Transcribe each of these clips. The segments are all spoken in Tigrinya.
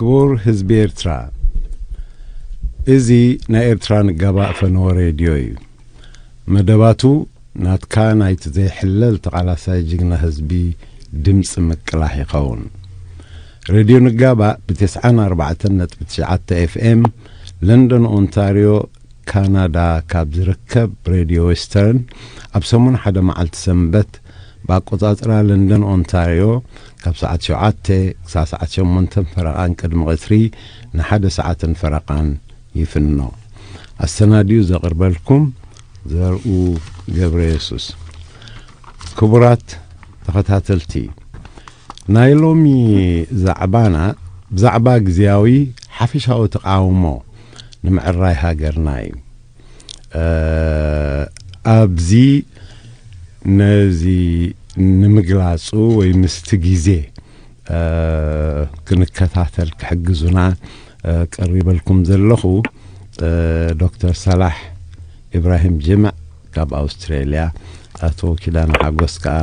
ክቡር ህዝቢ ኤርትራ፣ እዚ ናይ ኤርትራ ንጋባእ ፈነወ ሬድዮ እዩ። መደባቱ ናትካ ናይቲ ዘይሕለል ተቓላሳይ ጅግና ህዝቢ ድምፂ ምቅላሕ ይኸውን። ሬድዮ ንጋባእ ብ94.9 ኤፍኤም ለንደን ኦንታርዮ ካናዳ ካብ ዝርከብ ሬድዮ ዌስተርን ኣብ ሰሙን ሓደ መዓልቲ ሰንበት ብኣቆጻጽራ ለንደን ኦንታርዮ ካብ ሰዓት ሸውዓተ ክሳብ ሰዓት ሸሞንተ ፈረቓን ቅድሚ ቀትሪ ንሓደ ሰዓትን ፈረቓን ይፍኖ። ኣሰናድዩ ዘቕርበልኩም ዘርኡ ገብረ የሱስ። ክቡራት ተኸታተልቲ፣ ናይ ሎሚ ዛዕባና ብዛዕባ ግዝያዊ ሓፈሻዊ ተቓውሞ ንምዕራይ ሃገርና እዩ። እ፣ ኣብዚ ነዚ ንምግላጹ ወይ ምስቲ ግዜ እ፣ ክንከታተል ክሕግዙና እ፣ ቀሪበልኩም ዘለኹ እ፣ ዶክተር ሰላሕ ኢብራሂም ጅምዕ ካብ ኣውስትራልያ፣ ኣቶ ኪዳነ ሓጎስ ከኣ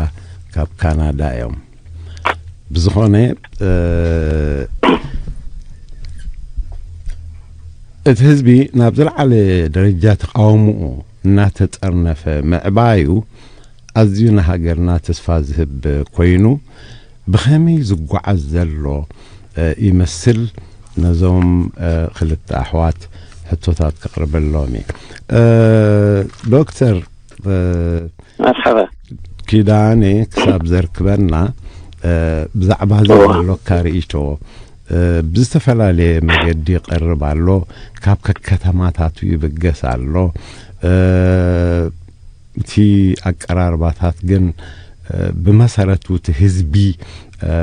ካብ ካናዳ እዮም። ብዝኾነ እ፣ እቲ ህዝቢ ናብ ዝለዓለ ደረጃ ተቃውሞኡ እናተጠርነፈ ምዕባዩ ኣዝዩ ንሃገርና ተስፋ ዝህብ ኮይኑ፣ ብኸመይ ዝጓዓዝ ዘሎ እ፣ ይመስል? ነዞም እ፣ ክልተ ኣሕዋት ሕቶታት ከቕርበሎም እየ። እ፣ ዶክተር እ፣ መርሓባ። ኪዳነ ክሳብ ዘርክበና እ፣ ብዛዕባ እዚ እዋ። ዘሎካ ርእይቶ እ፣ ብዝተፈላለየ መገዲ ይቐርብ ኣሎ። ካብ ከከተማታቱ ይብገስ ኣሎ። እ፣ እቲ ኣቀራርባታት ግን እ፣ ብመሰረቱ እቲ ህዝቢ እ፣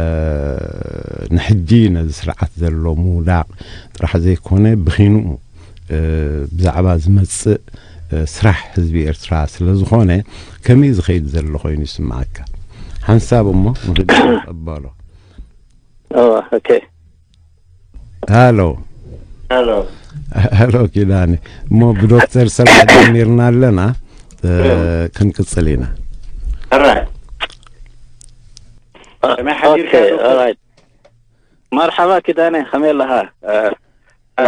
ንሕጂ ነዚ ስርዓት ዘሎ ምውዳቕ ጥራሕ ዘይኮነ ብኺንኡ እ፣ ብዛዕባ ዝመጽእ እ፣ ስራሕ ህዝቢ ኤርትራ ስለ ዝኾነ ከመይ ዝኸይድ ዘሎ ኮይኑ ይስምዓካ? ሓንሳብ እሞ ንኽድ ንቐበሎ። ኦ፣ ኦኬ። ሃሎ። ሃሎ። ሃሎ ኪዳነ። እሞ ብዶክተር ሰላሕ ጀሚርና ኣለና እ፣ ክንቅጽል ኢና። ሕራይ። ከመይ ሓዲርካ ኦኬ፣ ዶክተር? ኦራይት። መርሓባ ኪዳነ፣ ከመይ ኣለኻ? እ፣ እ፣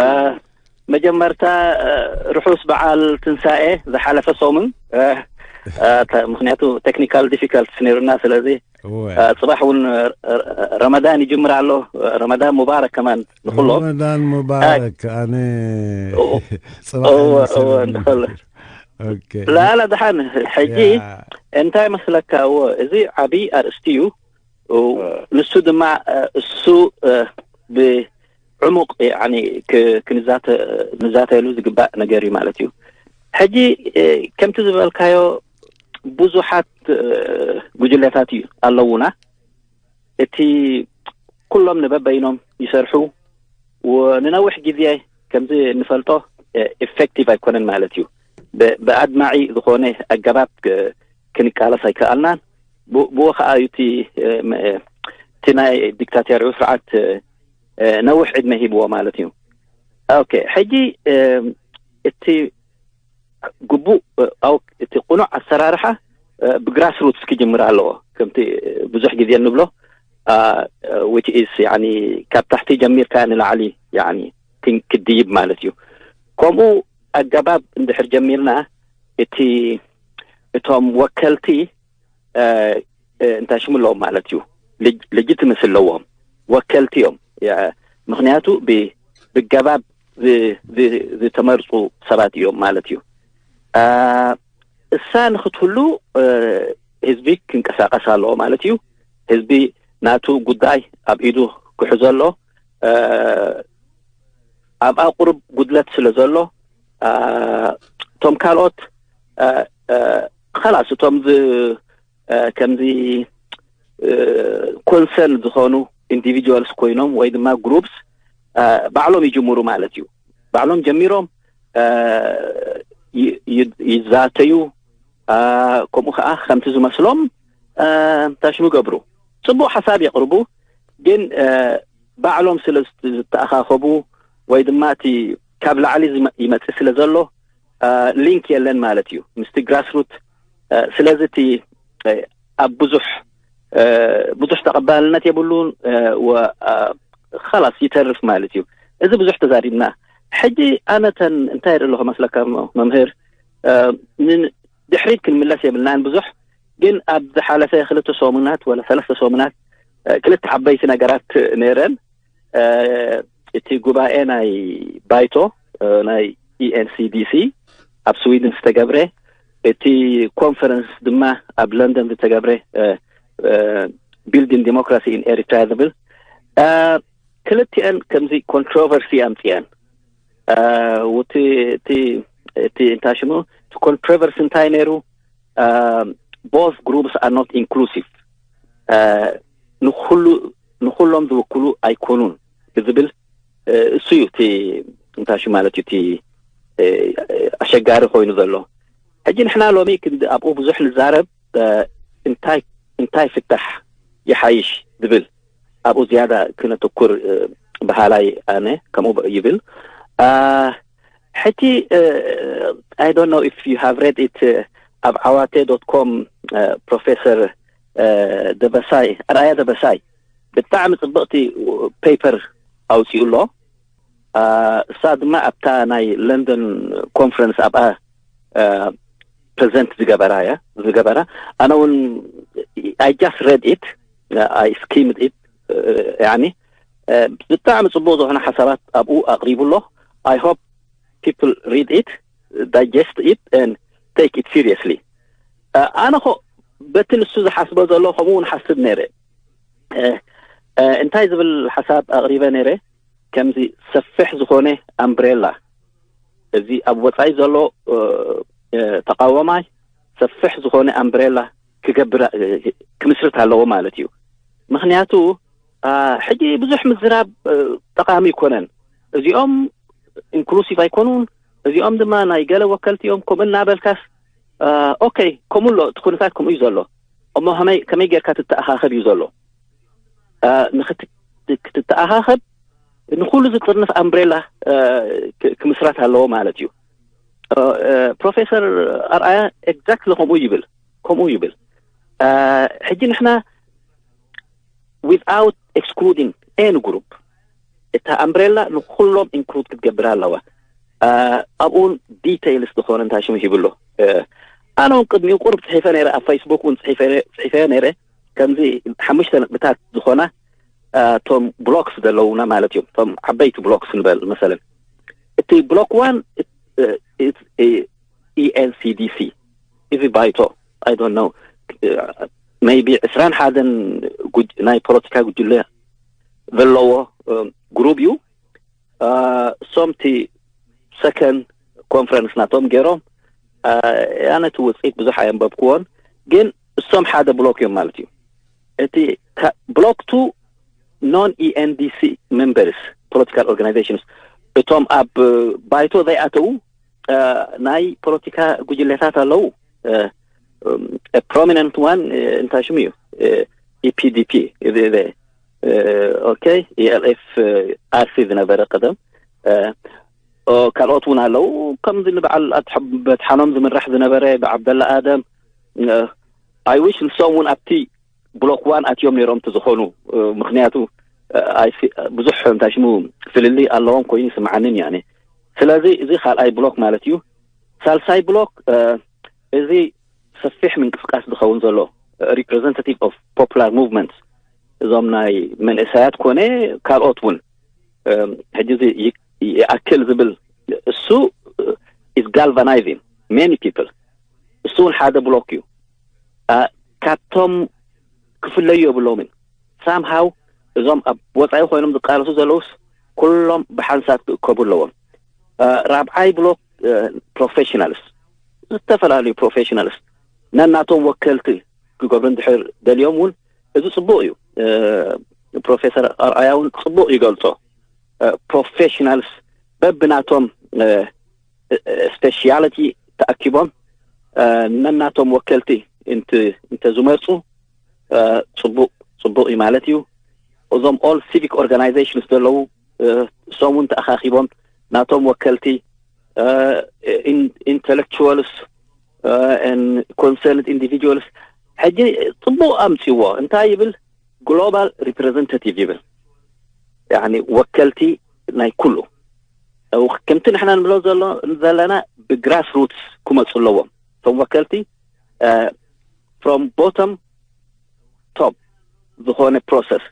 መጀመርታ እ፣ ርሑስ በዓል ትንሳኤ ዝሓለፈ ሰሙን እ፣ እ፣ ተ- ምክንያቱ ቴክኒካል ዲፊካልቲስ ነይሩና፣ ስለዚ እወ። እ፣ ጽባሕ እውን እ፣ እ፣ ረመዳን ይጅምር ኣሎ። እ፣ ረመዳን ሙባረክ ከማን ንኩሎም። ረመዳን ሙባረክ። ኣነ እወ፣ ጽባሕ እወ፣ ኣይመስልን እወ፣ ነበር። ንኸል- ኦኬ። ላላ ደሓን ሕጂ ያ። እንታይ መስለካ? እወ፣ እዚ ዓብዪ ኣርእስቲ እዩ። ንሱ ድማ እ፣ እሱ እ፣ ብዕሙቕ ያኒ ክ- ክንዛተ- ንዛተየሉ ዝግባእ ነገር እዩ ማለት እዩ። ሕጂ እ፣ ከምቲ ዝበልካዮ ብዙሓት እ፣ ጉጅለታት እዩ ኣለውና። እቲ ኩሎም ንበበይኖም ይሰርሑ፣ ወ- ንነዊሕ ግዜ ከምዚ እንፈልጦ እ፣ ኢፌክቲቭ ኣይኮነን ማለት እዩ። ብ- ብኣድማዒ ዝኾነ ኣገባብ ክ- ክንቃለስ ኣይከኣልናን። ብ- ብኡ ከዓ እዩ እቲ እ፣ ም- እ፣ እቲ ናይ ዲክታቶርያዊ ስርዓት እ፣ እ፣ ነዊሕ ዕድመ ሂብዎ ማለት እዩ። ኦኬ፣ ሕጂ እ፣ እቲ ግቡእ እ፣ ኣው እቲ ቅኑዕ ኣሰራርሓ እ፣ ብግራስ ሩትስ ክጅምር ኣለዎ። ከምቲ እ፣ ብዙሕ ግዜ እንብሎ ዊች ኢስ ያኒ ካብ ታሕቲ ጀሚርካ ንላዕሊ ያኒ ክን- ክድይብ ማለት እዩ። ከምኡ ኣገባብ እንድሕር ጀሚርና እቲ እቶም ወከልቲ እ፣ እ፣ እንታይ ሽሙ ኣለዎም ማለት እዩ፣ ሌጅ- ሌጂትመሲ ኣለዎም፣ ወከልቲ እዮም። የ- ምክንያቱ ብ- ብገባብ ዝ- ዝ- ዝተመርፁ ሰባት እዮም ማለት እዩ። እ፣ እሳ ንክትህሉ እ፣ ህዝቢ ክንቀሳቀስ ኣለዎ ማለት እዩ። ህዝቢ ናቱ ጉዳይ ኣብ ኢዱ ክሕዞ ኣሎ። እ፣ ኣብኣ ቁሩብ ጉድለት ስለ ዘሎ እ፣ እቶም ካልኦት እ፣ እ፣ ኸላስ እቶም ዝ- እ፣ ከምዚ እ፣ ኮንሰርን ዝኾኑ ኢንዲቪጁዋልስ ኮይኖም ወይ ድማ ግሩፕስ እ፣ ባዕሎም ይጅምሩ ማለት እዩ። ባዕሎም ጀሚሮም እ፣ ይ- ይ- ይዛተዩ እ፣ ከምኡ ከዓ ከምቲ ዝመስሎም እ፣ እንታይ ሽሙ ይገብሩ፣ ፅቡቅ ሓሳብ የቅርቡ። ግን እ፣ ባዕሎም ስለ ዝት- ዝተኣኻኸቡ ወይ ድማ እቲ ካብ ላዕሊ ዝመ- ይመፅእ ስለ ዘሎ እ፣ ሊንክ የለን ማለት እዩ ምስቲ ግራስሩት። እ፣ ስለዚ እቲ እ፣ ኣብ ብዙሕ እ፣ ብዙሕ ተቐባልነት የብሉን። እ፣ ወ- እ፣ ኸላስ ይተርፍ ማለት እዩ። እዚ ብዙሕ ተዛሪብና። ሕጂ ኣነተን እንታይ ርኢ ኣለኹ መስለካ መምህር፣ ድሕሪት ክንምለስ የብልናን ብዙሕ። ግን ኣብ ዝሓለፈ ክልተ ሰሙናት ወላ ሰለስተ ሰሙናት ክልተ ዓበይቲ ነገራት ነይረን። እቲ ጉባኤ ናይ ባይቶ ናይ ኢኤንሲዲሲ ኣብ ስዊድን ዝተገብረ፣ እቲ ኮንፈረንስ ድማ ኣብ ለንደን ዝተገብረ፣ ቢልዲንግ ዲሞክራሲ ኢን ኤሪትራ ዝብል፣ ክልቲአን ከምዚ ኮንትሮቨርሲ ኣምፅአን። እቲ እንታይ ሽሙ፣ እቲ ኮንትሮቨርሲ እንታይ ነይሩ? Both groups are not inclusive, ንኩሉ ንኩሎም ዝውክሉ ኣይኮኑን ብዝብል፣ እሱ እዩ እቲ እንታይ ሽሙ ማለት እዩ፣ እቲ ኣሸጋሪ ኮይኑ ዘሎ። ሕጂ ንሕና ሎሚ ክንዲ ኣብኡ ብዙሕ ንዛረብ፣ እንታይ እንታይ ፍታሕ ይሓይሽ ዝብል ኣብኡ ዝያዳ ክነተኩር በሃላይ ኣነ ከምኡ ይብል። ሕጂ I don't know if you have read it, ኣብ ዓዋቴ ዶት ኮም ፕሮፌሰር ደበሳይ፣ ኣርኣያ ደበሳይ ብጣዕሚ ፅብቕቲ ፔፐር ኣውፂኡ ኣሎ። እሳ ድማ ኣብታ ናይ ለንደን ኮንፈረንስ ኣብኣ ፕሬዘንት ዝገበራ እያ ዝገበራ። ኣነ እውን I just read it, I skimmed it, ያኒ ብጣዕሚ ፅቡቅ ዝኾነ ሓሳባት ኣብኡ ኣቅሪቡ ኣሎ። I hope people read it, digest it and take it seriously. ኣነ ኾ በቲ ንሱ ዝሓስቦ ዘሎ ከምኡ እውን ሓስብ ነይረ። እንታይ ዝብል ሓሳብ ኣቅሪበ ነይረ? ከምዚ ሰፊሕ ዝኾነ ኣምብሬላ፣ እዚ ኣብ ወፃኢ ዘሎ ተቃዋማይ ሰፊሕ ዝኾነ ኣምብሬላ ክገብር ክምስርት ኣለዎ ማለት እዩ። ምክንያቱ ሕጂ ብዙሕ ምዝራብ ጠቃሚ ይኮነን። እዚኦም ኢንክሉሲቭ ኣይኮኑን፣ እዚኦም ድማ ናይ ገለ ወከልቲ እዮም፣ ከምኡ እናበልካስ ኦኬ፣ ከምኡ ኣሎ፣ እቲ ኩነታት ከምኡ እዩ ዘሎ። እሞ ከመይ ጌርካ ትተኣኻኸብ እዩ ዘሎ። ንክትተኣኻኸብ ንኩሉ ዝጥርንፍ ኣምብሬላ ክምስራት ኣለዎ ማለት እዩ። ፕሮፌሰር ኣርኣያ ኤግዛክትሊ ከምኡ ይብል፣ ከምኡ ይብል። ሕጂ ንሕና without excluding any group እታ ኣምብሬላ ንኩሎም ኢንክሉድ ክትገብር ኣለዋ። ኣብኡ እውን ዲቴይልስ ዝኾነ እንታይ ሽሙ ሂብሎ። ኣነ እውን ቅድሚኡ ቁርብ ፅሒፈ ነይረ፣ ኣብ ፌስቡክ እውን ፅሒፈ ነይረ። ከምዚ ሓሙሽተ ነጥብታት ዝኾና እቶም ብሎክስ ዘለውና ማለት እዮም። እቶም ዓበይቲ ብሎክስ ንበል መሰለን፣ እቲ ብሎክ ዋን ኢኤንሲዲሲ፣ እዚ ባይቶ I don't know, maybe ዕስራን ሓደን ናይ ፖለቲካ ጉጅለ ዘለዎ ግሩብ እዩ። እሶም እቲ ሰከንድ ኮንፈረንስ ናቶም ገይሮም፣ ኣነ እቲ ውፅኢት ብዙሕ ኣየንበብክዎን፣ ግን እሶም ሓደ ብሎክ እዮም ማለት እዩ። እቲ ብሎክ ቱ non ENDC members political organizations፣ እቶም ኣብ ባይቶ ዘይኣተዉ ናይ ፖለቲካ ጉጅለታት ኣለዉ። ፕሮሚነንት ዋን እንታይ ሽሙ እዩ? ኢፒዲፒ፣ ኦኬ፣ ኢኤልኤፍ ኣርሲ ዝነበረ ቀደም፣ ካልኦት እውን ኣለዉ። ከምዚ ንበዓል በትሓኖም ዝምራሕ ዝነበረ ብዓብደላ ኣደም፣ ኣይዊሽ ንሶም እውን ኣብቲ ብሎክ ዋን ኣትዮም ነይሮም እንተዝኾኑ፣ ምክንያቱ ብዙሕ እንታይ ሽሙ ፍልልይ ኣለዎም ኮይኑ ይስምዓንን ያኔ። ስለዚ እዚ ካልኣይ ብሎክ ማለት እዩ። ሳልሳይ ብሎክ፣ እዚ ሰፊሕ ምንቅስቃስ ዝኸውን ዘሎ፣ representative of popular movement፣ እዞም ናይ መንእሰያት ኮነ ካልኦት እውን፣ ሕጂ እዚ ይኣክል ዝብል፣ እሱ is galvanizing many people። እሱ እውን ሓደ ብሎክ እዩ። ካብቶም ክፍለዩ የብሎምን። ሳምሃው እዞም ኣብ ወፃኢ ኮይኖም ዝቃለሱ ዘለውስ ኩሎም ብሓንሳብ ክእከቡ ኣለዎም። ራብዓይ ብሎክ ፕሮፌሽናልስ፣ ዝተፈላለዩ ፕሮፌሽናልስ ነናቶም ወከልቲ ክገብሩ እንድሕር ደልዮም እውን፣ እዚ ፅቡቅ እዩ። ፕሮፌሰር ኣርኣያ እውን ፅቡቅ ይገልፆ። ፕሮፌሽናልስ በብናቶም ስፔሻሊቲ ተኣኪቦም ነናቶም ወከልቲ እንተዝመፁ ፅቡቅ ፅቡቅ እዩ ማለት እዩ። እዞም ኦል ሲቪክ ኦርጋናይዜሽንስ ዘለዉ፣ እሶም እውን ተኣኻኪቦም ናቶም ወከልቲ፣ ኢንተሌክቹዋልስ፣ ኮንሰርንድ ኢንዲቪጁዋልስ፣ ሕጂ ፅቡቅ ኣምፅዎ። እንታይ ይብል? ግሎባል ሪፕሬዘንታቲቭ ይብል። ወከልቲ ናይ ኩሉ ከምቲ ንሕና ንብሎ ዘሎ ዘለና ብግራስ ሩትስ ክመፁ ኣለዎም። እቶም ወከልቲ from bottom top ዝኾነ ፕሮሰስ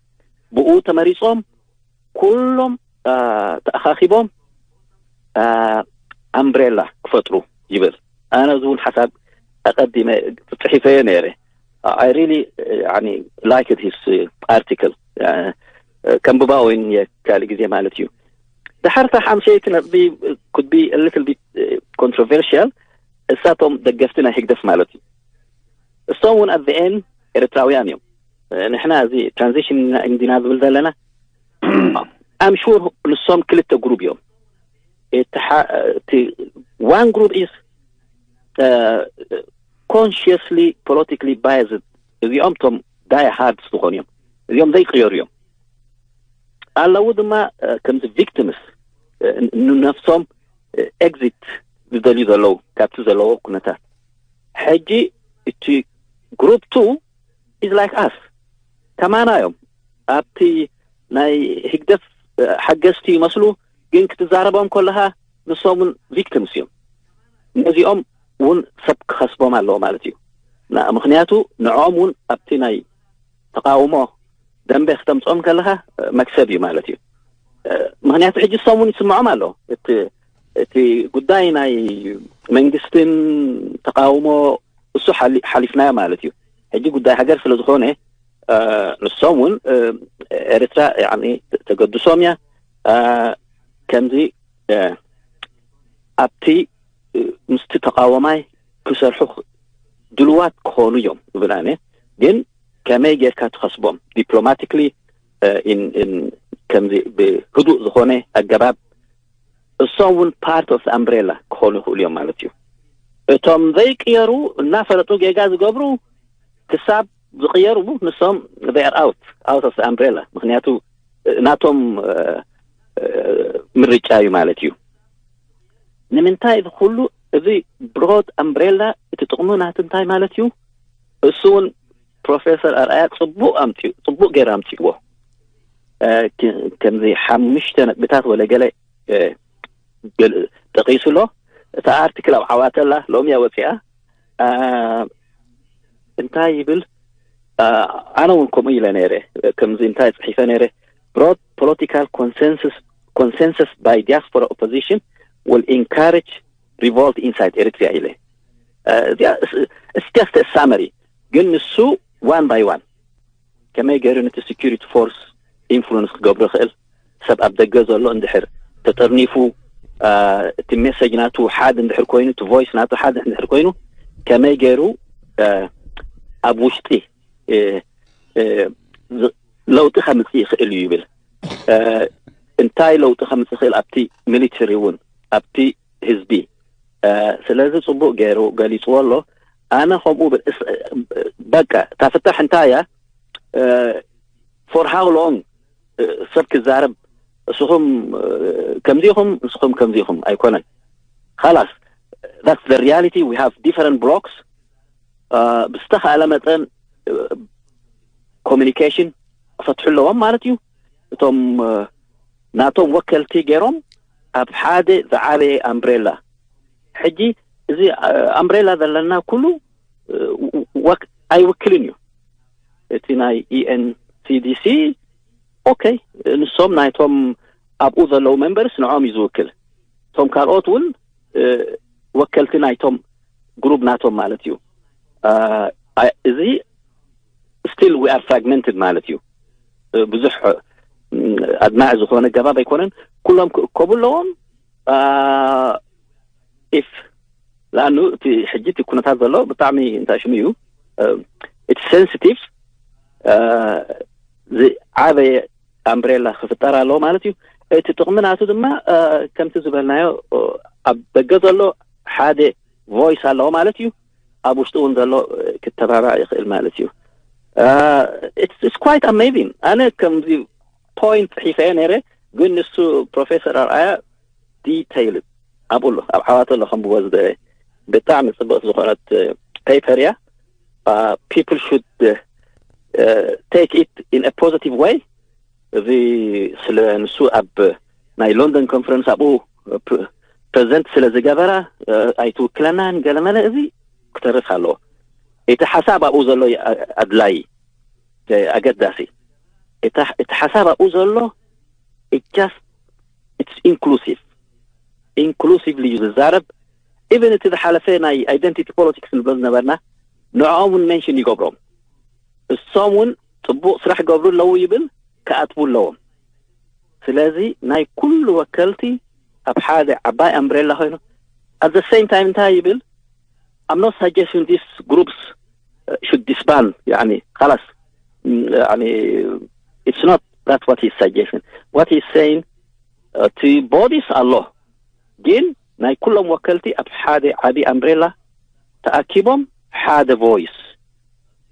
ብኡ ተመሪፆም ኩሎም ተኣኻኺቦም ኣምብሬላ ክፈጥሩ ይብል። ኣነ እዚ እውን ሓሳብ ኣቐዲመ ፅሒፈዮ ነይረ። I really like his article። ከምብባ ወይን የካል ግዜ ማለት እዩ። ድሓርታ ሓምሸይቲ ነጥቢ could be a little bit controversial። እሳቶም ደገፍቲ ናይ ህግደፍ ማለት እዩ። እሶም እውን at the end ኤርትራውያን እዮም። ንሕና እዚ ትራንዚሽን እንዲና ዝብል ዘለና I'm sure ንሶም ክልተ ግሩብ እዮም። እቲ one group is consciously politically biased። እዚኦም ቶም die hard ዝኾኑ እዮም። እዚኦም ዘይቅየሩ እዮም። ኣለዉ ድማ ከምዚ ቪክቲምስ ንነፍሶም ኤግዚት ዝደልዩ ዘለዉ ካብቲ ዘለዎ ኩነታት። ሕጂ እቲ ግሩፕ ቱ is like us ከማና እዮም። ኣብቲ ናይ ህግደፍ ሓገዝቲ ይመስሉ፣ ግን ክትዛረቦም ከለኻ ንሶም እውን ቪክቲምስ እዮም። ነዚኦም እውን ሰብ ክኸስቦም ኣለዎ ማለት እዩ። ምክንያቱ ንዕኦም እውን ኣብቲ ናይ ተቃውሞ ደንበ ክተምፅኦም ከለኻ መክሰብ እዩ ማለት እዩ። ምክንያቱ ሕጂ እሶም እውን ይስምዖም ኣሎ። እቲ ጉዳይ ናይ መንግስትን ተቃውሞ እሱ ሓሊፍናዮ ማለት እዩ። ሕጂ ጉዳይ ሃገር ስለዝኾነ ንሶም እውን ኤርትራ ተገድሶም እያ። ከምዚ ኣብቲ ምስቲ ተቃወማይ ክሰርሑ ድልዋት ክኾኑ እዮም ይብል ኣነ። ግን ከመይ ጌርካ ትኸስቦም ዲፕሎማቲክሊ ከምዚ ብህዱእ ዝኾነ ኣገባብ እሶም እውን ፓርት ኦፍ ኣምብሬላ ክኾኑ ይኽእሉ እዮም ማለት እዩ። እቶም ዘይቅየሩ እናፈለጡ ጌጋ ዝገብሩ ክሳብ ዝቅየሩ ንሶም they are out out of ኣምብሬላ። ምክንያቱ ናቶም ምርጫ እዩ ማለት እዩ። ንምንታይ እዚ ኩሉ እዚ ብሮድ ኣምብሬላ እቲ ጥቕሙ ናቲ እንታይ ማለት እዩ? እሱ እውን ፕሮፌሰር ኣርኣያ ፅቡቅ ኣምፅኡ ፅቡቅ ገይሩ ኣምፅዎ። ከምዚ ሓሙሽተ ነጥብታት ወለ ገለ ጠቂሱ ኣሎ። እታ ኣርቲክል ኣብ ዓዋተላ ሎሚ እያ ወፂኣ። እንታይ ይብል? ኣነ እውን ከምኡ ኢለ ነይረ። ከምዚ እንታይ ፅሒፈ ነይረ? Broad political consensus consensus by diaspora opposition will encourage revolt inside Eritrea ኢለ። እዚኣ it's just a summary። ግን ንሱ one by one ከመይ ገይሩ ነቲ security force influence ክገብሮ ይኽእል? ሰብ ኣብ ደገ ዘሎ እንድሕር ተጠርኒፉ እቲ ሜሴጅ ናቱ ሓደ እንድሕር ኮይኑ እቲ ቮይስ ናቱ ሓደ እንድሕር ኮይኑ ከመይ ገይሩ ኣብ ውሽጢ ለውጢ ከምፅእ ይኽእል እዩ ይብል። እንታይ ለውጢ ከምፅእ ይኽእል ኣብቲ ሚሊተሪ እውን ኣብቲ ህዝቢ። ስለዚ ፅቡቅ ገይሩ ገሊፅዎ ኣሎ። ኣነ ከምኡ በቃ እታ ፍታሕ እንታይ እያ? For how long ሰብ ክዛረብ? እስኹም ከምዚኹም እስኹም ከምዚኹም ኣይኮነን። ላስ that's the reality. We have different blocks. ብዝተኻእለ መጠን ኮሚኒኬሽን ክፈትሑ ኣለዎም ማለት እዩ። እቶም ናቶም ወከልቲ ገይሮም ኣብ ሓደ ዝዓበየ ኣምብሬላ። ሕጂ እዚ ኣምብሬላ ዘለና ኩሉ ኣይውክልን እዩ። እቲ ናይ ኢኤንሲዲሲ ኦኬ፣ ንሶም ናይቶም ኣብኡ ዘለዉ ሜምበርስ ንዖም እዩ ዝውክል። እቶም ካልኦት እውን ወከልቲ ናይቶም ግሩብ ናቶም ማለት እዩ። እዚ still we are fragmented ማለት እዩ። ብዙሕ ኣድማዒ ዝኾነ ገባብ ኣይኮነን። ኩሎም ክእከቡ ኣለዎም። ኢፍ ላኑ እቲ ሕጂ እቲ ኩነታት ዘሎ ብጣዕሚ እንታይ ሽሙ እዩ እቲ ሴንሲቲቭ ዝዓበየ ኣምብሬላ ክፍጠር ኣለዎ ማለት እዩ። እቲ ጥቕሚ ናቱ ድማ ከምቲ ዝበልናዮ ኣብ ደገ ዘሎ ሓደ ቮይስ ኣለዎ ማለት እዩ። ኣብ ውሽጢ እውን ዘሎ ክተባባዕ ይኽእል ማለት እዩ። It's quite amazing። ኣነ ከምዚ ፖይንት ጽሒፈ ነይረ፣ ግን ንሱ ፕሮፌሰር ኣርኣያ ዲቴይል ኣብኡ ኣሎ ኣብ ዓዋተ ኣሎ ከምብዎ ዝደ ብጣዕሚ ጽብቕቲ ዝኾነት ፔፐር እያ። People should take it in a positive way። እዚ ስለ ንሱ ኣብ ናይ ሎንደን ኮንፈረንስ ኣብኡ ፕ- ፕሬዚደንት ስለ ዝገበራ፣ እ፣ ኣይትውክለናን ገለመለ፣ እዚ ክተርፍ ኣለዎ። እቲ ሓሳብ ኣብኡ ዘሎ ዩ ኣ- ኣድላይ፣ እ፣ ኣገዳሲ። እቲ እቲ ሓሳብ ኣብኡ ዘሎ፣ it's just, it's inclusive፣ ኢንክሉሲቭሊ እዩ ዝዛረብ። ኢቨን እቲ ዝሓለፈ ናይ ኣይደንቲቲ ፖለቲክስ ንብሎ ዝነበርና፣ ንዕኦም እውን ሜንሽን ይገብሮም። እሶም እውን ጽቡቕ ስራሕ ይገብሩ ኣለዉ ይብል፣ ክኣትዉ ኣለዎም። ስለዚ ናይ ኩሉ ወከልቲ ኣብ ሓደ ዓባይ ኣምብሬላ ኮይኑ፣ at the same time እንታይ ይብል? I'm not suggesting these groups, uh, should disband. يعني خلاص. يعني, it's not that what he's suggesting. What he's saying, uh, እቲ ቦዲስ ኣሎ፣ ግን ናይ ኩሎም ወከልቲ ኣብ ሓደ ዓቢ ኣምብሬላ ተኣኪቦም ሓደ ቮይስ።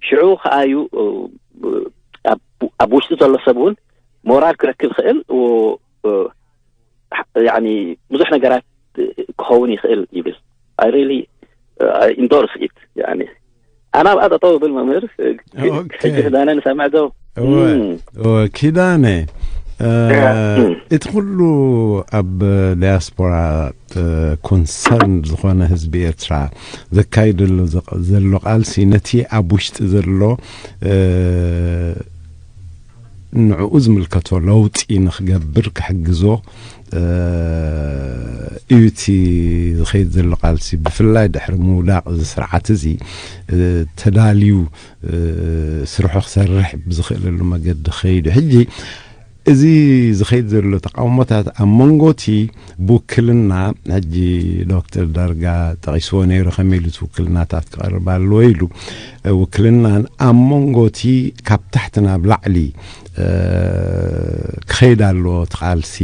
ሽዑ ከኣዩ ኣብ ውሽጢ ዘሎ ሰብ እውን ሞራል ክረክብ ይኽእል። يعني ብዙሕ ነገራት ክኸውን ይኽእል ይብል። I really, uh, endorse it. يعني ኣና ኣብኣ ጠጠው ብል መምህር ሕጂ ክዳነ ንሰምዕ ዶ? ኪዳነ፣ እቲ ኩሉ ኣብ ዲያስፖራ ኮንሰርን ዝኾነ ህዝቢ ኤርትራ ዘካይደሉ ዘሎ ቃልሲ፣ ነቲ ኣብ ውሽጢ ዘሎ ንዕኡ ዝምልከቶ ለውጢ ንክገብር ክሕግዞ እዩ እቲ ዝኸይድ ዘሎ ቃልሲ። ብፍላይ ድሕሪ ምውዳቕ እዚ ስርዓት እዚ ተዳልዩ ስርሑ ክሰርሕ ብዝኽእለሉ መገዲ ኸይዱ። ሕጂ እዚ ዝኸይድ ዘሎ ተቃውሞታት ኣብ መንጎ እቲ ብውክልና፣ ሕጂ ዶክተር ዳርጋ ጠቒስዎ ነይሩ፣ ከመይ ኢሉ እቲ ውክልናታት ክቐርብ ኣለዎ ኢሉ፣ ውክልናን ኣብ መንጎ እቲ ካብ ታሕቲ ናብ ላዕሊ ክኸይድ ኣለዎ እቲ ቃልሲ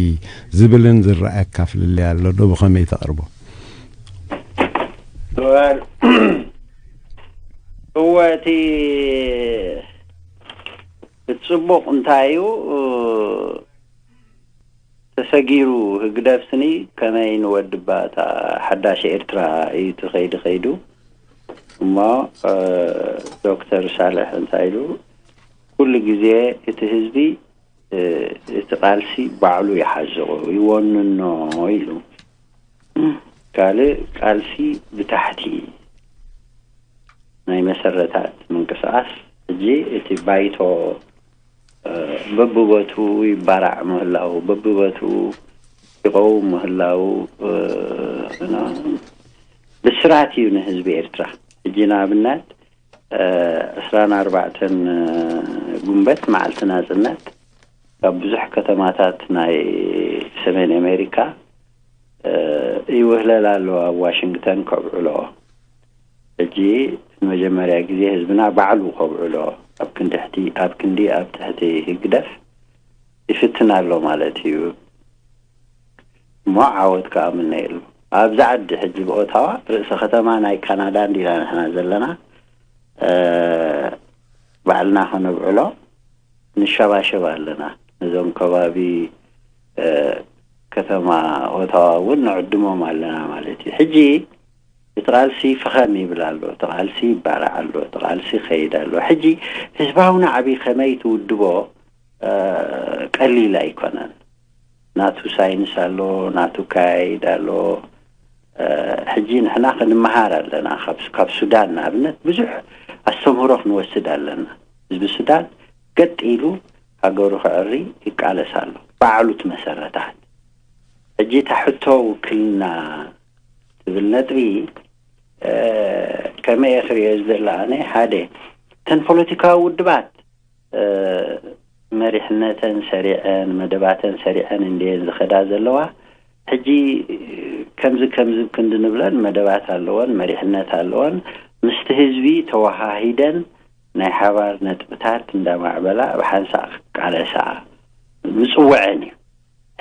ዝብልን ዝረኣየካ ፍልልይ ኣሎ ዶ? ብኸመይ ተቕርቦ? እወ፣ እቲ እቲ ጽቡቕ እንታይ እዩ? ተሰጊሩ ህግደፍ ስኒ ከመይ ንወድባ እታ ሓዳሽ ኤርትራ እዩ እቲ ኸይዲ ኸይዱ። እሞ ዶክተር ሳልሕ እንታይ ኢሉ? ኩሉ ግዜ እቲ ህዝቢ እቲ ቃልሲ ባዕሉ ይሓዝቑ ይወንኖ ኢሉ። ካልእ ቃልሲ ብታሕቲ ናይ መሰረታት ምንቅስቃስ ሕጂ እቲ ባይቶ በብቦቱ ይባራዕ ምህላው፣ በብቦቱ ይቀውም ምህላው ብስራት እዩ ንህዝቢ ኤርትራ። ሕጂ ንኣብነት ዕስራን ኣርባዕተን ጉንበት መዓልቲ ናጽነት ካብ ብዙሕ ከተማታት ናይ ሰሜን ኣሜሪካ ይውህለል ኣሎ ኣብ ዋሽንግተን ከብዕሎ። ሕጂ ንመጀመርያ ግዜ ህዝብና ባዕሉ ከብዕሎ ኣብ ክንድሕቲ ኣብ ክንዲ ኣብ ትሕቲ ህግደፍ ይፍትን ኣሎ ማለት እዩ። እሞ ዓወት ከኣምነየሉ ኣብዚ ዓዲ ሕጂ ብኦታዋ ርእሰ ከተማ ናይ ካናዳ እንዲና ንሕና ዘለና ባዕልና ከነብዕሎ ንሸባሸብ ኣለና። ነዞም ከባቢ ከተማ ኦታዋ እውን ንዕድሞም ኣለና ማለት እዩ። ሕጂ እቲ ቃልሲ ፈኸም ይብል ኣሎ፣ እቲ ቃልሲ ይባራዕ ኣሎ፣ እቲ ቃልሲ ይኸይድ ኣሎ። ሕጂ ህዝባዊ ናዕቢ ከመይ ትውድቦ ቀሊል ኣይኮነን። ናቱ ሳይንስ ኣሎ፣ ናቱ ካያይድ ኣሎ። ሕጂ ንሕና ክንመሃር ኣለና። ካብ ሱዳን ንኣብነት ብዙሕ ኣስተምህሮ ክንወስድ ኣለና። ህዝቢ ሱዳን ገጥ ኢሉ ሃገሩ ክዕሪ ይቃለስ ኣሎ። ባዕሉ እቲ መሰረታት። ሕጂ እታ ሕቶ ውክልና ትብል ነጥቢ ከመይ እየ ክርእዮ ዝደሊ ኣነ ሓደ እተን ፖለቲካዊ ውድባት መሪሕነተን ሰሪዐን መደባተን ሰሪዐን እንድየን ዝኸዳ ዘለዋ። ሕጂ ከምዚ ከምዚ ክንዲ ንብለን መደባት ኣለወን፣ መሪሕነት ኣለወን። ምስቲ ህዝቢ ተወሃሂደን ናይ ሓባር ነጥብታት እንዳማዕበላ ብሓንሳእ ክቃለሳ ምጽወዐን እዩ።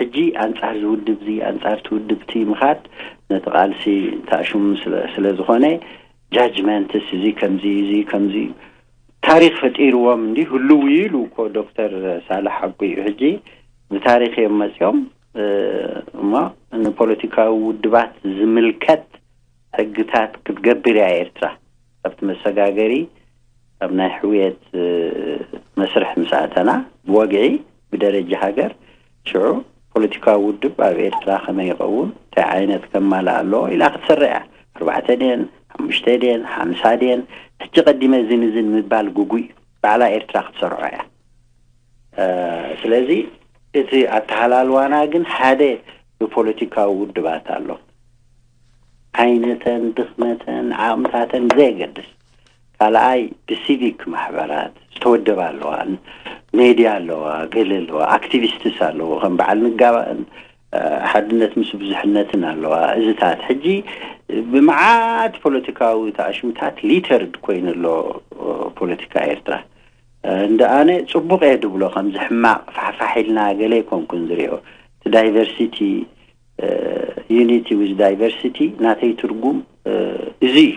ሕጂ ኣንጻር ዝውድብ እዚ ኣንጻር ትውድብቲ ምኻድ ነቲ ቃልሲ ታሽሙ ስለ ዝኾነ ጃጅመንትስ እዚ ከምዚ እዚ ከምዚ ታሪክ ፈጢርዎም እንዲ ህልው ኢሉ እኮ ዶክተር ሳልሕ ሓቁ እዩ። ሕጂ ብታሪክ እዮም መፅኦም እሞ ንፖለቲካዊ ውድባት ዝምልከት ሕግታት ክትገብር እያ ኤርትራ። ኣብቲ መሰጋገሪ ኣብ ናይ ሕውየት መስርሕ ምስ ኣተና ብወግዒ ብደረጃ ሃገር። ሽዑ ፖለቲካዊ ውድብ ኣብ ኤርትራ ከመይ ይኸውን፣ እንታይ ዓይነት ከማልእ ኣለዎ ኢላ ክትሰርዕ እያ። ኣርባዕተ ድየን፣ ሓሙሽተ ድየን፣ ሓምሳ ድየን፣ ሕጂ ቀዲመ እዝን እዝን ምባል ግጉይ እዩ። ባዕላ ኤርትራ ክትሰርዖ እያ። ስለዚ እቲ ኣተሃላልዋና ግን ሓደ ብፖለቲካዊ ውድባት ኣሎ። ዓይነተን፣ ድኽመተን፣ ዓቕምታተን ብዘየገድስ፣ ካልኣይ ብሲቪክ ማሕበራት ዝተወደባ ኣለዋ፣ ሜድያ ኣለዋ፣ ገለ ኣለዋ፣ ኣክቲቪስትስ ኣለዎ፣ ከም በዓል ንጋባእን ሓድነት ምስ ብዙሕነትን ኣለዋ። እዚታት ሕጂ ብመዓት ፖለቲካዊ ተኣሽሙታት ሊተርድ ኮይኑ ኣሎ ፖለቲካ ኤርትራ። እንደ ኣነ ጽቡቕ እየ ድብሎ፣ ከምዚ ሕማቕ ፋሕፋሕ ኢልና ገለ ኣይኮንኩን ዝሪኦ። እቲ ዳይቨርሲቲ፣ ዩኒቲ ዊዝ ዳይቨርሲቲ ናተይ ትርጉም እዚ እዩ።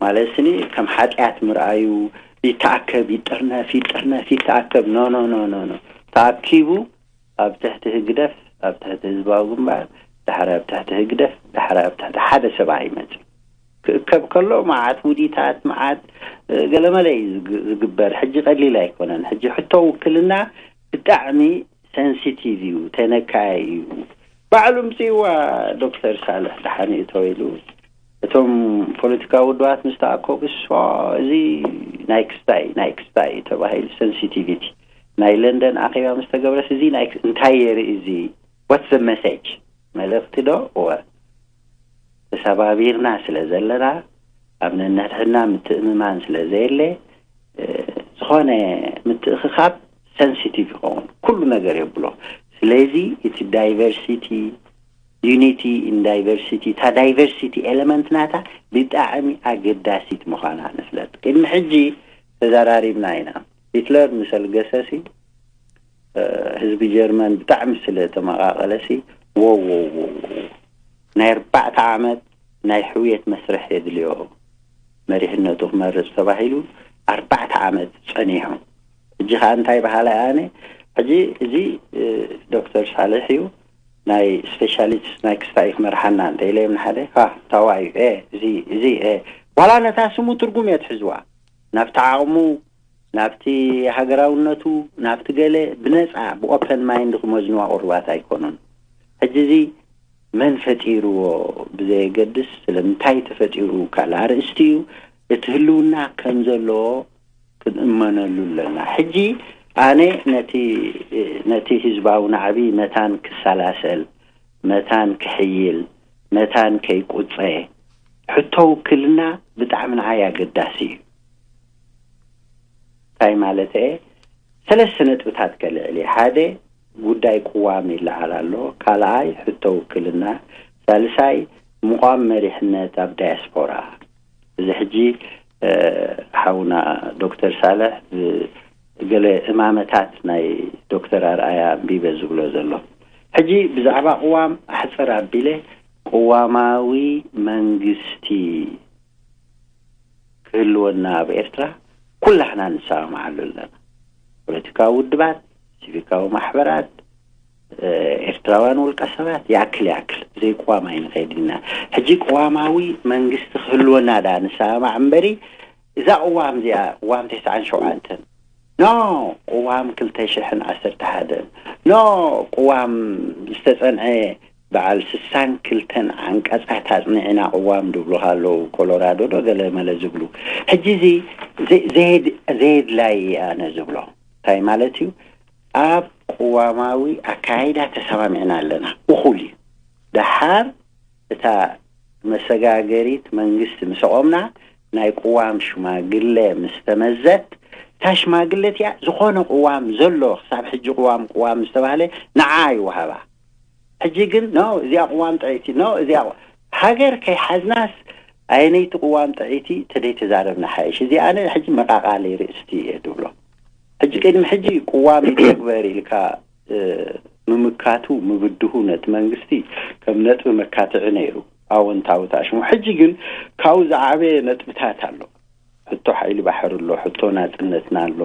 ማለት ስኒ ከም ሓጢኣት ምርኣዩ፣ ይተኣከብ፣ ይጥርነፍ፣ ይጥርነፍ፣ ይተኣከብ። ኖ ኖ ኖ ኖ ኖ። ተኣኪቡ ኣብ ትሕቲ ህግደፍ፣ ኣብ ትሕቲ ህዝባዊ ግንባር፣ ዳሕራይ ኣብ ትሕቲ ህግደፍ፣ ዳሕራይ ኣብ ትሕቲ ሓደ ሰብኣይ ይመጽእ። ክእከብ ከሎ መዓት ውዲታት፣ መዓት ገለመለ እዩ ዝግበር። ሕጂ ቀሊል ኣይኮነን። ሕጂ ሕቶ ውክልና ብጣዕሚ ሰንሲቲቭ እዩ፣ ተነካይ እዩ። ባዕሉ ምጽእዋ ዶክተር ሳልሕ ደሓን እቶ ኢሉ። እቶም ፖለቲካዊ ውድባት ምስ ተኣከቡ፣ "ሶ፣ እዚ ናይ ክስታይ፣ ናይ ክስታይ" ተባሂሉ ሰንሲቲቪቲ። ናይ ለንደን ኣኼባ ምስ ተገብረስ፣ "እዚ ናይ ክስ-፣ እንታይ የርኢ እዚ? What's the message?" መልእኽቲ ዶ? እወ። ተሰባቢርና ስለ ዘለና፣ ኣብ ነንሕድሕድና ምትእምማን ስለ ዘየለ፣ እ፣ ዝኾነ ምትእኽኻብ ሰንሲቲቭ ይኸውን። ኩሉ ነገር የብሎ። ስለዚ እቲ ዳይቨርሲቲ፣ ዩኒቲ ኢን ዳይቨርሲቲ፣ እታ ዳይቨርሲቲ ኤለመንት ናታ ብጣዕሚ ኣገዳሲት ምዃና ንፍለጥ። ቅድሚ ሕጂ ተዘራሪብና ኢና። ሂትለር ምስ ኣልገሰሲ፣ እ፣ ህዝቢ ጀርመን ብጣዕሚ ስለ ተመቓቐለሲ፣ "ዎ፣ ዎ፣ ዎ፣ ዎ፣ ናይ ኣርባዕተ ዓመት ናይ ሕውየት መስርሕ የድልዮ፣ መሪሕነቱ ክመርጽ" ተባሂሉ ኣርባዕተ ዓመት ጸኒሑ። ሕጂ ኸኣ እንታይ በሃላይ ኣነ? ሕጂ እዚ፣ እ፣ ዶክተር ሳልሕ እዩ፣ ናይ ስፔሻሊስት ናይ ክስታይ ክመርሓና እንተ ኢለ፣ የም ንሓደ፣ "ሃ፣ ታዋዩ፣ ኤ፣ እዚ፣ እዚ፣ ኤ፣ ዋላ ነታ ስሙ ትርጉም እየ ትሕዝዋ፣ ናብቲ ዓቕሙ፣ ናብቲ ሃገራውነቱ፣ ናብቲ ገለ ብነጻ፣ ብኦፐን ማይንድ ክመዝንዋ ቅሩባት ኣይኮኑን። ሕጂ እዚ መን ፈጢርዎ ብዘየገድስ፣ ስለምንታይ ተፈጢሩ ካልእ ኣርእስቲ እዩ። እቲ ህልውና ከም ዘለዎ ክንእመነሉ ኣለና። ሕጂ ኣነ ነቲ፣ ነቲ ህዝባዊ ናዕቢ መታን ክሰላሰል፣ መታን ክሕይል፣ መታን ከይቁጸ፣ ሕቶ ውክልና ብጣዕሚ ንዓይ ኣገዳሲ እዩ። እንታይ ማለት እየ? ሰለስተ ነጥብታት ከልዕል እየ። ሓደ፣ ጉዳይ ቅዋም ይለዓል ኣሎ። ካልኣይ፣ ሕቶ ውክልና። ሳልሳይ፣ ምቋም መሪሕነት ኣብ ዳያስፖራ። እዚ ሕጂ፣ እ፣ ሓውና ዶክተር ሳልሕ ብ-፣ ገለ እማመታት ናይ ዶክተር ኣርኣያ ኣንቢበ ዝብሎ ዘሎ። ሕጂ ብዛዕባ ቅዋም ኣሕጽር ኣቢለ፣ ቅዋማዊ መንግስቲ ክህልወና ኣብ ኤርትራ ኩላህና ንሰማማዓሉ ኣለና። ፖለቲካዊ ውድባት፣ ሲቪካዊ ማሕበራት፣ እ፣ ኤርትራውያን ውልቀ ሰባት፣ ይኣክል ይኣክል፣ ብዘይ ቅዋም ኣይንኸይድን ኢና። ሕጂ ቅዋማዊ መንግስቲ ክህልወና ደኣ ንሰማማዕ እምበሪ፣ እዛ ቅዋም እዚኣ፣ ቅዋም ተስዓን ሸውዓተን፣ ኖ፣ ቅዋም ክልተ ሽሕን ዓሰርተ ሓደን፣ ኖ፣ ቅዋም ዝተጸንዐ በዓል ስሳን ክልተን ዓንቀጻት ኣጽኒዕና ቅዋም ዝብሉ ኣለዉ፣ ኮሎራዶ ዶ ገለ መለ ዝብሉ። ሕጂ እዚ ዘ-፣ ዘየድ-፣ ዘየድላይ እየ ኣነ ዝብሎ። እንታይ ማለት እዩ? ኣብ ቅዋማዊ ኣካይዳ ተሰማሚዕና ኣለና። እኹል እዩ። ደሓር እታ መሰጋገሪት መንግስቲ ምስ ኣቖምና፣ ናይ ቅዋም ሽማግለ ምስ ተመዘት፣ እታ ሽማግለ እቲኣ ዝኾነ ቅዋም ዘሎ፣ ክሳብ ሕጂ ቅዋም፣ ቅዋም ዝተባህለ ንዓ ይወሃባ። ሕጂ ግን፣ ኖ፣ እዚኣ ቅዋም ጥዕይቲ፣ ኖ፣ እዚኣ ቅ-፣ ሃገር ከይሓዝናስ፣ ኣየነይቲ ቅዋም ጥዕይቲ ተደይ ተዛረብና ሓይሽ። እዚ ኣነ ሕጂ መቃቃሊ ርእስቲ እየ ድብሎ። ሕጂ ቅድሚ ሕጂ ቅዋም ይተግበር ኢልካ፣ እ፣ ምምካቱ፣ ምብድሁ ነቲ መንግስቲ ከም ነጥቢ መካትዒ ነይሩ፣ ኣወንታዊ ተኣሽሙ። ሕጂ ግን ካብኡ ዝዓበየ ነጥብታት ኣሎ። ሕቶ ሓይሊ ባሕሪ ኣሎ፣ ሕቶ ናጽነትና ኣሎ።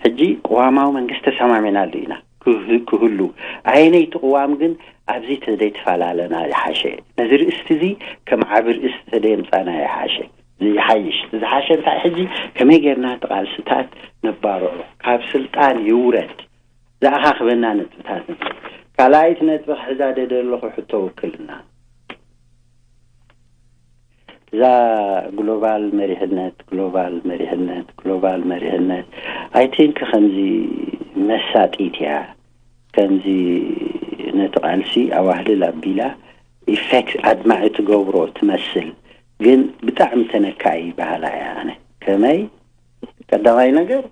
ሕጂ ቅዋማዊ መንግስቲ ተሰማሚዕናሉ ኢና ክህ-፣ ክህሉ። ኣየነይቲ ቅዋም ግን ኣብዚ ተዘይተፈላለና ይሓሸ። ነዚ ርእስቲ እዚ ከም ዓቢ ርእስቲ ተደየምጻና ይሓሸ። ይሓይሽ። ዝሓሸ እንታይ ሕጂ ከመይ ጌርና እቲ ቃልስታት ነባርዖ? ካብ ስልጣን ይውረድ። ዝኣኻኽበና ነጥብታት ንርኢ። ካልኣይቲ ነጥቢ ክሕዛ ደደለኹ ሕቶ ውክልና። እዛ ግሎባል መሪሕነት፣ ግሎባል መሪሕነት፣ ግሎባል መሪሕነት፣ I think ከምዚ መሳጢት እያ። ከምዚ ነቲ ቃልሲ ኣዋህልል ኣቢላ ኢፌክት ኣድማዒ ትገብሮ ትመስል፣ ግን ብጣዕሚ ተነካኢ በሃላ እያ። ኣነ ከመይ ቀዳማይ ነገር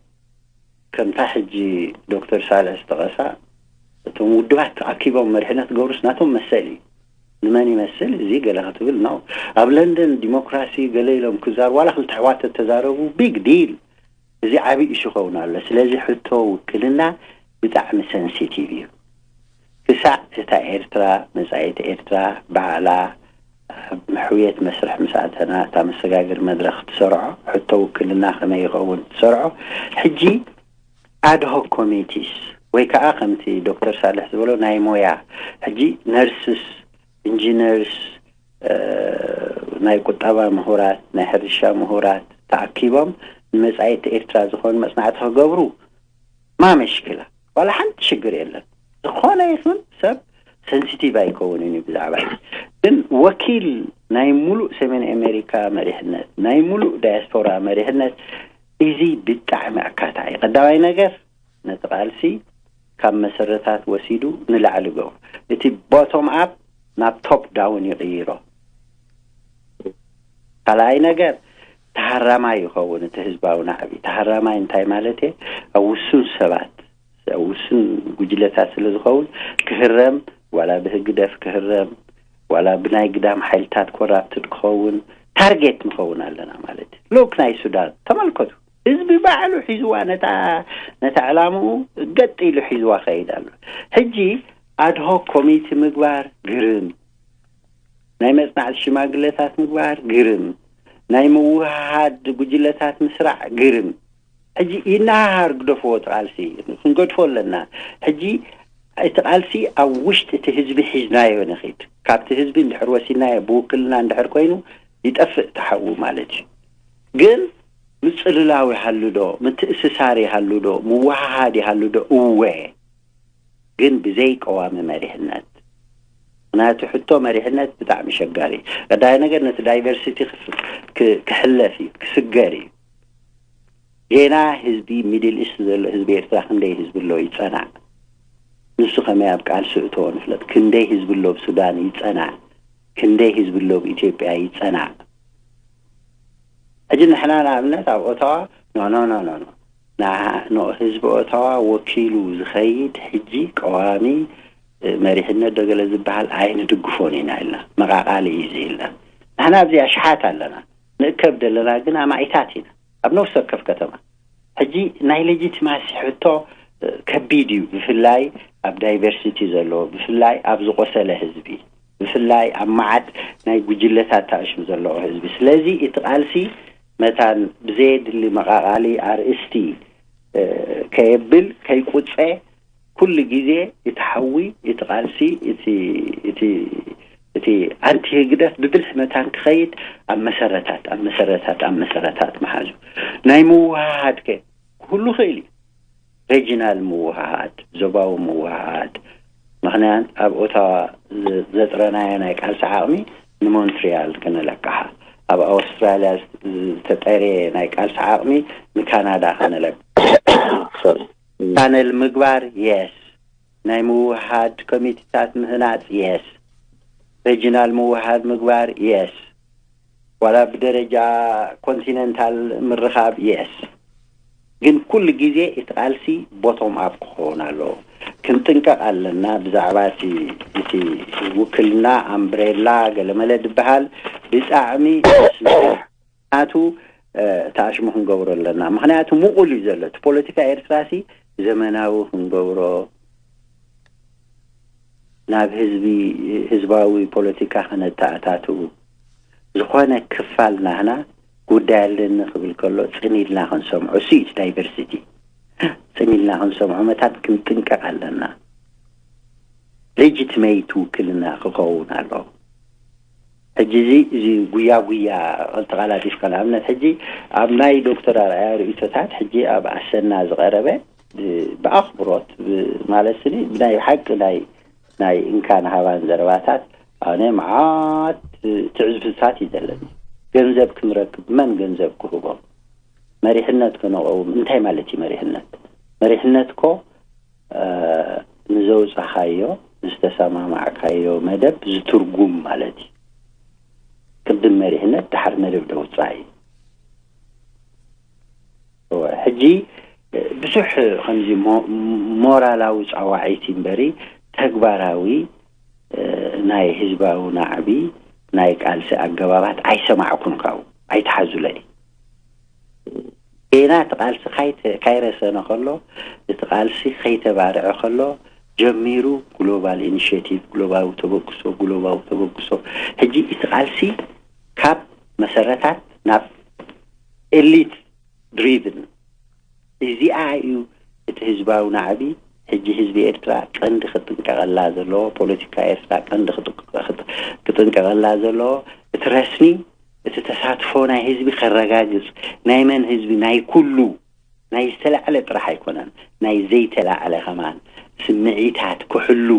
ከምታ ሕጂ ዶክተር ሳልሕ ዝጠቐሳ እቶም ውድባት ተኣኪቦም መሪሕነት ክገብሩስ ናቶም መሰል እዩ። ንመን ይመስል እዚ ገለ ክትብል ነው። ኣብ ለንደን ዲሞክራሲ ገለ ኢሎም ክዛር ዋላ ክልተ ኣሕዋት ተተዛረቡ ቢግ ዲል። እዚ ዓብዪ እሹ ኸውን ኣሎ። ስለዚ ሕቶ ውክልና ብጣዕሚ ሰንሲቲቭ እዩ። ክሳዕ እታ ኤርትራ፣ መጻኢት ኤርትራ ባዕላ ኣብ ምሕውየት መስርሕ ምስ ኣተና እታ መሰጋገሪ መድረኽ ትሰርዖ፣ ሕቶ ውክልና ከመይ ይኸውን ትሰርዖ። ሕጂ ኣድሆክ ኮሚቲስ ወይ ከዓ ከምቲ ዶክተር ሳልሕ ዝበሎ ናይ ሞያ ሕጂ ነርስስ፣ ኢንጂነርስ፣ ናይ ቁጠባ ምሁራት፣ ናይ ሕርሻ ምሁራት ተኣኪቦም ንመጻኢት ኤርትራ ዝኾን መጽናዕቲ ክገብሩ ማመሽክላ ዋላ ሓንቲ ሽግር የለን። ዝኾነ ይኹን ሰብ ሰንሲቲቭ ኣይከውንን እዩ ብዛዕባ እዚ። ግን ወኪል ናይ ሙሉእ ሰሜን ኣሜሪካ መሪሕነት፣ ናይ ሙሉእ ዳያስፖራ መሪሕነት፣ እዚ ብጣዕሚ ኣካታዒ። ቀዳማይ ነገር ነቲ ቃልሲ ካብ መሰረታት ወሲዱ ንላዕሊ ገብሮ፣ እቲ ቦቶም ኣፕ ናብ ቶፕ ዳውን ይቕይሮ። ካልኣይ ነገር ተሃራማይ ይኸውን እቲ ህዝባዊ ናዕቢ። ተሃራማይ እንታይ ማለት እየ? ኣብ ውሱን ሰባት፣ ኣብ ውሱን ጉጅለታት ስለ ዝኸውን ክህረም፣ ዋላ ብህግደፍ ክህረም፣ ዋላ ብናይ ግዳም ሓይልታት ኮራፕትድ ክኸውን ታርጌት ንኸውን ኣለና ማለት እዩ። ሉክ ናይ ሱዳን ተመልከቱ። ህዝቢ ባዕሉ ሒዝዋ ነታ ነታ ዕላምኡ ገጥ ኢሉ ሒዝዋ ከይድ ኣሎ። ሕጂ ኣድሆክ ኮሚቲ ምግባር ግርም፣ ናይ መጽናዕቲ ሽማግለታት ምግባር ግርም፣ ናይ ምውሃሃድ ጉጅለታት ምስራዕ ግርም። ሕጂ ይነሃሃር ግደፍዎ እቲ ቃልሲ ክንገድፎ ኣለና። ሕጂ እቲ ቃልሲ ኣብ ውሽጢ እቲ ህዝቢ ሒዝናዮ ንኺድ። ካብቲ ህዝቢ እንድሕር ወሲድናዮ ብውክልና እንድሕር ኮይኑ ይጠፍእ ተሓዉ ማለት እዩ። ግን ምጽልላው ይሃሉ ዶ? ምትእስሳር ይሃሉ ዶ? ምውሃሃድ ይሃሉ ዶ? እወ። ግን ብዘይ ቀዋሚ መሪሕነት። ምክንያቱ ሕቶ መሪሕነት ብጣዕሚ ሸጋሪ እዩ። ቀዳይ ነገር ነቲ ዳይቨርሲቲ ክፍ- ክ- ክሕለፍ እዩ፣ ክስገር እዩ። ጌና ህዝቢ ሚድል ኢስት ዘሎ ህዝቢ ኤርትራ ክንደይ ህዝቢ ኣሎ ይጸናዕ። ንሱ ከመይ ኣብ ቃልሲ እቶ ንፍለጥ። ክንደይ ህዝቢ ኣሎ ኣብ ሱዳን ይጸናዕ። ክንደይ ህዝቢ ኣሎ ኣብ ኢትዮጵያ ይጸናዕ። ሕጂ ንሕና ንኣብነት ኣብ ኦታዋ ኖ ኖ ኖ ኖ ኖ ንዓ- ኖ ህዝቢ ኦታዋ ወኪሉ ዝኸይድ ሕጂ ቀዋሚ መሪሕነት ዶ ገለ ዝበሃል ኣይንድግፎን ኢና ኢልና መቓቓሊ እዩ እዚ ኢልና። ንሕና ኣብዚ ኣሽሓት ኣለና ንእከብ ዘለና ግን ኣማኢታት ኢና ኣብ ነፍሲ ወከፍ ከተማ። ሕጂ ናይ ሌጂቲማሲ ሕቶ ከቢድ እዩ፣ ብፍላይ ኣብ ዳይቨርሲቲ ዘሎ፣ ብፍላይ ኣብ ዝቆሰለ ህዝቢ፣ ብፍላይ ኣብ መዓት ናይ ጉጅለታት ተኣሽሙ ዘለዎ ህዝቢ። ስለዚ እቲ ቃልሲ መታን ብዘየድሊ መቓቓሊ ኣርእስቲ ከየብል ከይቁፀ ኩሉ ግዜ እቲ ሓዊ እቲ ቃልሲ እቲ እቲ እቲ ኣንቲ ህግደፍ ብብልሒ መታን ክኸይድ ኣብ መሰረታት ኣብ መሰረታት ኣብ መሰረታት መሓዙ ናይ ምውሃሃድ ከ ኩሉ ክእል እዩ። ሬጂናል ምውሃሃድ፣ ዞባዊ ምውሃሃድ። ምኽንያት ኣብ ኦታዋ ዘጥረናዮ ናይ ቃልሲ ዓቕሚ ንሞንትሪያል ክነለቅሓ፣ ኣብ ኣውስትራልያ ዝተጠርየ ናይ ቃልሲ ዓቕሚ ንካናዳ ክነለቅሓ። ቻነል ምግባር የስ፣ ናይ ምውሃድ ኮሚቴታት ምህናፅ የስ፣ ሬጂናል ምውሃድ ምግባር የስ፣ ዋላ ብደረጃ ኮንቲነንታል ምርኻብ የስ። ግን ኩሉ ግዜ እቲ ቃልሲ ቦቶም ኣፕ ክኸውን ኣለዎ። ክንጥንቀቕ ኣለና ብዛዕባ እቲ ውክልና ኣምብሬላ ገለመለ ዝበሃል ብጣዕሚ ናቱ ተኣሽሙ ክንገብሮ ኣለና። ምክንያቱ ምቑል እዩ ዘሎ እቲ ፖለቲካ ኤርትራሲ ዘመናዊ ክንገብሮ ናብ ህዝቢ ህዝባዊ ፖለቲካ ከነተኣታትኡ ዝኾነ ክፋል ናህና ጉዳይ ኣለኒ ክብል ከሎ ጽን ኢልና ክንሰምዖ እሱ እዩ ዳይቨርሲቲ። ጽን ኢልና ክንሰምዖ መታን ክንጥንቀቕ ኣለና። ሌጂትመይት ውክልና ክኸውን ኣለዎ። ሕጂ እዚ እዚ ጉያ ጉያ ተቓላጢፍካ ንኣብነት ሕጂ ኣብ ናይ ዶክተር ኣርኣያ ርእይቶታት ሕጂ ኣብ ኣሰና ዝቐረበ ብ-፣ ብኣኽብሮት ብ-፣ ማለት ስኒ ብናይ ሓቂ ናይ፣ ናይ እንካን ሃባን ዘረባታት ኣነ መዓት ትዕዝብትታት እዩ ዘለኒ። ገንዘብ ክንረክብ መን ገንዘብ ክህቦም? መሪሕነት ከነቐውም እንታይ ማለት እዩ መሪሕነት? መሪሕነት እኮ፣ እ፣ ንዘውጻኻዮ፣ ንዝተሰማማዕካዮ መደብ ዝትርጉም ማለት እዩ። ቅድም መሪሕነት፣ ድሓር መደብ ደውጻእ እዩ። እወ፣ ሕጂ፣ እ፣ ብዙሕ ከምዚ ሞ-፣ ሞራላዊ ጻዋዒት እምበሪ ተግባራዊ፣ እ፣ ናይ ህዝባዊ ናዕቢ ናይ ቃልሲ ኣገባባት ኣይሰማዕኩን፣ ካብኡ ኣይተሓዙለይ። ጌና እቲ ቃልሲ ካይተ-፣ ካይረሰነ ከሎ፣ እቲ ቃልሲ ከይተባርዐ ከሎ ጀሚሩ ግሎባል ኢኒሽቲቭ፣ ግሎባዊ ተበግሶ፣ ግሎባዊ ተበግሶ። ሕጂ እቲ ቃልሲ ካብ መሰረታት ናብ ኤሊት ድሪቭን፣ እዚኣ እዩ እቲ ህዝባዊ ናዕቢ። ሕጂ ህዝቢ ኤርትራ ቀንዲ ክጥንቀቐላ ዘለዎ፣ ፖለቲካ ኤርትራ ቀንዲ ክጥንቀ-፣ ክጥ-፣ ክጥንቀቐላ ዘለዎ፣ እቲ ረስኒ፣ እቲ ተሳትፎ ናይ ህዝቢ ከረጋግጽ፣ ናይ መን ህዝቢ? ናይ ኩሉ። ናይ ዝተላዕለ ጥራሕ ኣይኮነን፣ ናይ ዘይተላዕለ ከማን ስምዒታት ክሕሉ፣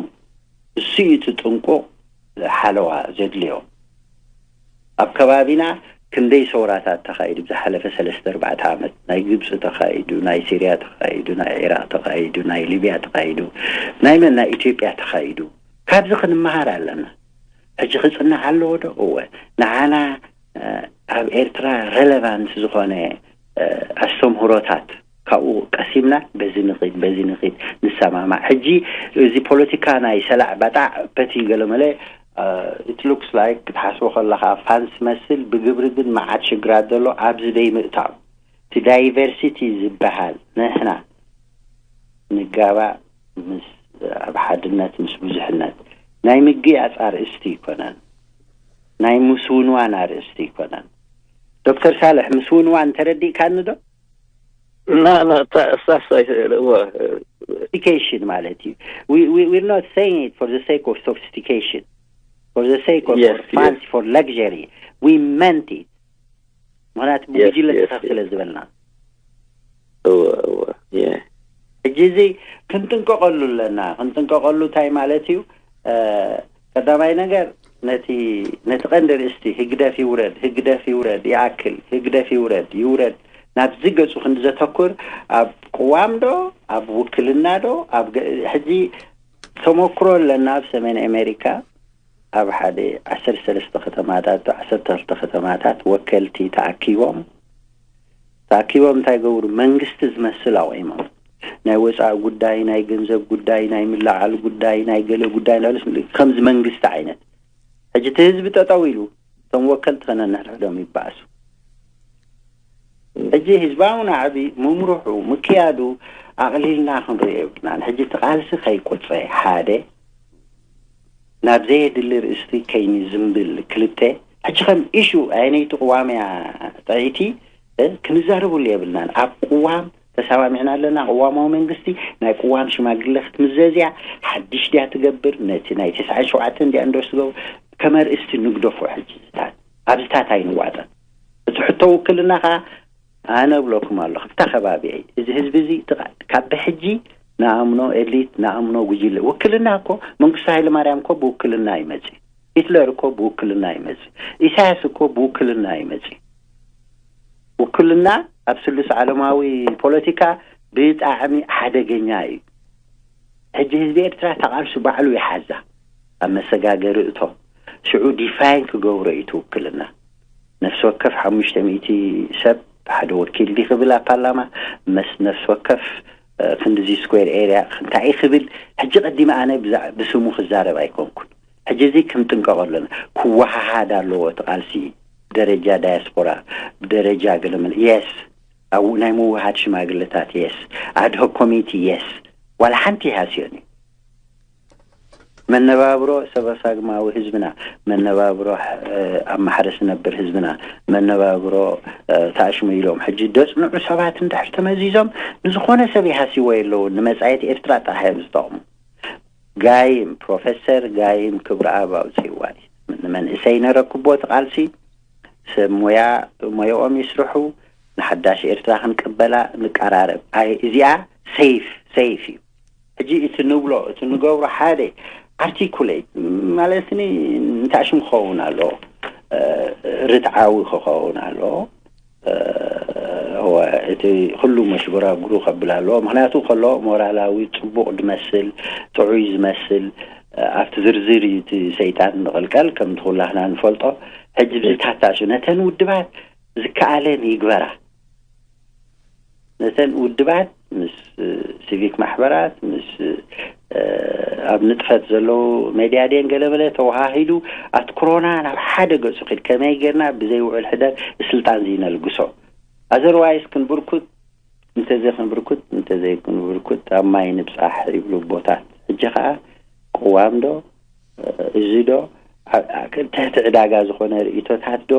እሱ እዩ እቲ ጥንቁቕ ሓለዋ ዘድልዮ። ኣብ ከባቢና ክንደይ ሰውራታት ተኻይዱ ብዝሓለፈ ሰለስተ ኣርባዕተ ዓመት? ናይ ግብፂ ተኻይዱ፣ ናይ ሲርያ ተኻይዱ፣ ናይ ዒራቕ ተኻይዱ፣ ናይ ሊብያ ተኻይዱ፣ ናይ መን? ናይ ኢትዮጵያ ተኻይዱ። ካብዚ ክንመሃር ኣለና። ሕጂ ክጽናዕ ኣለዎ ዶ? እወ። ንዓና፣ እ፣ ኣብ ኤርትራ ሬሌቫንት ዝኾነ፣ እ፣ ኣስተምህሮታት ካብኡ ቀሲምና በዚ ንኺድ፣ በዚ ንኺድ፣ ንሰማማዕ። ሕጂ እዚ ፖለቲካ ናይ ሰላዕ ባጣዕ ፐቲ ገለመለ፣ እ፣ it looks like ክትሓስቦ ከለኻ ፋንስ መስል፣ ብግብሪ ግን መዓት ሽግራት ዘሎ ኣብዚ ደይ ምእታው። እቲ ዳይቨርሲቲ ዝበሃል ንሕና ንጋባእ ምስ፣ ኣብ ሓድነት ምስ ብዙሕነት ናይ ምግያጽ ኣርእስቲ ይኮነን፣ ናይ ምስውንዋን ኣርእስቲ ይኮነን። ዶክተር ሳልሕ፣ ምስውንዋን ተረዲእካኒ ዶ? ና ና ታ- ሳሳይ እዋ Sophistication ማለት እዩ። We, we, we're not saying it for the sake of sophistication, for the sake of Yes, for fancy, for luxury. We meant it. ምክንያቱ Yes, ብጉጅለ yes, ተሳፍ yes. ስለ ዝበልና። እዋ እዋ የ ሕጂ እዚ ክንጥንቀቐሉ ኣለና። ክንጥንቀቐሉ እንታይ ማለት እዩ? እ፣ ቀዳማይ ነገር ነቲ፣ ነቲ ቀንዲ ርእስቲ ህግደፍ ይውረድ፣ ህግደፍ ይውረድ፣ ይኣክል፣ ህግደፍ ይውረድ፣ ይውረድ፣ ናብዚ ገጹ ክንዲ ዘተኩር፣ ኣብ ቅዋም ዶ፣ ኣብ ውክልና ዶ፣ ኣብ ገ-፣ ሕጂ ተመክሮ ኣለና። ኣብ ሰሜን ኣሜሪካ ኣብ ሓደ ዓሰርተ ሰለስተ ከተማታት፣ ዓሰርተ ክልተ ከተማታት ወከልቲ ተኣኪቦም፣ ተኣኪቦም እንታይ ገብሩ? መንግስቲ ዝመስል ኣቑሞም። ናይ ወፃኢ ጉዳይ፣ ናይ ገንዘብ ጉዳይ፣ ናይ ምልዓል ጉዳይ፣ ናይ ገለ ጉዳይ፣ ናይ ለስ-፣ ከምዚ መንግስቲ ዓይነት። ሕጂ እቲ ህዝቢ ጠጠው ኢሉ፣ እቶም ወከልቲ ከነንሕድሕዶም ይበኣሱ። ሕጂ ህዝባዊ ናዕቢ ምምርሑ፣ ምክያዱ ኣቕሊልና ክንሪኦ የብልናን። ሕጂ እቲ ቃልሲ ከይቆፀ፣ ሓደ፣ ናብ ዘየድሊ ርእስቲ ከይኒ ዝምብል፣ ክልተ፣ ሕጂ ከም ኢሹ ኣየነይቲ ቅዋም እያ ጥዕይቲ፣ እ፣ ክንዛረበሉ የብልናን። ኣብ ቅዋም ተሰማሚዕና ኣለና፣ ቅዋማዊ መንግስቲ። ናይ ቅዋም ሽማግለ ክትምዘዝ እያ። ሓድሽ ድያ ትገብር፣ ነቲ ናይ ተስዓን ሸውዓተን ድያ እንደርስ ትገብር፣ ከም ኣርእስቲ ንግደፎ። ሕጂ ዝታት ኣብዝታት ኣይንዋጠን። እቲ ሕቶ ውክልና ከዓ ኣነ እብለኩም ኣለኹ፣ ኣብታ ከባቢ እየ። እዚ ህዝቢ እዚ ትቓ-፣ ካብ ብሕጂ ንኣምኖ ኤሊት፣ ንኣምኖ ጉጅለ። ውክልና እኮ መንግስቱ ሃይለማርያም እኮ ብውክልና ይመጽእ፣ ሂትለር እኮ ብውክልና ይመጽእ፣ ኢሳያስ እኮ ብውክልና ይመጽእ። ውክልና ኣብ ስሉስ ዓለማዊ ፖለቲካ ብጣዕሚ ሓደገኛ እዩ። ሕጂ ህዝቢ ኤርትራ ተቓልሱ ባዕሉ ይሓዛ፣ ኣብ መሰጋገሪ እቶ። ሽዑ ዲፋይን ክገብሮ እዩ እቲ ውክልና። ነፍሲ ወከፍ ሓሙሽተ ሚእቲ ሰብ ሓደ ወኪል ዲ ክብል ኣብ ፓርላማ፣ መስ ነፍሲ ወከፍ፣ እ፣ ክንድዚ ስኩዌር ኤርያ እንታይ እዩ ክብል። ሕጂ ቀዲመ ኣነ ብዛ-፣ ብስሙ ክዛረብ ኣይኮንኩን። ሕጂ እዚ ክንጥንቀቕ ኣለና። ክወሃሃድ ኣለዎ እቲ ቃልሲ። ደረጃ ዳያስፖራ፣ ደረጃ ገለመለ፣ የስ፣ ኣብ ናይ ምውሃድ ሽማግለታት፣ የስ፣ ኣድሆክ ኮሚቲ፣ የስ፣ ዋላ ሓንቲ ይሃስዮን እዩ። መነባብሮ ሰበሳግማዊ ህዝብና፣ መነባብሮ፣ እ፣ ኣብ ማሕረስ ዝነብር ህዝብና፣ መነባብሮ፣ እ፣ ተኣሽሙ ኢሎም ሕጂ ደጽንዑ ሰባት እንድሕር ተመዚዞም፣ ንዝኾነ ሰብ ይሃስይዎ የለውን። ንመጻኢት ኤርትራ ጥራሕ እዮም ዝጠቕሙ። ጋይም፣ ፕሮፌሰር ጋይም ክብረኣብ ኣውጺእዋ እዩ። ንመንእሰይ ነረክቦ እቲ ቃልሲ፣ ሰብ ሞያ ሞያኦም ይስርሑ፣ ንሓዳሽ ኤርትራ ክንቅበላ ንቀራረብ። ኣይ፣ እዚኣ ሴፍ ሴፍ እዩ። ሕጂ እቲ ንብሎ እቲ ንገብሮ ሓደ ኣርቲኩሌት ማለት ንእንታሽም ክኸውን ኣለዎ፣ ርትዓዊ ክኸውን ኣለዎ። እወ፣ እቲ ኩሉ መሽጎራጉሩ ከብል ኣለዎ። ምክንያቱ ከሎ ሞራላዊ ጽቡቕ ዝመስል፣ ጥዑይ ዝመስል፣ ኣብቲ ዝርዝር እዩ እቲ ሰይጣን ንቕልቀል። ከምቲ ኩላህና ንፈልጦ፣ ሕጂ ብዝታታሹ ነተን ውድባት ዝከኣለን ይግበራ። ነተን ውድባት ምስ ሲቪክ ማሕበራት፣ ምስ ኣብ ንጥፈት ዘለዉ ሜድያ ድን ገለመለ ተወሃሂዱ ኣትኩሮና ናብ ሓደ ገጹ ክድ ከመይ ጌርና ብዘይ ውዕል ሕደር ስልጣን ዝይነልግሶ። ኣዘርዋይስ ክንብርኩት እንተዘይ ክንብርኩት እንተዘይ ክንብርኩት ኣብ ማይ ንብጻሕ ይብሉ ኣቦታት። ሕጂ ከኣ ቅዋም ዶ እዚ ዶ ትሕቲ ዕዳጋ ዝኾነ ርእቶታት ዶ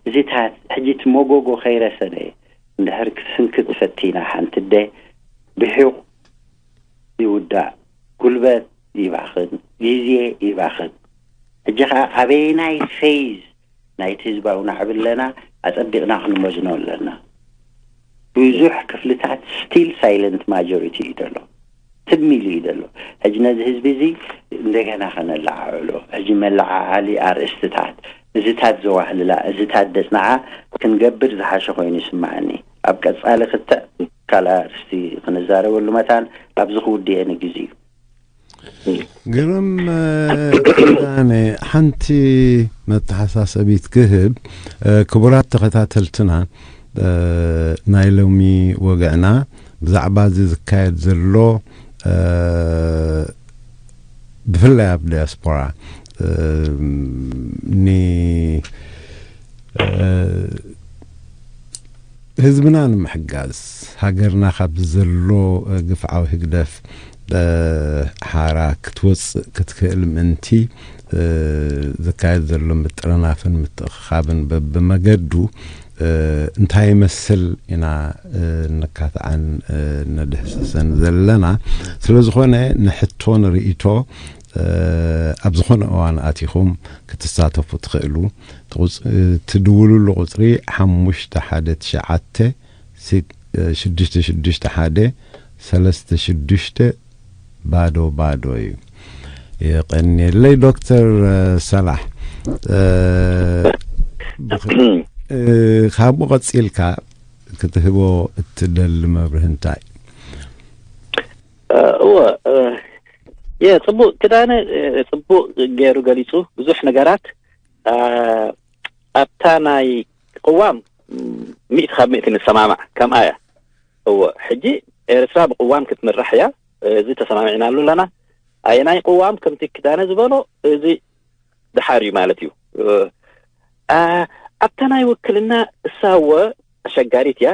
እዚታት ሕጂ እቲ መጎጎ ከይረሰነ እንድሕር ክትስንክት ፈቲና ሓንቲ ኣደ ብሒቕ ይውዳእ፣ ጉልበት ይባኽን፣ ግዜ ይባኽን። ሕጂ ከኣ ኣበየናይ ፌዝ ናይቲ ህዝባዊ ናዕቢ ኣለና ኣጸቢቕና ክንመዝኖ ኣለና። ብዙሕ ክፍልታት ስቲል ሳይለንት ማጆሪቲ እዩ ዘሎ፣ ትም ኢሉ እዩ ዘሎ። ሕጂ ነዚ ህዝቢ እዚ እንደገና ከነለዓዕሎ፣ ሕጂ መለዓዓሊ ኣርእስትታት፣ እዚታት ዘዋህልላ፣ እዚታት ደጽንዓ ክንገብር ዝሓሸ ኮይኑ ይስምዓኒ። ኣብ ቀጻሊ ክትዕ ካልእ ኣርእስቲ ክንዛረበሉ መታን ኣብዚ ክውድኤ ንግዜ እዩ። ግርም ኪዳነ፣ ሓንቲ መተሓሳሰቢት ክህብ። ክቡራት ተኸታተልትና፣ ናይ ሎሚ ወግዕና ብዛዕባ እዚ ዝካየድ ዘሎ፣ ብፍላይ ኣብ ዲያስፖራ፣ ን ህዝብና ንምሕጋዝ፣ ሃገርና ካብ ዘሎ ግፍዓዊ ህግደፍ ሓራ ክትወፅእ ክትክእል ምእንቲ ዝካየድ ዘሎ ምጥርናፍን ምትእኽኻብን በብመገዱ እንታይ ይመስል ኢና ነካትዓን ነድህስሰን ዘለና። ስለ ዝኾነ ንሕቶን ርእይቶ ኣብ ዝኾነ እዋን ኣቲኹም ክትሳተፉ ትኽእሉ። ትድውሉሉ ቁፅሪ ሓሙሽተ ሓደ ትሽዓተ ሽዱሽተ ሽዱሽተ ሓደ ሰለስተ ሽዱሽተ ባዶ ባዶ እዩ። የቐንየለይ ዶክተር ሰላሕ። ካብኡ ቀፂልካ ክትህቦ እትደሊ መብርህ እንታይ? እወ፣ የ ፅቡቅ ክዳነ ፅቡቅ ገይሩ ገሊፁ ብዙሕ ነገራት። ኣብታ ናይ ቅዋም ሚእቲ ካብ ሚእቲ ንሰማማዕ ከምኣ እያ። እወ፣ ሕጂ ኤርትራ ብቅዋም ክትምራሕ እያ። እዚ ተሰማሚዕናሉ ኣለና። ኣየናይ ቅዋም ከምቲ ክዳነ ዝበሎ እዚ ድሓር እዩ ማለት እዩ። ኣብታ ናይ ውክልና እሳወ ኣሸጋሪት እያ።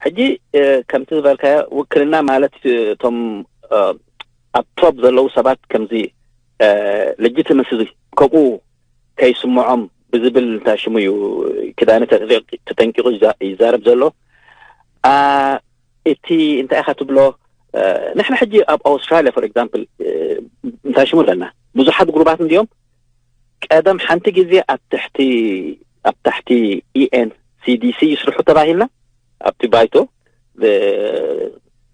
ሕጂ ከምቲ ዝበልካዮ ውክልና ማለት እቶም ኣብ ቶፕ ዘለዉ ሰባት ከምዚ ሌጂቲመሲ ከምኡ ከይስምዖም ብዝብል እንታይ ሽሙ እዩ ክዳነ ተጠንቂቑ ይዛረብ ዘሎ። እቲ እንታይ ኢኻ ትብሎ? ንሕና ሕጂ ኣብ ኣውስትራሊያ ፎር ኤግዛምፕል እንታይ ሽሙ ኣለና ብዙሓት ግሩባት እንዲዮም ቀደም ሓንቲ ግዜ ኣብ ትሕቲ ኣብ ታሕቲ ኢኤንሲዲሲ ይስርሑ ተባሂልና ኣብቲ ባይቶ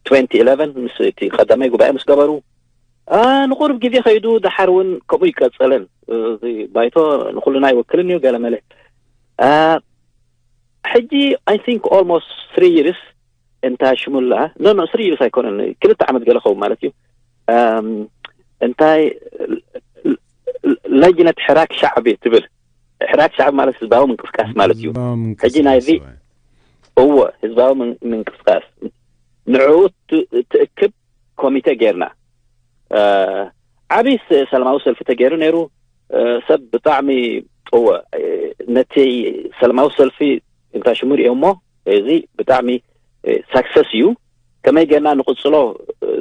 ትወንቲ ኢለቨን ምስ እቲ ቀዳማይ ጉባኤ ምስ ገበሩ ንቁሩብ ግዜ ከይዱ ደሓር እውን ከምኡ ይቀጸለን። እዚ ባይቶ ንኩልና ይወክልን እዩ ገለመለ። ሕጂ I think almost three years እንታ ሽሙላ no no three years ኣይኮነን ክልተ ዓመት ገለ ኸውን ማለት እዩ። እንታይ ለጅነት ሕራክ ሻዕቢ ትብል ሕራክ ሻዕቢ ማለት ህዝባዊ ምንቅስቃስ ማለት እዩ። ሕጂ ናይዚ እወ ህዝባዊ ምንቅስቃስ ንዕኡ ትእክብ ኮሚቴ ጌርና ዓብይ ሰላማዊ ሰልፊ ተገይሩ ነይሩ። ሰብ ብጣዕሚ እወ ነቲ ሰላማዊ ሰልፊ እንታይ ሽሙ ሪኦሞ እዚ ብጣዕሚ ሳክሰስ እዩ። ከመይ ጌርና ንቕፅሎ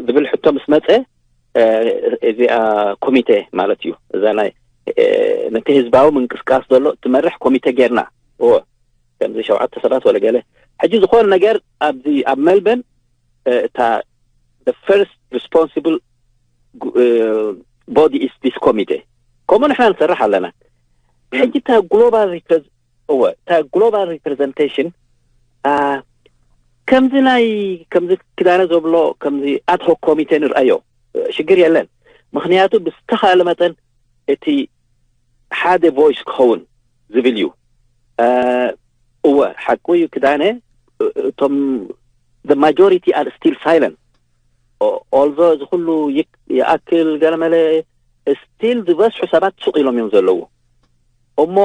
ዝብል ሕቶ ምስ መፀ እዚኣ ኮሚቴ ማለት እዩ እዛ ናይ ነቲ ህዝባዊ ምንቅስቃስ ዘሎ ትመርሕ ኮሚቴ ጌርና እወ ከምዚ ሸውዓተ ሰባት ወለ ገለ ሕጂ ዝኾነ ነገር ኣብዚ ኣብ መልበን እታ first responsible body is this committee ከምኡ ንሕና ንሰርሕ ኣለና። ሕጂ እታ global እወ እታ global representation ከምዚ ናይ ከምዚ ክዳነ ዘብሎ ከምዚ ኣድሆክ ኮሚቴ ንርኣዮ፣ ሽግር የለን። ምክንያቱ ብዝተኻለ መጠን እቲ ሓደ ቮይስ ክኸውን ዝብል እዩ። እወ፣ ሓቁ እዩ ክዳነ። እቶም ማጆሪቲ ኣር ስቲል ሳይለንት። ኦልዞ እዚ ኩሉ ይኣክል ገለመለ፣ ስቲል ዝበዝሑ ሰባት ሱቕ ኢሎም እዮም ዘለዉ። እሞ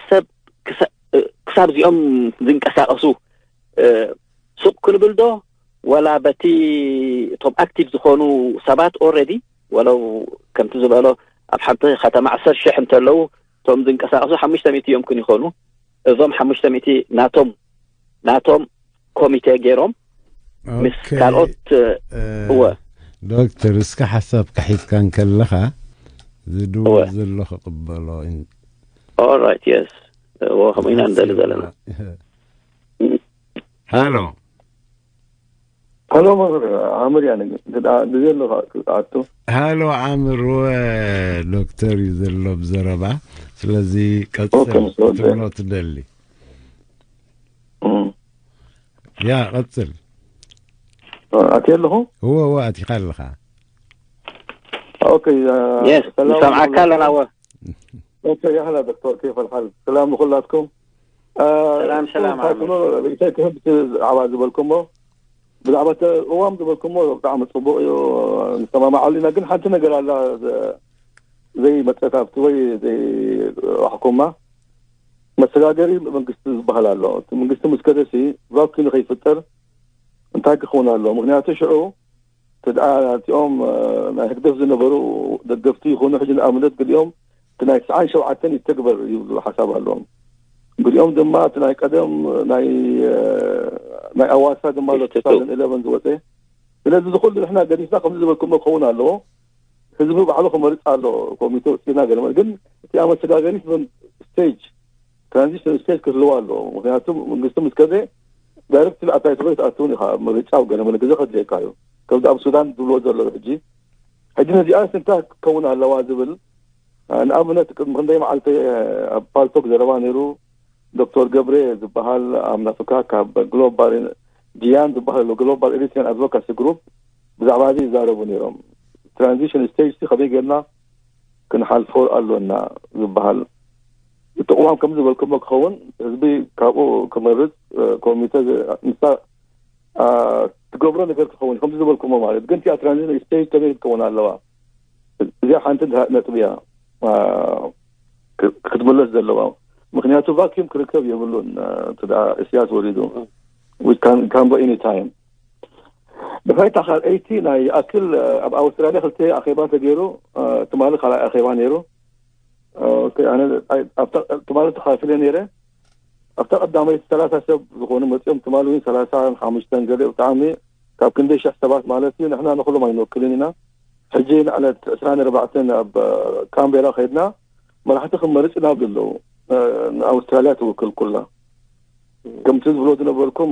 ሰብ ክሳብ እዚኦም ዝንቀሳቐሱ ሱቕ ክንብል ዶ? ወላ በቲ እቶም ኣክቲቭ ዝኾኑ ሰባት ኦረዲ፣ ወለው ከምቲ ዝበሎ ኣብ ሓንቲ ከተማ ዓሰርተ ሽሕ እንተለዉ፣ እቶም ዝንቀሳቐሱ ሓሙሽተ ሚእቲ እዮም ክን ይኾኑ። እዞም ሓሙሽተ ሚእቲ ናቶም ናቶም ኮሚቴ ገይሮም ምስ ካልኦት እወ። ዶክተር፣ እስከ ሓሳብ ክሒዝካ እንከለኻ ዝድውል ዘሎ ክቕበሎ። ኦራይት፣ የስ፣ እዎ፣ ከምኡ ኢና ንደሊ ዘለና። ሃሎ። ሃሎ መምህር ዓምር፣ ያነ ግዜ ኣለካ ኣቱ። ሃሎ ዓምር፣ ወ ዶክተር እዩ ዘሎ ብዘረባ። ስለዚ ቀጽል ትብሎ ትደሊ። ያ ቀጽል። ኣቲ ኣለኹ። እወ እወ፣ ኣቲኻ ኣለኻ። ኦኬ። የስ፣ ንሰምዓካ ኣለና። ወ ኦኬ፣ ያህላ ዶክተር፣ ኬፍ ኣልሓል? ሰላም ንኹላትኩም። ሰላም ሰላም። ሪእቶይ ክህብ ብዛዕባ ዝበልኩሞ፣ ብዛዕባ ቅዋም ዝበልኩሞ ብጣዕሚ ፅቡቅ እዩ፣ ንሰማማዓሉ ኢና። ግን ሓንቲ ነገር ኣላ ዘይመፀት ኣብቲ ወይ ዘይረኣሕኩማ፣ መሰጋገሪ መንግስቲ ዝበሃል ኣሎ። እቲ መንግስቲ ምስ ከደሲ ቫኪዩም ከይፍጠር እንታይ ክኸውን ኣሎ? ምክንያቱ ሽዑ እቲ ደኣ እቲኦም ናይ ህግደፍ ዝነበሩ ደገፍቲ ይኹኑ፣ ሕጂ ንኣብነት ገሊኦም እቲ ናይ ትስዓን ሸውዓተን ይተግበር ይብሉ ሓሳብ ኣለዎም። ገሊኦም ድማ እቲ ናይ ቀደም ናይ ናይ ኣዋሳ ድማ ኣሎ ቱ ታውዘንድ ኢለቨን ዝወፀ። ስለዚ እዚ ኩሉ ንሕና ገዲፍና ከምዚ ዝበልኩሞ ክኸውን ኣለዎ። ህዝቢ ባዕሉ ክመርፅ ኣሎ። ኮሚቴ ውፅኢና ገለ ግን እቲኣ መሰጋገሪት ስቴጅ ትራንዚሽን ስቴጅ ክህልዋ ኣለዎ። ምክንያቱ መንግስቲ ምስ ከደ ዳይሬክት ኣብ ታይትሎ ትኣትውን ኢኻ። ምርጫ ኣብ ገለ መለ ግዜ ከድልየካ እዩ። ከምዚ ኣብ ሱዳን ዝብልዎ ዘለዉ ሕጂ ሕጂ ነዚኣስ እንታይ ክከውን ኣለዋ ዝብል ንኣብነት ቅድሚ ክንደይ መዓልቲ ኣብ ፓልቶክ ዘረባ ነይሩ። ዶክተር ገብሬ ዝበሃል ኣብ ናፍካ ካብ ግሎባል ጂያን ዝበሃል ግሎባል ኤሪትሪያን ኣድቮካሲ ግሩፕ ብዛዕባ እዚ ይዛረቡ ነይሮም። ትራንዚሽን ስቴጅ ከመይ ጌርና ክንሓልፎ ኣሎና ዝበሃል እቲ ቅዋም ከምዚ ዝበልኩሞ ክኸውን ህዝቢ ካብኡ ክመርፅ ኮሚቴ ንሳ ትገብሮ ነገር ክኸውን ከምዚ ዝበልኩሞ ማለት ግን እቲኣ ትራንዚሽን ስቴጅ ከመይ ክትከውን ኣለዋ? እዚኣ ሓንቲ ነጥቢ እያ ክትምለስ ዘለዋ። ምክንያቱ ቫኪዩም ክርከብ የብሉን። እቲ ደኣ እስያስ ወሪዱ ካን ጎ ኤኒ ታይም። ድሕሪታ ካልኣይቲ ናይ ኣክል ኣብ ኣውስትራልያ ክልተ ኣኼባ ተገይሩ። ትማሊ ካልኣይ ኣኼባ ነይሩ። ኣነ ትማሊ ተኻፊለ ነይረ። ኣብታ ቀዳመይቲ ሰላሳ ሰብ ዝኾኑ መፂኦም ትማሊ እውን ሰላሳ ሓሙሽተን ገለ ብጣዕሚ ካብ ክንደይ ሽሕ ሰባት ማለት እዩ። ንሕና ንኩሎም ኣይንወክልን ኢና። ሕጂ ንዕለት ዕስራን ኣርባዕተን ኣብ ካምቤራ ከይድና መራሕቲ ክንመርፅ ኢና ብሉ ኣለዉ። ንኣውስትራልያ ትውክል ኩላ ከምቲ ዝብሎ ዝነበርኩም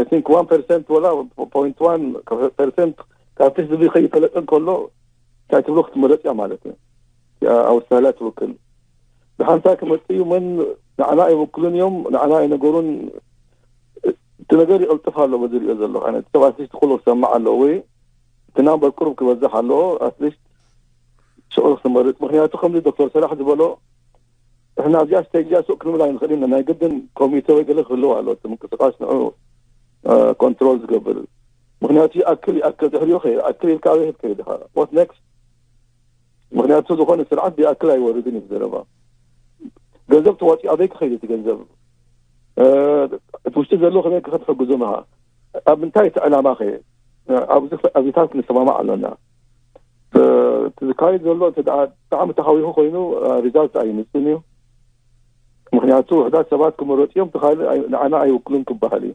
I think one percent ወላ point one percent ካብቲ ህዝቢ ከይፈለጠ እንከሎ እንታይ ትብሎ ክትመረፅ እያ ማለት እዩ። ኣውስትራልያ ትውክል ብሓንሳብ ክመፅእ እዩ። መን ንዓና ኣይውክሉን እዮም፣ ንዓና ኣይነገሩን። እቲ ነገር ይቕልጥፍ ኣሎ በዚ ሪኦ ዘለኹ ዓይነት ሰብ ኣትሊስት ኩሉ ክሰማዕ ኣለዎ ወይ እቲ ናምበር ቁሩብ ክበዝሕ ኣለዎ ኣትሊስት ሽዑ ክትመርፅ። ምክንያቱ ከምዚ ዶክተር ሰላሕ ዝበሎ ንሕና ኣብዚኣ ስቴጅ እዚኣ ሱቅ ክንብል ኣይንኽእል ኢና። ናይ ግድን ኮሚቴ ወይ ገለ ክህልው ኣሎ እቲ ምንቅስቃስ ንዑ ኮንትሮል ዝገብር። ምክንያቱ ይኣክል ይኣክል ድሕሪኡ ከ ይኣክል ኢልካ ኣበይ ክትከይድ ኢኻ? What next? ምክንያቱ ዝኾነ ስርዓት ብይኣክል ኣይወርድን እዩ ዘረባ። ገንዘብ ተዋፂኡ ኣበይ ክኸይድ እቲ ገንዘብ? እቲ ውሽጢ ዘለዉ ከመይ ክትሕግዞም ኢኻ? ኣብ ምንታይ እቲ ዕላማ ከ? ኣብዚታት ክንሰማማዕ ኣሎና። እቲ ዝካየድ ዘሎ እቲ ብጣዕሚ ተሃዊኹ ኮይኑ ሪዛልት ኣይምፅን እዩ። ምክንያቱ ውሕዳት ሰባት ክመረፁ እዮም፣ እቲ ካልእ ንዓና ኣይውክሉን ክበሃል እዩ።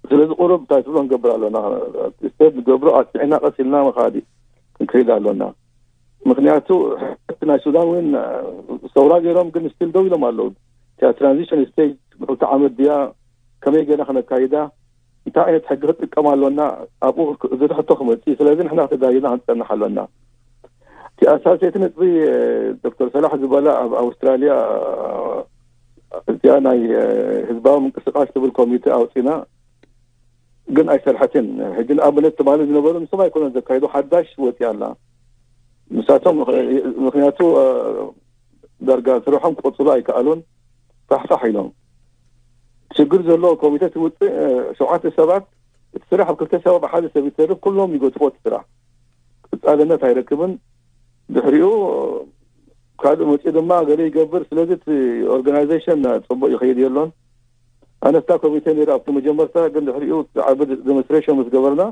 ስለዚ ቁሩብ እንታይ ትብሎ ንገብር ኣሎና። ስቴፕ ንገብሮ ኣስዒና ቀስ ኢልና መኻዲ ክንከይድ ኣሎና። ምክንያቱ እቲ ናይ ሱዳን እውን ሰውራ ገይሮም ግን ስቲል ደው ኢሎም ኣለዉ። እቲያ ትራንዚሽን ስቴጅ ብክልተ ዓመት ድያ ከመይ ገይርና ክነካይዳ እንታይ ዓይነት ሕጊ ክጥቀም ኣሎና ኣብኡ ዝርሕቶ ክመፅእ። ስለዚ ንሕና ተጋይና ክንፀንሕ ኣሎና። እቲ ኣሳሰይቲ ነጥቢ ዶክተር ሰላሕ ዝበላ ኣብ ኣውስትራልያ እዚኣ ናይ ህዝባዊ ምንቅስቃስ ትብል ኮሚቴ ኣውፂና፣ ግን ኣይሰርሐትን። ሕጂ ንኣብነት ትማሊ ዝነበሩ ንሶም ኣይኮነን ዘካይዱ፣ ሓዳሽ ወፂኣ ኣላ። ንሳቶም ምኽንያቱ ዳርጋ ስርሖም ክቅፅሉ ኣይከኣሉን፣ ፋሕፋሕ ኢሎም። ሽግር ዘለዎ ኮሚቴ ትውፅእ፣ ሸውዓተ ሰባት፣ እቲ ስራሕ ኣብ ክልተ ሰብ ኣብ ሓደ ሰብ ይተርፍ፣ ኩሎም ይገድፎ እቲ ስራሕ፣ ቅፃልነት ኣይረክብን። ድሕሪኡ ካልእ መፂኡ ድማ ገለ ይገብር። ስለዚ እቲ ኦርጋናይዜሽን ፅቡቅ ይኸይድ የሎን። ኣነስታ ኮሚቴ ነይረ ኣብቲ መጀመርታ፣ ግን ድሕሪኡ ዓቢ ዴሞንስትሬሽን ምስ ገበርና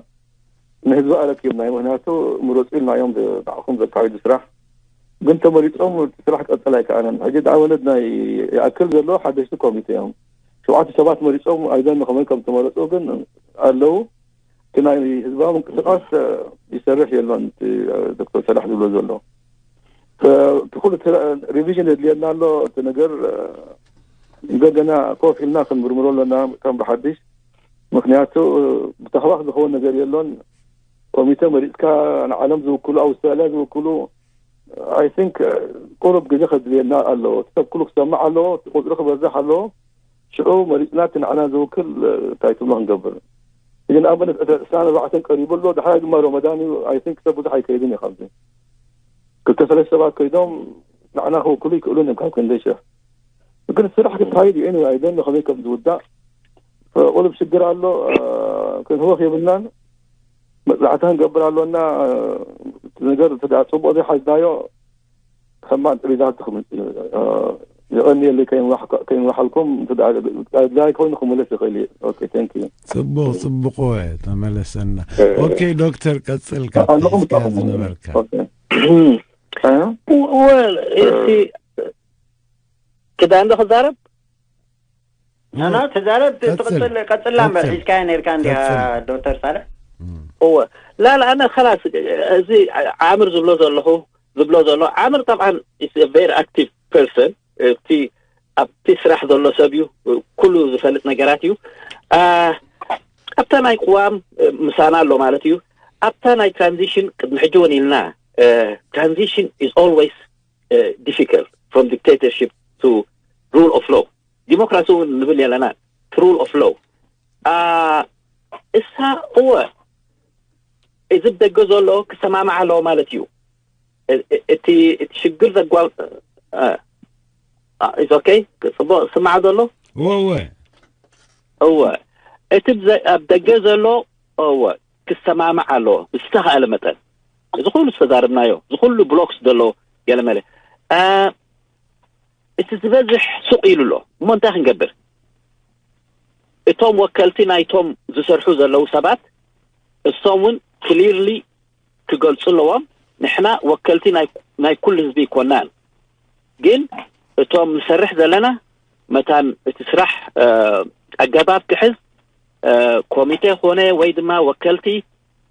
ንህዝቢ ኣረኪብናዮ። ምክንያቱ ምረፁ ኢልናዮም፣ ንዓኹም ዘካይዱ ስራሕ፣ ግን ተመሪፆም እቲ ስራሕ ክቀፅል ኣይከኣለን። ሕጂ ንኣብነት ናይ ይኣክል ዘሎ ሓደሽቲ ኮሚቴ እዮም። ሸውዓተ ሰባት መሪፆም፣ ኣይደን ከመይ ከም ተመረፁ ግን ኣለዉ። እቲ ናይ ህዝባዊ ምንቅስቃስ ይሰርሕ የሎን። እቲ ዶክተር ሰላሕ ዝብሎ ዘሎ እቲ ኩሉ ሪቪዥን የድልየና ኣሎ። እቲ ነገር እንደገና ኮፍ ኢልና ክንምርምሮ ኣለና ከም ብሓድሽ። ምክንያቱ ብታህዋክ ዝኸውን ነገር የሎን። ኮሚቴ መሪፅካ ንዓለም ዝውክሉ፣ ኣውስትራልያ ዝውክሉ፣ ኣይ ቲንክ ቁሩብ ግዜ ከድልየና ኣለዎ። እቲ ሰብ ኩሉ ክሰማዕ ኣለዎ። እቲ ቁፅሪ ክበዝሕ ኣለዎ። ሽዑ መሪፅና እቲ ንዓና ዝውክል እንታይ ትብሎ ክንገብር። ግን ኣብነት ዕስራን ኣርባዕተን ቀሪቡ ኣሎ። ድሓር ድማ ሮመዳን እዩ። ኣይ ቲንክ ሰብ ብዙሕ ኣይከይድን እዩ። ካብዚ ክልተ ሰለስተ ሰባት ከይዶም ንዓና ክውክሉ ይክእሉን እዮም ካብ ክንደይ ሽሕ። ግን ስራሕ ክካይድ እዩ። ኤኒወይ ኣይደን ከመይ ከም ዝውዳእ ቁሩብ ሽግር ኣሎ። ክንህወኽ የብልናን። መፅናዕቲ ክንገብር ኣሎና። እቲ ነገር እቲ ደኣ ፅቡቅ ዘይሓዝናዮ ሕማቅ ሪዛልት ክምፅእ እዩ። የቐንየለይ። ከይንዋሓልኩም፣ እንታይ ኮይኑ ክምለስ ይኽእል እዩ። ኦኬ፣ ቴንክ ዩ። ጽቡቕ፣ ጽቡቕ፣ ወ ተመለሰና። ኦኬ፣ ዶክተር፣ ቀጽል ካብቲ ኣንኹም ሒዝካ ብጣዕሚ ዝነበርካ። ኦኬ። እ? ወል፣ እስቲ ክዳ እንዶ ክዛረብ? ኣና ተዛረብ፣ ቀጽል። ትቕጽል፣ ቀጽላ እምበር ቀጽል። ሒዝካያ ነርካ እንዲያ፣ ቀጽል። ዶክተር ሳልሕ። እም። እወ። ላላ፣ ኣነ ኸላስ፣ እዚ ዓምር ዝብሎ ዘለኹ፣ ዝብሎ ዘሎ፣ ዓምር ጠብዓን is a very active person። እቲ ኣብቲ ስራሕ ዘሎ ሰብ እዩ፣ ኩሉ ዝፈልጥ ነገራት እዩ። አ፣ ኣብታ ናይ ቅዋም ምሳና ኣሎ ማለት እዩ። ኣብታ ናይ ትራንዚሽን ቅድሚ ሕጂ እውን ኢልና፣ እ፣ ትራንዚሽን is always፣ እ፣ difficult from dictatorship to rule of law። ዲሞክራሲ እውን ንብል የለና፣ rule of law። አ፣ እሳ እወ፣ እዚ ብደገ ዘሎ ክሰማማዕ ኣለዎ ማለት እዩ። እ-፣ እ-፣ እቲ፣ እቲ ሽግር ዘጓ-፣ እ፣ እ፣ is okay? ጽቡቕ ስማዕ ዘሎ? እወ፣ እወ። እወ። እቲ ብዘ-፣ ኣብ ደገ ዘሎ፣ እወ፣ ክሰማማዕ ኣለዎ ብዝተኻእለ መጠን። እዚ ኩሉ ዝተዛረብናዮ፣ እዚ ኩሉ ብሎክስ ዘሎ ገለመለ። እ፣ እቲ ዝበዝሕ ሱቕ ኢሉ ኣሎ። እሞ እንታይ ክንገብር? እቶም ወከልቲ ናይቶም ዝሰርሑ ዘለዉ ሰባት፣ እሶም እውን ክሊርሊ ክገልጹ ኣለዎም። ንሕና ወከልቲ ናይ፣ ናይ ኩሉ ህዝቢ ኣይኮናን። ግን እቶም ንሰርሕ ዘለና መታን እቲ ስራሕ፣ እ፣ ኣገባብ ክሕዝ፣ እ፣ ኮሚቴ ኾነ ወይ ድማ ወከልቲ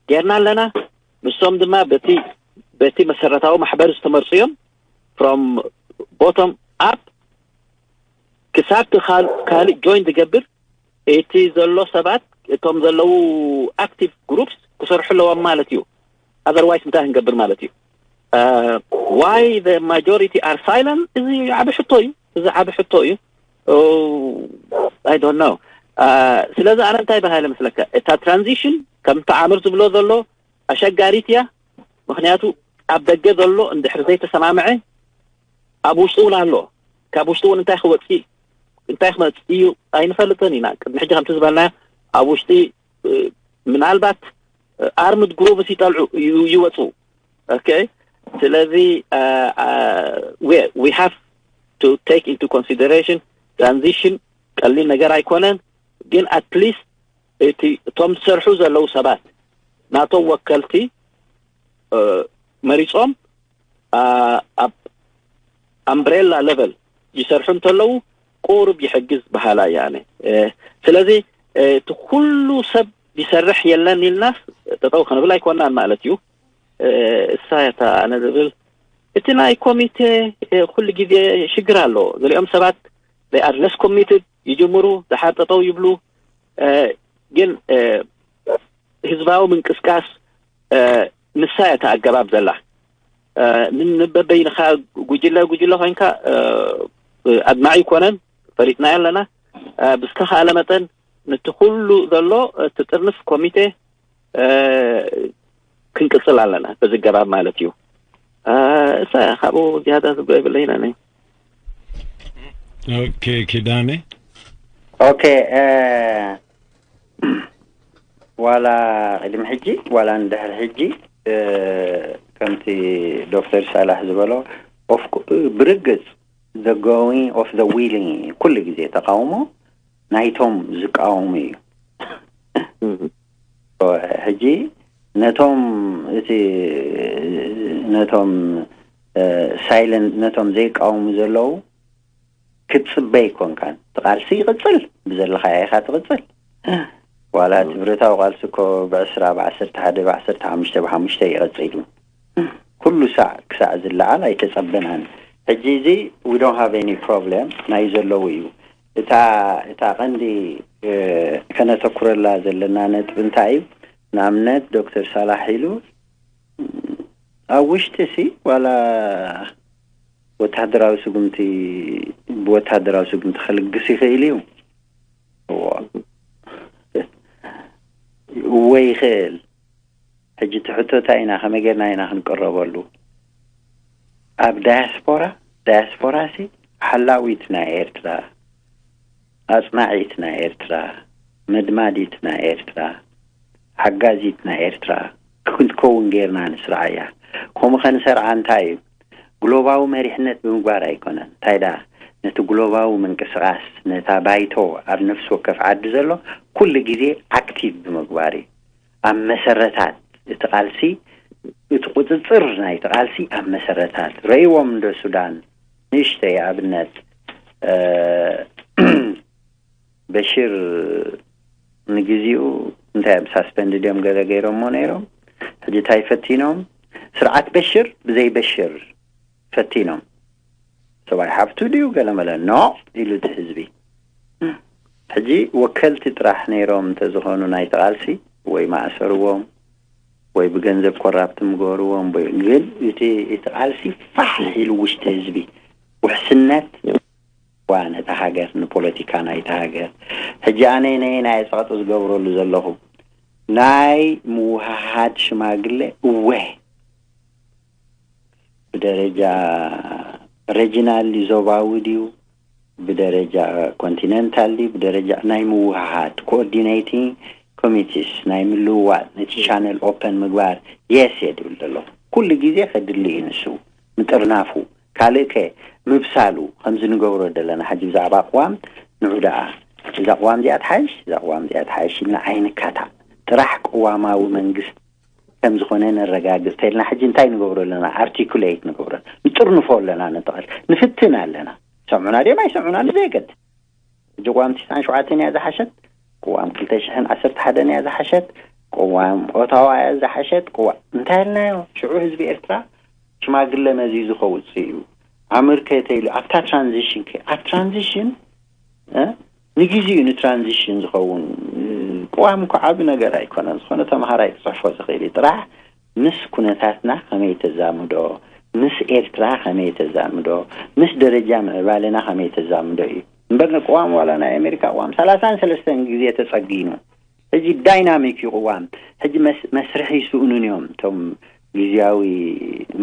ጌርና ኣለና። ንሶም ድማ በቲ፣ በቲ መሰረታዊ ማሕበር ዝተመርጹ እዮም። From bottom up ክሳብ እቲ ካል-፣ ካልእ ጆይን ዝገብር እቲ ዘሎ ሰባት፣ እቶም ዘለዉ ኣክቲቭ ግሩፕስ ክሰርሑ ኣለዎም ማለት እዩ። ኣዘርዋይስ እንታይ ክንገብር ማለት እዩ? እ፣ why the majority are silent? እዚ ዓቢ ሕቶ እዩ። እዚ ዓቢ ሕቶ እዩ። ኦ፣ I don't know። እ፣ ስለዚ ኣነ እንታይ በሃለ መስለካ? እታ ትራንዚሽን ከምቲ ዓምር ዝብሎ ዘሎ ኣሸጋሪት እያ። ምኽንያቱ ኣብ ደገ ዘሎ እንድሕር ዘይተሰማምዐ ኣብ ውሽጢ እውን ኣሎ። ካብ ውሽጢ እውን እንታይ ክወፅእ፣ እንታይ ክመፅእ እዩ ኣይንፈልጥን ኢና። ቅድሚ ሕጂ ከምቲ ዝበልናዮ ኣብ ውሽጢ፣ እ፣ ምናልባት፣ እ፣ ኣርምድ ግሩፕስ ይጠልዑ፣ ዩ-፣ ይወፁ። ኦኬ፣ ስለዚ፣ እ፣ እ፣ we፣ we have to take into consideration ትራንዚሽን ቀሊል ነገር ኣይኮነን። ግን ኣትሊስት እቲ፣ እቶም ዝሰርሑ ዘለዉ ሰባት ናቶም ወከልቲ፣ እ፣ መሪጾም፣ አ፣ ኣብ ኣምብሬላ ለቨል ይሰርሑ እንተለዉ ቁሩብ ይሕግዝ በሃላይ እየ ኣነ። እ፣ ስለዚ፣ እ፣ እቲ ኩሉ ሰብ ይሰርሕ የለን ኢልናስ ጠጠው ክንብል ኣይኮናን ማለት እዩ። እ፣ እሳ እያ እታ ኣነ ዝብል። እቲ ናይ ኮሚቴ፣ እ፣ ኩሉ ግዜ ሽግር ኣሎ። ገሊኦም ሰባት they are less committed፣ ይጅምሩ፣ ደሓር ጠጠው ይብሉ። እ፣ ግን፣ እ፣ ህዝባዊ ምንቅስቃስ፣ እ፣ ንሳ እያ እታ ኣገባብ ዘላ። እ፣ ን-፣ ንበበይንኻ ጉጅለ ጉጅለ ኮይንካ፣ እ፣ ኣድማዒ ይኮነን። ፈሊጥናዮ ኣለና። ብዝተኻእለ መጠን ነቲ ኩሉ ዘሎ እቲ ጥርንፍ ኮሚቴ ክንቅጽል ኣለና፣ በዚ ገባብ ማለት እዩ። እሳ ካብኡ ዝያዳ ዝብሎ የብለይና ነ። ኦኬ ኪዳነ። ኦኬ፣ ዋላ ቅድሚ ሕጂ ዋላ ንድሕሪ ሕጂ፣ ከምቲ ዶክተር ሳላሕ ዝበሎ፣ ብርግጽ the going of the willing ኩሉ ግዜ ተቃውሞ ናይቶም ዝቃወሙ እዩ። ሕጂ ነቶም እቲ ነቶም ሳይለንት ነቶም ዘይቃወሙ ዘለዉ ክትጽበ ኣይኮንካን። እቲ ቃልሲ ይቕጽል፣ ብዘለኻዮ ኢኻ ትቕጽል። ዋላ እቲ ብረታዊ ቃልሲ እኮ ብዕስራ ብዓሰርተ ሓደ ብዓሰርተ ሓሙሽተ ብሓሙሽተ ይቕጽል እዩ። ኩሉ ሳዕ ክሳዕ ዝለዓል ኣይተጸበናን። ሕጂ እዚ we don't have any problem ናይ ዘለዉ እዩ። እታ እታ ቀንዲ ከነተኩረላ ዘለና ነጥቢ እንታይ እዩ? ንኣብነት ዶክተር ሳላሕ ኢሉ ኣብ ውሽጢ ሲ ዋላ ወታደራዊ ስጉምቲ ብወታደራዊ ስጉምቲ ክልግስ ይኽእል እዩ። እወ ይኽእል። ሕጂ እቲ ሕቶ እንታይ ኢና፣ ከመይ ጌርና ኢና ክንቅረበሉ? ኣብ ዳያስፖራ፣ ዳያስፖራ ሲ ሓላዊት ናይ ኤርትራ፣ ኣጽናዒት ናይ ኤርትራ፣ መድማዲት ናይ ኤርትራ፣ ሓጋዚት ናይ ኤርትራ ክትከውን ጌርና ንስርዓ እያ። ከምኡ ከንሰርዓ እንታይ እዩ? ግሎባዊ መሪሕነት ብምግባር ኣይኮነን። እንታይ ደኣ፣ ነቲ ግሎባዊ ምንቅስቓስ፣ ነታ ባይቶ ኣብ ነፍሲ ወከፍ ዓዲ ዘሎ ኩሉ ግዜ ኣክቲቭ ብምግባር እዩ። ኣብ መሰረታት እቲ ቃልሲ፣ እቲ ቁጽጽር ናይቲ ቃልሲ ኣብ መሰረታት ረእይዎም እንዶ ሱዳን ንእሽተይ ኣብነት በሽር ንግዜኡ እንታይ እዮም ሳስፐንድ ድዮም ገለ ገይሮሞ ነይሮም። ሕጂ እንታይ ፈቲኖም? ስርዓት በሽር ብዘይ በሽር ፈቲኖም። ሰብኣይ ሓፍቱ ድዩ ገለ መለ ኖ ኢሉ እቲ ህዝቢ። ሕጂ ወከልቲ ጥራሕ ነይሮም እንተዝኾኑ ናይቲ ቃልሲ ወይ ማእሰርዎም ወይ ብገንዘብ ኮራፕት ምገበርዎም ወይ ግን እቲ እቲ ቃልሲ ፋሕ ኢሉ ውሽጢ ህዝቢ ውሕስነት ዋ ነታ ሃገር ንፖለቲካ ናይታ ሃገር። ሕጂ ኣነ ነየ ናይ ጸቕጢ ዝገብረሉ ዘለኹ ናይ ምውሃሃድ ሽማግለ እወ ብደረጃ ሬጂናል ዞባዊ ድዩ ብደረጃ ኮንቲነንታል ድዩ ብደረጃ ናይ ምውሃሃድ ኮኦርዲኔቲንግ ኮሚቲስ ናይ ምልውዋጥ ነቲ ቻነል ኦፐን ምግባር የስ እየ ድብል ዘለኹ። ኩሉ ግዜ ከድሊ እዩ ንሱ ምጥርናፉ። ካልእ ከ ምብሳሉ ከምዚ ንገብሮ ዘለና ሕጂ ብዛዕባ ቅዋም ንዑ ደኣ እዛ ቅዋም እዚኣ ትሓይሽ እዛ ቅዋም እዚኣ ትሓይሽ ኢልና ኣይንካታዕ። ጥራሕ ቅዋማዊ መንግስቲ ከም ዝኾነ ነረጋግጽ ተልና ሕጂ እንታይ ንገብሮ ኣለና? ኣርቲኩሌት ንገብሮ ንጥርንፎ ኣለና። ንጠቐስ ንፍትን ኣለና። ሰምዑና ድዮም ኣይሰምዑና ንዘየገድ ሕጂ ቅዋም ትሽዓን ሸውዓተን እያ ዝሓሸት። ቅዋም ክልተ ሽሕን ዓሰርተ ሓደን እያ ዝሓሸት። ቅዋም ኦታዋ እያ ዝሓሸት። ቅዋም እንታይ ኢልናዮ? ሽዑ ህዝቢ ኤርትራ ሽማግለ መዚዙ ከውፅእ እዩ። ኣምር ከይተይሉ ኣብታ ትራንዚሽን ከ ኣብ ትራንዚሽን እ? ንግዜኡ ንትራንዚሽን ዝኸውን እ፣ ቅዋም እኮ ዓቢ ነገር ኣይኮነን። ዝኾነ ተምሃራይ ክፅሕፎ ዝኽእል እዩ። ጥራሕ ምስ ኩነታትና ከመይ ተዛምዶ፣ ምስ ኤርትራ ከመይ ተዛምዶ፣ ምስ ደረጃ ምዕባለና ከመይ ተዛምዶ እዩ እምበር ንቅዋም ዋላ ናይ ኣሜሪካ ቅዋም ሰላሳን ሰለስተን ግዜ ተጸጊኑ ሕጂ ዳይናሚክ እዩ ቅዋም። ሕጂ መስ- መስርሒ ይስእኑን እዮም እቶም ግዝያዊ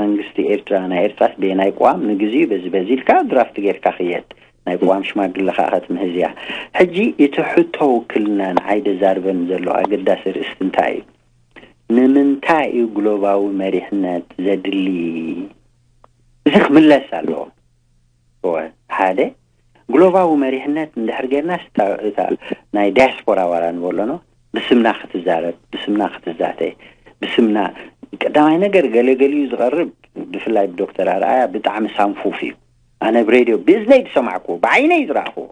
መንግስቲ ኤርትራ። ናይ ኤርትራስ በየናይ ቅዋም ንግዜኡ በዚ በዚ ኢልካ ድራፍት ጌርካ ክየድ ናይ ቅዋም ሽማግለ ከዓ ከትምህዝ እያ። ሕጂ እቲ ሕቶ ውክልና ንዓይ ደዛርበን ዘሎ ኣገዳሲ ርእስቲ እንታይ እዩ? ንምንታይ እዩ ግሎባዊ መሪሕነት ዘድሊ? እዚ ክምለስ ኣለዎ። እወ፣ ሓደ ግሎባዊ መሪሕነት እንድሕር ጌርናስ እታ እታ ናይ ዳያስፖራ ዋላ ንበሎ ኖ ብስምና ክትዛረብ ብስምና ክትዛተ ብስምና ቀዳማይ ነገር ገለገሊኡ ዝቐርብ ብፍላይ ብዶክተር ኣርኣያ ብጣዕሚ ሳንፉፍ እዩ። ኣነ ብሬድዮ ብእዝነይ ዝሰማዕክዎ ብዓይነይ ዝረኣኽዎ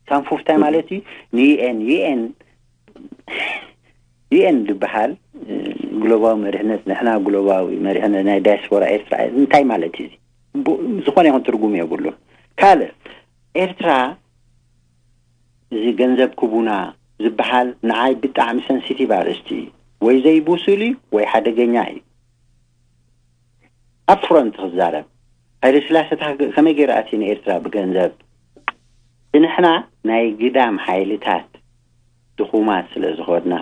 ሳንፉፍ እንታይ ማለት እዩ? ንዩኤን ዩኤን ዩኤን ዝበሃል ግሎባዊ መሪሕነት ንሕና ግሎባዊ መሪሕነት ናይ ዳያስፖራ ኤርትራ እንታይ ማለት እዩ? ዝኾነ ይኹን ትርጉም የብሉን። ካልእ ኤርትራ እዚ ገንዘብ ክቡና ዝበሃል ንዓይ ብጣዕሚ ሰንሲቲቭ ኣርእስቲ እዩ። ወይ ዘይቡሱል እዩ ወይ ሓደገኛ እዩ። ኣብ ፍሮንት ክዛረብ ሃይለ ስላሴ ከመይ ገይሩ ኣትዩ ንኤርትራ ብገንዘብ ንሕና ናይ ግዳም ሓይልታት ድኹማት ስለ ዝኾንና፣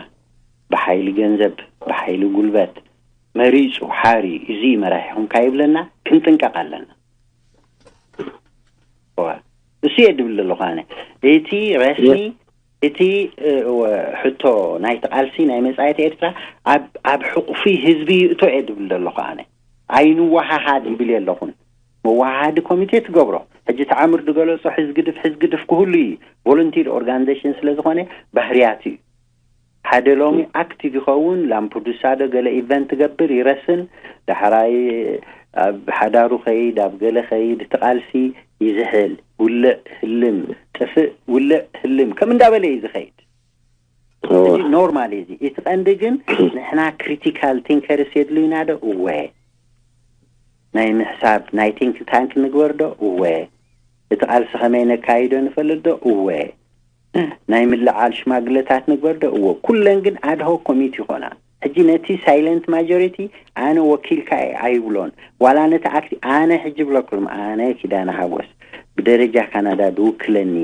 ብሓይሊ ገንዘብ፣ ብሓይሊ ጉልበት መሪጹ ሓሪ እዚ መራሒኹም ካይብለና ክንጥንቀቕ ኣለና። እሱ እየ ድብል ዘለኹ ኣነ። እቲ ረስሚ እቲ ሕቶ ናይቲ ቃልሲ ናይ መጻኢት ኤርትራ ኣብ ሕቑፊ ህዝቢ ይእቶ እየ ድብል ዘለኹ ኣነ። ኣይንወሃሃድ ይብል የለኹን። መወሃሃዲ ኮሚቴ ትገብሮ። ሕጂ ተዓምር ድገለጾ ሕዝግድፍ ሕዝግድፍ ክህሉ እዩ። ቮለንቲር ኦርጋኒዜሽን ስለ ዝኾነ ባህርያት እዩ። ሓደ ሎሚ ኣክቲቭ ይኸውን፣ ላምፕዱሳ ዶ ገለ ኢቨንት ትገብር ይረስን፣ ዳሕራይ ኣብ ሓዳሩ ኸይድ፣ ኣብ ገለ ኸይድ፣ እቲ ቃልሲ ይዝሕል። ውልዕ ህልም፣ ጥፍእ ውልዕ ህልም ከም እንዳበለ እዩ ዝኸይድ። እዚ ኖርማል እዩ። እዚ እቲ ቀንዲ ግን ንሕና ክሪቲካል ቲንከርስ የድልዩና ዶ? እወ። ናይ ምሕሳብ ናይ ቲንክ ታንክ ንግበር ዶ? እወ። እቲ ቃልሲ ከመይ ነካይዶ ንፈልጥ ዶ? እወ። ናይ ምልዓል ሽማግለታት ንግበር ዶ? እወ። ኩለን ግን ኣድሆክ ኮሚት ይኾና። ሕጂ ነቲ ሳይለንት ማጆሪቲ ኣነ ወኪልካ እየ ኣይብሎን። ዋላ ነቲ ኣክቲ ኣነ ሕጂ ብለኩም ኣነ ኪዳነ ሃጎስ ብደረጃ ካናዳ ድውክለኒ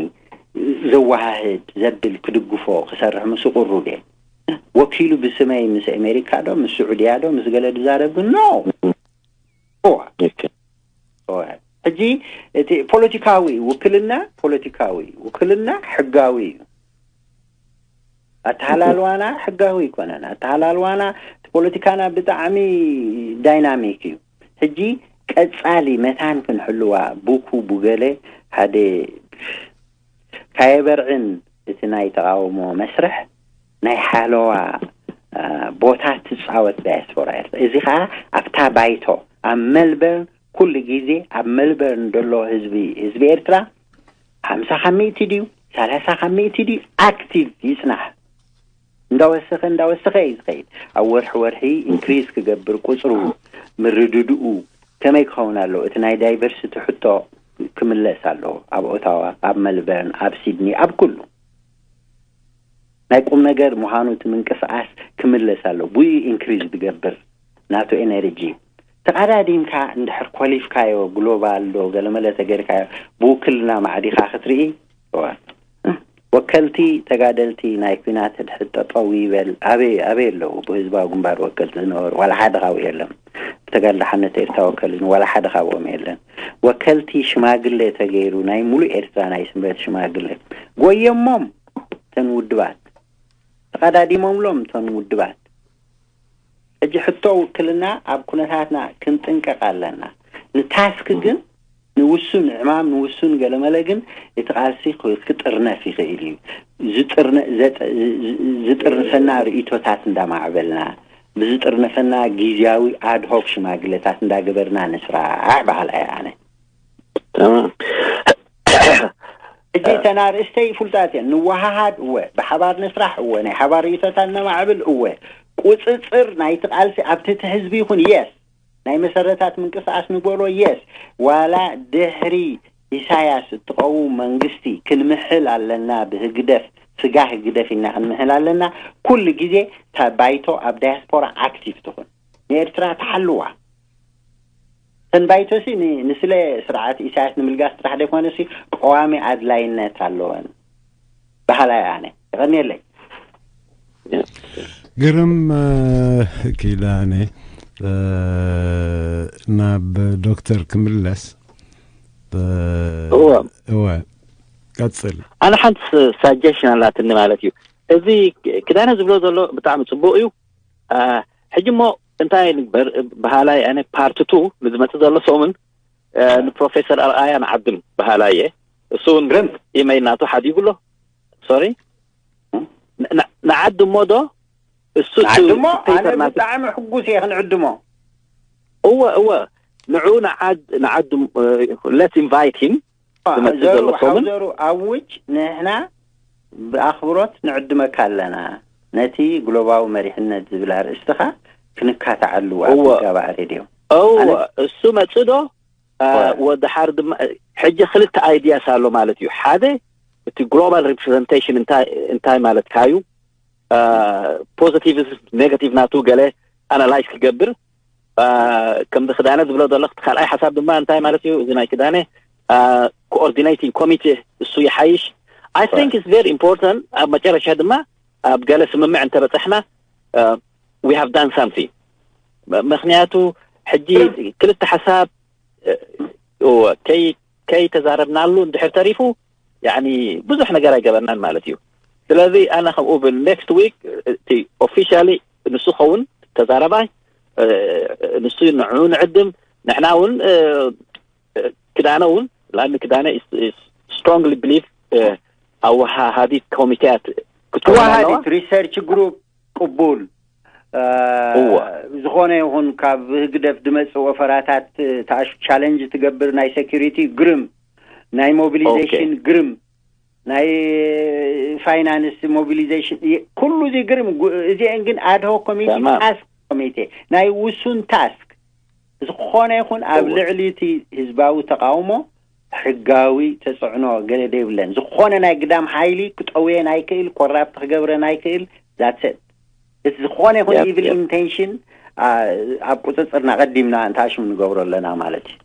ዘወሃህድ ዘብል ክድግፎ ክሰርሕ ምስ ቁሩብ እየ። ወኪሉ ብስመይ ምስ ኣሜሪካ ዶ ምስ ስዑድያ ዶ ምስ ገለ ድዛረብ ግን ኖ። እዋ። እዋ። ሕጂ እቲ ፖለቲካዊ ውክልና ፖለቲካዊ ውክልና ሕጋዊ እዩ። ኣተሃላልዋና ሕጋዊ ኣይኮነን። ኣተሃላልዋና እቲ ፖለቲካና ብጣዕሚ ዳይናሚክ እዩ። ሕጂ ቀጻሊ መታን ክንሕልዋ ቡኩ ቡገለ ሓደ ካየበርዕን እቲ ናይ ተቓውሞ መስርሕ ናይ ሓለዋ ቦታ ትጻወት ዳያስፖራ ኤርትራ። እዚ ኸኣ ኣብታ ባይቶ ኣብ ሜልበርን ኩሉ ግዜ ኣብ ሜልበርን ዘሎ ህዝቢ ህዝቢ ኤርትራ ሓምሳ ካብ ሚእቲ ድዩ ሰላሳ ካብ ሚእቲ ድዩ ኣክቲቭ ይጽናሕ። እንዳወሰኸ እንዳወሰኸ እዩ ዝኸይድ። ኣብ ወርሒ ወርሒ ኢንክሪዝ ክገብር ቁጽሩ ምርድድኡ ከመይ ክኸውን ኣለዎ? እቲ ናይ ዳይቨርሲቲ ሕቶ ክምለስ ኣለዎ። ኣብ ኦታዋ፣ ኣብ መልበርን፣ ኣብ ሲድኒ፣ ኣብ ኩሉ ናይ ቁም ነገር ምዃኑ እቲ ምንቅስቃስ ክምለስ ኣለዎ። ብኡ ኢንክሪዝ ዝገብር ናቱ ኤነርጂ ተቓዳዲምካ እንድሕር ኮሊፍካዮ ግሎባል ዶ ገለመለ ተገርካዮ ብውክልና ማዕዲኻ ክትርኢ ወከልቲ ተጋደልቲ ናይ ኲናት ሕድሕድ ጠጠው ይበል ኣበይ ኣበይ ኣለዉ? ብህዝባዊ ግንባር ወከልቲ ዝነበሩ ዋላ ሓደ ካብኡ የለን። ብተጋድሎ ሓርነት ኤርትራ ወከል ዝን ዋላ ሓደ ካብኦም የለን። ወከልቲ ሽማግለ ተገይሩ ናይ ሙሉእ ኤርትራ ናይ ስምረት ሽማግለ ጎየሞም እተን ውድባት ተቐዳዲሞምሎም እተን ውድባት። ሕጂ ሕቶ ውክልና ኣብ ኩነታትና ክንጥንቀቕ ኣለና። ንታስክ ግን ንውሱን ዕማም ንውሱን ገለመለ ግን እቲ ቃልሲ ክጥርነፍ ይኽእል እዩ። ዝጥርነፈና ርእቶታት እንዳማዕበልና ብዝጥርነፈና ግዝያዊ ኣድሆክ ሽማግለታት እንዳገበርና ንስራሕ በሃል ኣየ ኣነ። ሕጂ እተን ኣርእስተይ ፍሉጣት እየን። ንወሃሃድ እወ፣ ብሓባር ንስራሕ እወ፣ ናይ ሓባር ርእቶታት ነማዕብል እወ፣ ቁፅፅር ናይቲ ቃልሲ ኣብ ትሕቲ ህዝቢ ይኹን የስ ናይ መሰረታት ምንቅስቃስ ንበሎ የስ ዋላ ድሕሪ ኢሳያስ እትቐውም መንግስቲ ክንምሕል ኣለና። ብህግደፍ ስጋ ህግደፍ ኢና ክንምሕል ኣለና። ኩሉ ግዜ እታ ባይቶ ኣብ ዳያስፖራ ኣክቲቭ ትኹን ንኤርትራ ትሓልዋ። እተን ባይቶሲ ንስለ ስርዓት ኢሳያስ ንምልጋስ ጥራሕ ዘይኮነሲ ቀዋሚ ኣድላይነት ኣለወን በሃላይ ኣነ። የቐንየለይ። ግርም ኪዳነ ናብ ዶክተር ክምለስ። እወ እወ ቀጽል። ኣነ ሓንቲ ሳጀሽን ኣላትኒ ማለት እዩ። እዚ ክዳነ ዝብሎ ዘሎ ብጣዕሚ ጽቡቅ እዩ። ሕጂ እሞ እንታይ ንግበር? በሃላይ ኣነ ፓርት ቱ ንዝመጽእ ዘሎ ሰሙን ንፕሮፌሰር ኣርኣያ ንዓድም በሃላይ እየ። እሱ እውን ኢመይል ናቱ ሓዲጉ ኣሎ። ሶሪ ንዓድሞ ዶ እሱ ንዓድሞ ኣነ ብጣዕሚ ሕጉስ እየ ክንዕድሞ። እወ እወ ንዑ ንዓድ ንዓድ let's invite him ዝመጽእ ዘሎ ሰሙን ዘሩ ኣውጅ ንሕና ብኣኽብሮት ንዕድመካ ኣለና። ነቲ ግሎባዊ መሪሕነት ዝብል ኣርእስትኻ ክንካታዓሉ ኣብ እወ። ጋባእ ሬድዮ። እወ፣ ኣነ እሱ መጽእ ዶ? አ፣ እወ። ወድሓር ድማ፣ ሕጂ ክልተ ኣይድያስ ኣሎ ማለት እዩ። ሓደ፣ እቲ ግሎባል ሪፕሬዘንቴሽን እንታይ፣ እንታይ ማለትካ እዩ? አ፣ ፖዚቲቭ፣ ኔጋቲቭ ናቱ ገለ ኣናላይዝ ክገብር፣ አ፣ ከምዚ ክዳነ ዝብሎ ዘለኹ፣ እቲ ካልኣይ ሓሳብ ድማ እንታይ ማለት እዩ? እዚ ናይ ክዳነ፣ አ፣ coordinating committee እሱ ይሓይሽ። I think it's very important። ኣብ መጨረሻ ድማ ኣብ ገለ ስምምዕ እንተበፀሕና we have done something። ምክንያቱ ሕጂ ክልተ ሓሳብ ከይ ከይተዛረብናሉ እንድሕር ተሪፉ ያኒ ብዙሕ ነገር ኣይገበርናን ማለት እዩ። ስለዚ ኣነ ከምኡ ብል next week እቲ officially ንሱ ኸውን ተዛረባይ ንሱ ንዑ ንዕድም ንሕና እውን ክዳነ እውን ላን ክዳነ strongly believe ኣወሃሃዲት ኮሚቴያት ክትከውን ኣለዋ። Research group ቅቡል ዝኾነ ይኹን ካብ ህግደፍ ዝመጽእ ወፈራታት ቻለንጅ ትገብር ናይ security ግርም ናይ mobilization ግርም ናይ finance mobilization ኩሉ እዚ ግርም እዚአን ግን ad hoc committee task committee ናይ ውሱን task ዝኾነ ይኹን ኣብ ልዕሊ እቲ ህዝባዊ ተቃውሞ ሕጋዊ ተፅዕኖ ገለ ዘይብለን ዝኾነ ናይ ግዳም ሓይሊ ክጠውየን ኣይክእል፣ ኮራፕት ክገብረን ኣይክእል። That's it። እቲ ዝኾነ ይኹን evil intention ኣብ ቁፅፅርና ቀዲምና እንታሽም ንገብሮ ኣለና ማለት እዩ።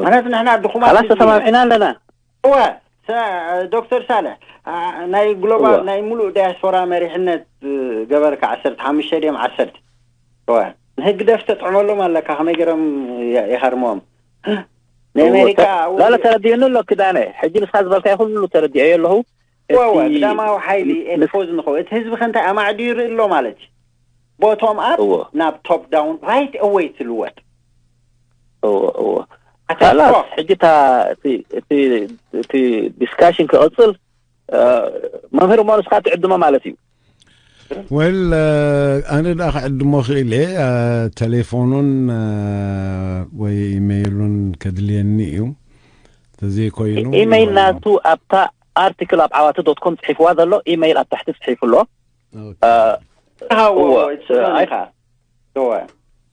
ማለት ንሕና ድኹማት ተሰማሚዕና ኣለና። እወ ዶክተር ሳልሕ ናይ ግሎባል ናይ ሙሉእ ዳያስፖራ መሪሕነት ገበርካ ዓሰርተ ሓሙሽተ ድዮም ዓሰርተ ንህግደፍ ተጥዕመሎም ኣለካ። ከመይ ገይሮም ይሃርምዎም? ንኣሜሪካ ላለ ተረዲኡኒ ኣሎ ክዳነ። ሕጂ ንስኻ ዝበልካዮ ኩሉ ተረዲኦዮ ኣለኹ። ግዳማዊ ሓይሊ ኤክስፖዝ ንኸው እቲ ህዝቢ ከንታይ ኣማዕድዩ ይርኢ ኣሎ ማለት እዩ። Bottom up ናብ top down right away ትልወጥ። እወ እወ ካላስ ሕጂ እታ እቲ discussion ክቕፅል መምህር እሞ ንስኻ ትዕድሞ ማለት እዩ። ወል ኣነ ደኣ ክዕድሞ ክእል እየ። ተሌፎኑን ወይ ኢሜይሉን ከድልየኒ እዩ። ተዘይኮይኑ ኢሜይል ናቱ ኣብታ ኣርቲክል ኣብ ዓዋተ ዶት ኮም ፅሒፍዋ ዘሎ ኢሜይል ኣብ ታሕቲ ፅሒፉ ኣሎ። ሃዎ እወ።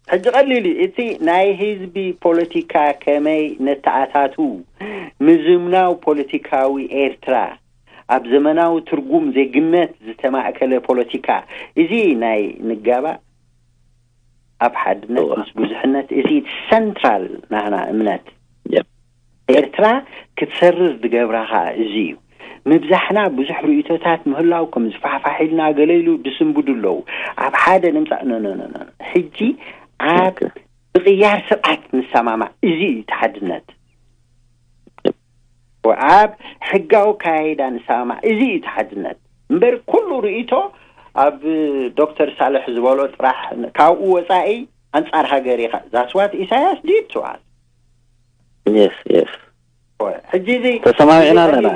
ሕጂ ቀሊል እዩ። እቲ ናይ ህዝቢ ፖለቲካ ከመይ ነተኣታቱ ምዝምናው ፖለቲካዊ ኤርትራ ኣብ ዘመናዊ ትርጉም ዜግነት ዝተማእከለ ፖለቲካ እዚ ናይ ንጋባእ ኣብ ሓድነት ምስ ብዙሕነት እዚ ሰንትራል ናህና እምነት ኤርትራ ክትሰርር ዝገብራ ኸዓ እዚ እዩ። ምብዛሕና ብዙሕ ርእቶታት ምህላው ከም ዝፋሕፋሕ ኢልና ገለ ኢሉ ድስንብዱ ኣለዉ። ኣብ ሓደ ንምጻእ ኖ ኖ ኖ ኖ ሕጂ ኣብ ምቕያር ስርዓት ንሰማማዕ እዚ እዩ እቲ ሓድነት። ኣብ ሕጋዊ ካያይዳ ንሰማማዕ እዚ እዩ እቲ ሓድነት። እምበር ኩሉ ርእቶ ኣብ ዶክተር ሳልሕ ዝበሎ ጥራሕ ካብኡ ወፃኢ ኣንጻር ሃገር ኢኻ። That's what ኢሳያስ did to us። Yes, yes. ሕጂ እዚ ተሰማሚዕና ኣለና።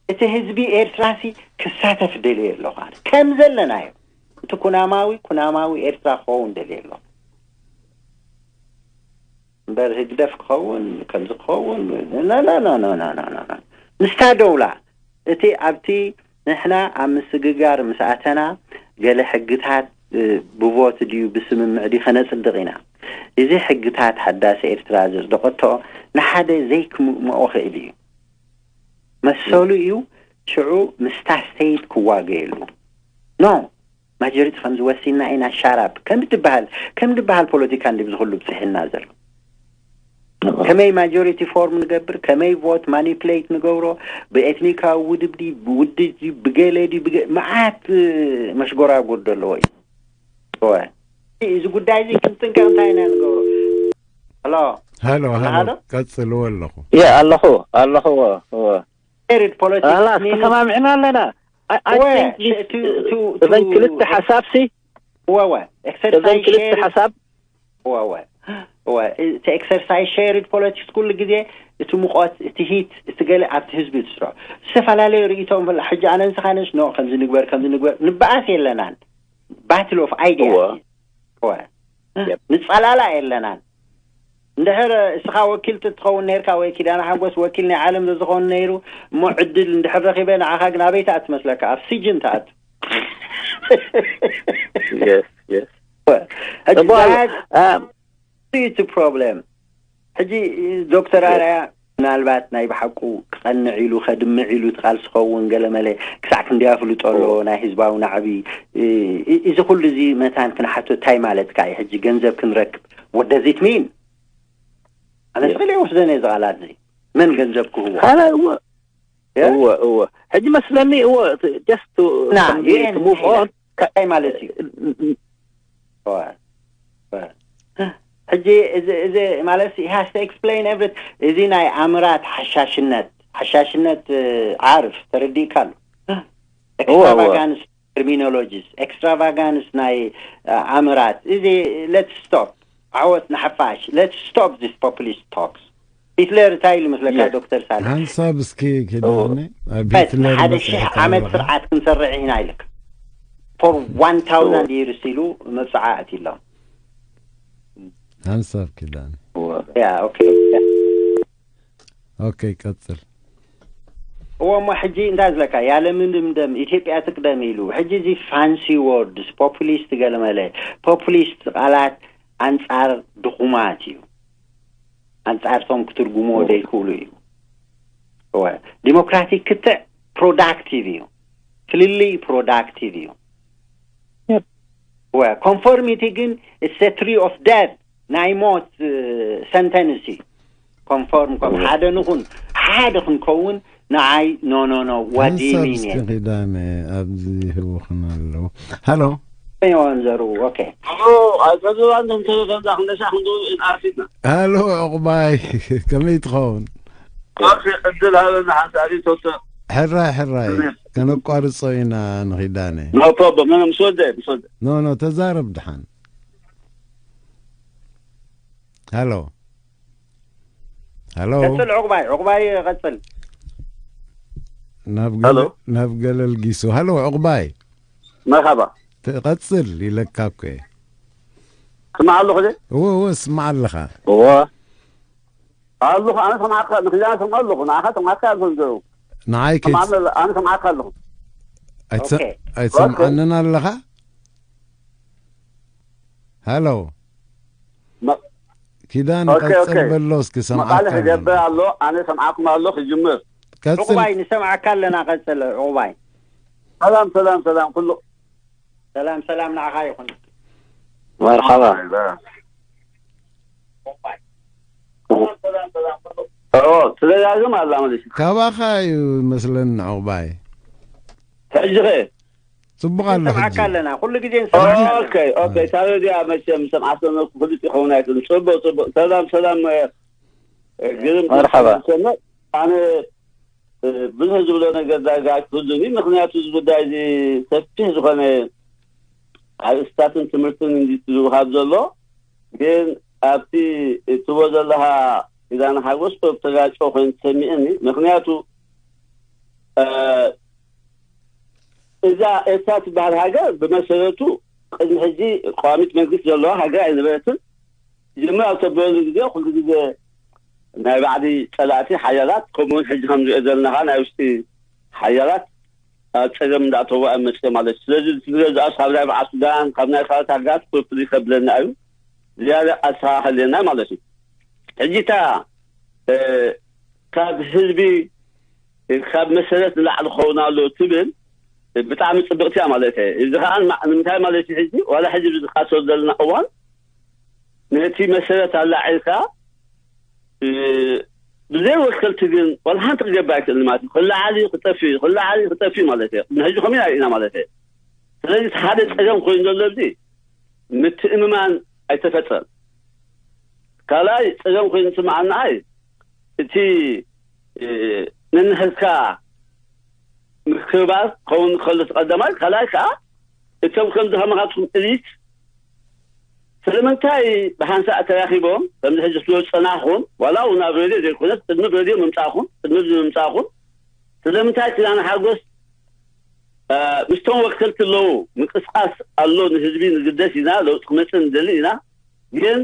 እቲ ህዝቢ ኤርትራሲ ክሳተፍ ደልየ ኣለኹ ኣነ ከም ዘለናዮ እቲ ኩናማዊ ኩናማዊ ኤርትራ ክኸውን ደልየ ኣለኹ። እምበር ህግደፍ ክኸውን ከምዚ ክኸውን ኖ ኖ ኖ ኖ ኖ ኖ ኖ ኖ። ምስታ ደውላ እቲ ኣብቲ ንሕና ኣብ ምስግጋር ምስ ኣተና ገለ ሕግታት ብቮት ድዩ ብስምምዕ ድዩ ከነጽድቕ ኢና። እዚ ሕግታት ሓዳስ ኤርትራ ዘጽደቐቶ ንሓደ ዘይክምእምኦ ክእል እዩ። መሰሉ እዩ ሽዑ ምስታ ስቴት ክዋገየሉ። ኖ ማጆሪቲ ከም ዝወሲና ኢና ሻራፕ ከም ትበሃል ከም ትበሃል ፖለቲካ እንዲ ዝኽሉ ብፅሕና ዘሎ ከመይ ማጆሪቲ ፎርም ንገብር ከመይ ቮት ማኒፕሌት ንገብሮ ብኤትኒካዊ ውድብ ድዩ ብውድብ ድዩ ብገለ ድዩ ብገ- መዓት መሽጎራጎድ ዘለዎ እዩ። እወ። እዚ ጉዳይ እዚ ክንጥንቀቕ እንታይ ኢና ንገብሮ? ሄሎ ሄሎ ሄሎ ሄሎ? ቀጽልዎ ኣለኹ የ ኣለኹ ኣለኹ እወ፣ እወ። ሄሪድ ፖለቲክስ ኣላ ተሰማሚዕና ኣለና። I- I እወ፣ think this- ቱ- ቱ- ቱ- እዘን ክልተ ሓሳብሲ እወ፣ እወ። እዘን ክልተ ኤክሰርሳይዝ ሓሳብ እወ፣ እወ። እወ፣ እቲ ኤክሰርሳይዝ ሼሪድ ፖለቲክስ ኩሉ ግዜ እቲ ሙቐት፣ እቲ ሂት፣ እቲ ገለ ኣብቲ ህዝቢ እዩ ዝስርዖ። ዝተፈላለዩ ርእይቶም ፍላ ሕጂ ኣነ ንስኻ ነሽ ኖ ከምዚ ንግበር ከምዚ ንግበር ንበኣስ የለናን። ባትል ኦፍ ኣይዲያ እወ። እወ። ንጸላላ የለናን። እንድሕር እስኻ ወኪል ትኸውን ነርካ ወይ ኪዳነ ሓጎስ ወኪል ናይ ዓለም ዘዝኸውን ነይሩ እሞ ዕድል እንድሕር ረኺበ ንዓኻ ግን ኣበይ ትኣቱ መስለካ ኣብ ሲጅን ትኣቱ። Yes, yes. ሕጂ እሞ ኣሎ፣ ዛያድ አ፣ እቲ ፕሮብሌም ሕጂ ዶክተር ኣርያ ምናልባት ናይ ብሓቁ ክቐንዕ ኢሉ ከድምዕ ኢሉ ትቃልሲ ኸውን ገለመለ ክሳዕ ክንደይ ኣፍልጦ ኣለዎ ናይ ህዝባዊ ናዕቢ እ- እዚ ኩሉ እዚ መታን ክንሓቶ እንታይ ማለትካ እዩ ሕጂ ገንዘብ ክንረክብ ወደዚት ሚን ኣነ ስለ ይወስደን እዚ ቃላት እዚ መን ገንዘብ ክህቦ? ካልኣይ እወ Yeah? እወ እወ ሕጂ መስለኒ እወ just to ና some- ዩኤን to move on እንታይ ማለት እዩ? እወ፣ እወ። ሕጂ እዚ እዚ ማለት he has to explain everything። እዚ ናይ ኣምራት ሓሻሽነት ሓሻሽነት እ፣ ዓርፍ ተረዲእካ ኣሎ። እወ፣ እወ። Extravagance terminologies፣ extravagance ናይ እ፣ ኣምራት እዚ let's stop። ዓወት ንሓፋሽ፣ let's stop this populist talks። ሂትለር እንታይ ኢሉ መስለካ? Yes. ዶክተር ሳልሕ ሓንሳብ እስኪ ኪዳነ ኣብ ፈት ሂትለር ሓደ መጽሔት ሺሕ ዓመት ኣለኻ። ስርዓት ክንሰርሕ ኢና ኢልካ for one thousand years ኢሉ መብፅዓ ኣትሎም። ሓንሳብ ኪዳነ። Yeah, okay. ኦኬ፣ ቀጽል። እዎ፣ እሞ ሕጂ እንታይ ዝለካ ያለምንም ደም ኢትዮጵያ ትቅደም ኢሉ። ሕጂ እዚ fancy words፣ populist፣ ገለመለ፣ populist ቃላት ኣንጻር ድኹማት እዩ። ኣንጻርቶም ክትርጉሞ ዘይክእሉ እዩ። እወ፣ ዲሞክራቲክ ክትዕ productive እዩ። ፍልልይ productive እዩ። እወ፣ conformity ግን it's a tree of death፣ ናይ ሞት sentence እዩ። ኮንፎርም ኮም ሓደ ንኹን ሓደ ክንከውን ንዓይ no no no what do you ሓንሳብ mean እስኪ እየ። ኪዳነ ኣብዚ ህውኽና ኣለዉ። ሃሎ ዮን ዘሩ okay። ሎ ኣይተዝባን እንተ ከምዛ ክንደሻ ክንዱ ኣርፊድና ሃሎ ዕቑባይ ከመይ ትኸውን? ኦኬ ዕድል ሃበና ሓንቲ ኣሪቶቶ ሕራይ ሕራይ ከነቋርጾ ኢና ንኺዳነ። no problem ምንም ምስ ወደ ምስ ወደ ኖ ኖ ተዛረብ ድሓን። ሃሎ ሃሎ ቀጽል ዕቑባይ ዕቑባይ ቀጽል። ናብ ሃሎ። ገለ- ናብ ገለል ጊሱ። ሃሎ ዕቑባይ መርሓባ ትቐጽል ኢለካ እኮ እየ። ስማዕ ኣለኹ ደ እወ እወ ስማዕ ኣለኻ። እወ ኣለኹ ኣነ ሰማዕካ ንክዛነ ሰምዖ ኣለኹ ንዓኻ ሰማዕካ ኣለኹ ንዘሩ ንዓይ ከይት- ሰማዕኒ ኣነ ሰማዕካ ኣለኹ ኣይትሰ- ኦኬ። ኣይትሰምዓንን ኣለኻ? ሃሎ መ- ኪዳን ኦኬ፣ ቀጽል ኦኬ። በሎ እስኪ መቃለ ሰምዓካ ክገብር ኣለና። ኣሎ ኣነ ሰምዓኩም ኣለኹ ይጅምር ቀጽል ዕቑባይ ንሰምዓካ ኣለና ቀጽል ዕቑባይ። ሰላም ሰላም ሰላም ኩሉ ሰላም ሰላም ንዓኻ ይኹን። መርሓባ ኦ ትደጋግም ኣላ ማለት እዩ ካባኻ እዩ መስለኒ ዕቑባይ ሕጂ ኸ ጽቡቕ ኣሎ ንሰምዓካ ሕጂ ኣለና ኩሉ ግዜ ንሰምዓካ ኣለና። ኦኬ ኦኬ እታ ሬድያ መቸም ሰምዓ ሰነኩ ክልጥ ይኸውን ኣይክእልን ጽቡቅ ጽቡቅ ሰላም ሰላም እ፣ ግርም መርሓባ። ሰምዕ ኣነ እ፣ ብዙሕ ዝብሎ ነገር ዳጋ ኣይክህሉን እዩ ምክንያቱ እዚ ጉዳይ እዚ ሰፊሕ ዝኾነ ኣርእስታትን ትምህርትን እንዲ ዝውሃብ ዘሎ ግን ኣብቲ እትቦ ዘለኻ ኪዳነ ሓጎስ ተጋጮ ኮይኑ ተሰሚዕኒ ምክንያቱ እ፣ እዛ ኤርትራ ትበሃል ሃገር ብመሰረቱ ቅድሚ ሕጂ ቀዋሚት መንግስቲ ዘለዋ ሃገር ኣይነበረትን ጅምር ኣብ ተበሉ ግዜ ኩሉ ግዜ ናይ ባዕዲ ፀላእቲ ሓያላት ከምኡውን ሕጂ ከም ንሪኦ ዘለናኻ ናይ ውሽጢ ሓያላት ኣብ ፀገም እንዳእተዋ እዮም መፅኦም ማለት እዩ ስለዚ ዝገዛእስ ካብ ናይ በዓል ሱዳን ካብ ናይ ካልኦት ሃገራት ፍርፍር ይከብለና እዩ ዝያዳ ኣስፋ ሃልየና ማለት እዩ ሕጂ እታ ካብ ህዝቢ ካብ መሰረት ንላዕሊ ክኸውን ኣሎ ትብል ብጣዕሚ ፅብቅቲ እያ ማለት እየ እዚ ከዓ ንምንታይ ማለት እዩ ሕጂ ዋላ ሕዚ ዝቃተሉ ዘለና እዋን ነቲ መሰረት ኣላዒልካ ብዘይ ወከልቲ ግን ዋላ ሓንቲ ክገብር ኣይክእል ማለት እዩ ክለዓል እዩ ክጠፍ እዩ ክለዓል እዩ ክጠፍ እዩ ማለት እዩ ንሕጂ ከምኡ ኢና ርኢና ማለት እየ ስለዚ ሓደ ፀገም ኮይኑ ዘሎ እዚ ምትእምማን ኣይተፈጥረን ካልኣይ ፀገም ኮይኑ ስምዓናኣይ እቲ ነንሕዝካ ምክብባር ክኸውን ከሎ ቀዳማይ ካልኣይ ከዓ እቶም ከምዚ ከማኻትኩም እሊት ስለምንታይ ብሓንሳእ ተራኺቦም ከምዚ ሕጂ ትብሎ ዝፀናሕኹም ዋላ እውን ኣብ ሬድዮ ዘይኮነስ ቅድሚ ሬድዮ ምምፃእኹም ቅድሚ ምምፃእኹም ስለምንታይ ኪዳነ ሓጎስ ምስቶም ወከልቲ ኣለዉ ምንቅስቃስ ኣሎ ንህዝቢ ንግደስ ኢና ለውጢ ክመፅእ ንደሊ ኢና ግን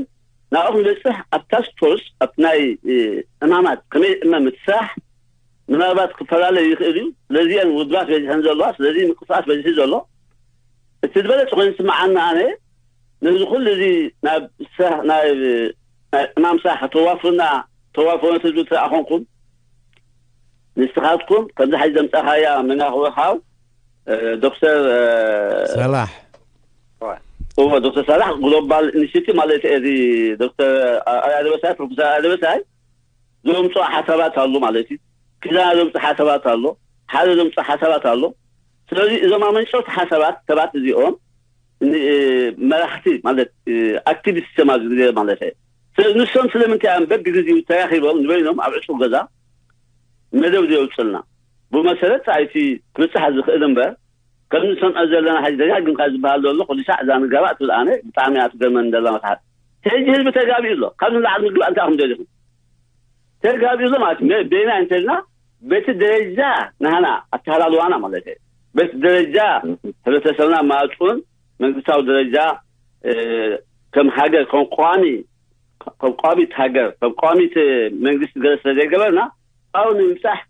ናብኡ ክንበፅሕ ኣብ task force ኣብቲ ናይ ዕማማት ከመይ ዕማም እቲ ስራሕ ምናልባት ክፈላለ ይኽእል እዩ ስለዚ እየን ውድባት በዚሐን ዘለዋ ስለዚ ምንቅስቃስ በዚሑ ዘሎ እቲ ዝበለፀ ኮይኑ ዝስምዓኒ ኣነ ነዚ ኩሉ እዚ ናብ ስራሕ ናይ ናይ ዕማም ስራሕ ከተዋፍሩና ተዋፍሩ ነቲ ህዝቢ ትረኣ ኮንኩም ንስኻትኩም ከምዚ ሓዚ ዘምፃኻያ መናኽዊ ሓው ዶክተር ሰላሕ እዎ ዶክተር ሳላሕ ግሎባል ኢኒሽቲቭ ማለት እዚ ዶክተር ኣያ ደበሳይ ፕሮፌሰር ኣያ ደበሳይ ዘምፅኦ ሓሳባት ኣሎ ማለት እዩ። ክዛና ዘምፅኦ ሓሳባት ኣሎ፣ ሓደ ዘምፅኦ ሓሳባት ኣሎ። ስለዚ እዞም ኣመንጨውቲ ሓሳባት ሰባት እዚኦም መራሕቲ ማለት ኣክቲቪስት እዮም ኣብዚ ግዜ ማለት እዩ። ንሶም ስለምንታይ እዮም በብግዜኡ ተራኺቦም ንበይኖም ኣብ ዕፁብ ገዛ መደብ ዘውፅልና? ብመሰረት ፃይቲ ክብፃሕ ዝኽእል እምበር ከም ንሰምዖ ዘለና ሕዚ ደጋግምካ ዝበሃል ዘሎ ኩሉ ሳዕ እዛ ንጋባእ ትብል ኣነ ብጣዕሚ እያ ትገርመኒ ዘላ መትሓት። ሕጂ ህዝቢ ተጋቢኡ ኣሎ። ካብ ንላዕሊ ምግባእ እንታይ ኢኹም ደሊኹም? ተጋቢኡ ኣሎ ማለት እዩ። በይና እንተልና በቲ ደረጃ ናህና ኣተሃላልዋና ማለት እዩ። በቲ ደረጃ ሕብረተሰብና ማፁን መንግስታዊ ደረጃ ከም ሃገር ከም ቋሚ ከም ቋሚት ሃገር ከም ቋሚት መንግስቲ ገለ ስለ ዘይገበርና ኣብኡ ንምብፃሕ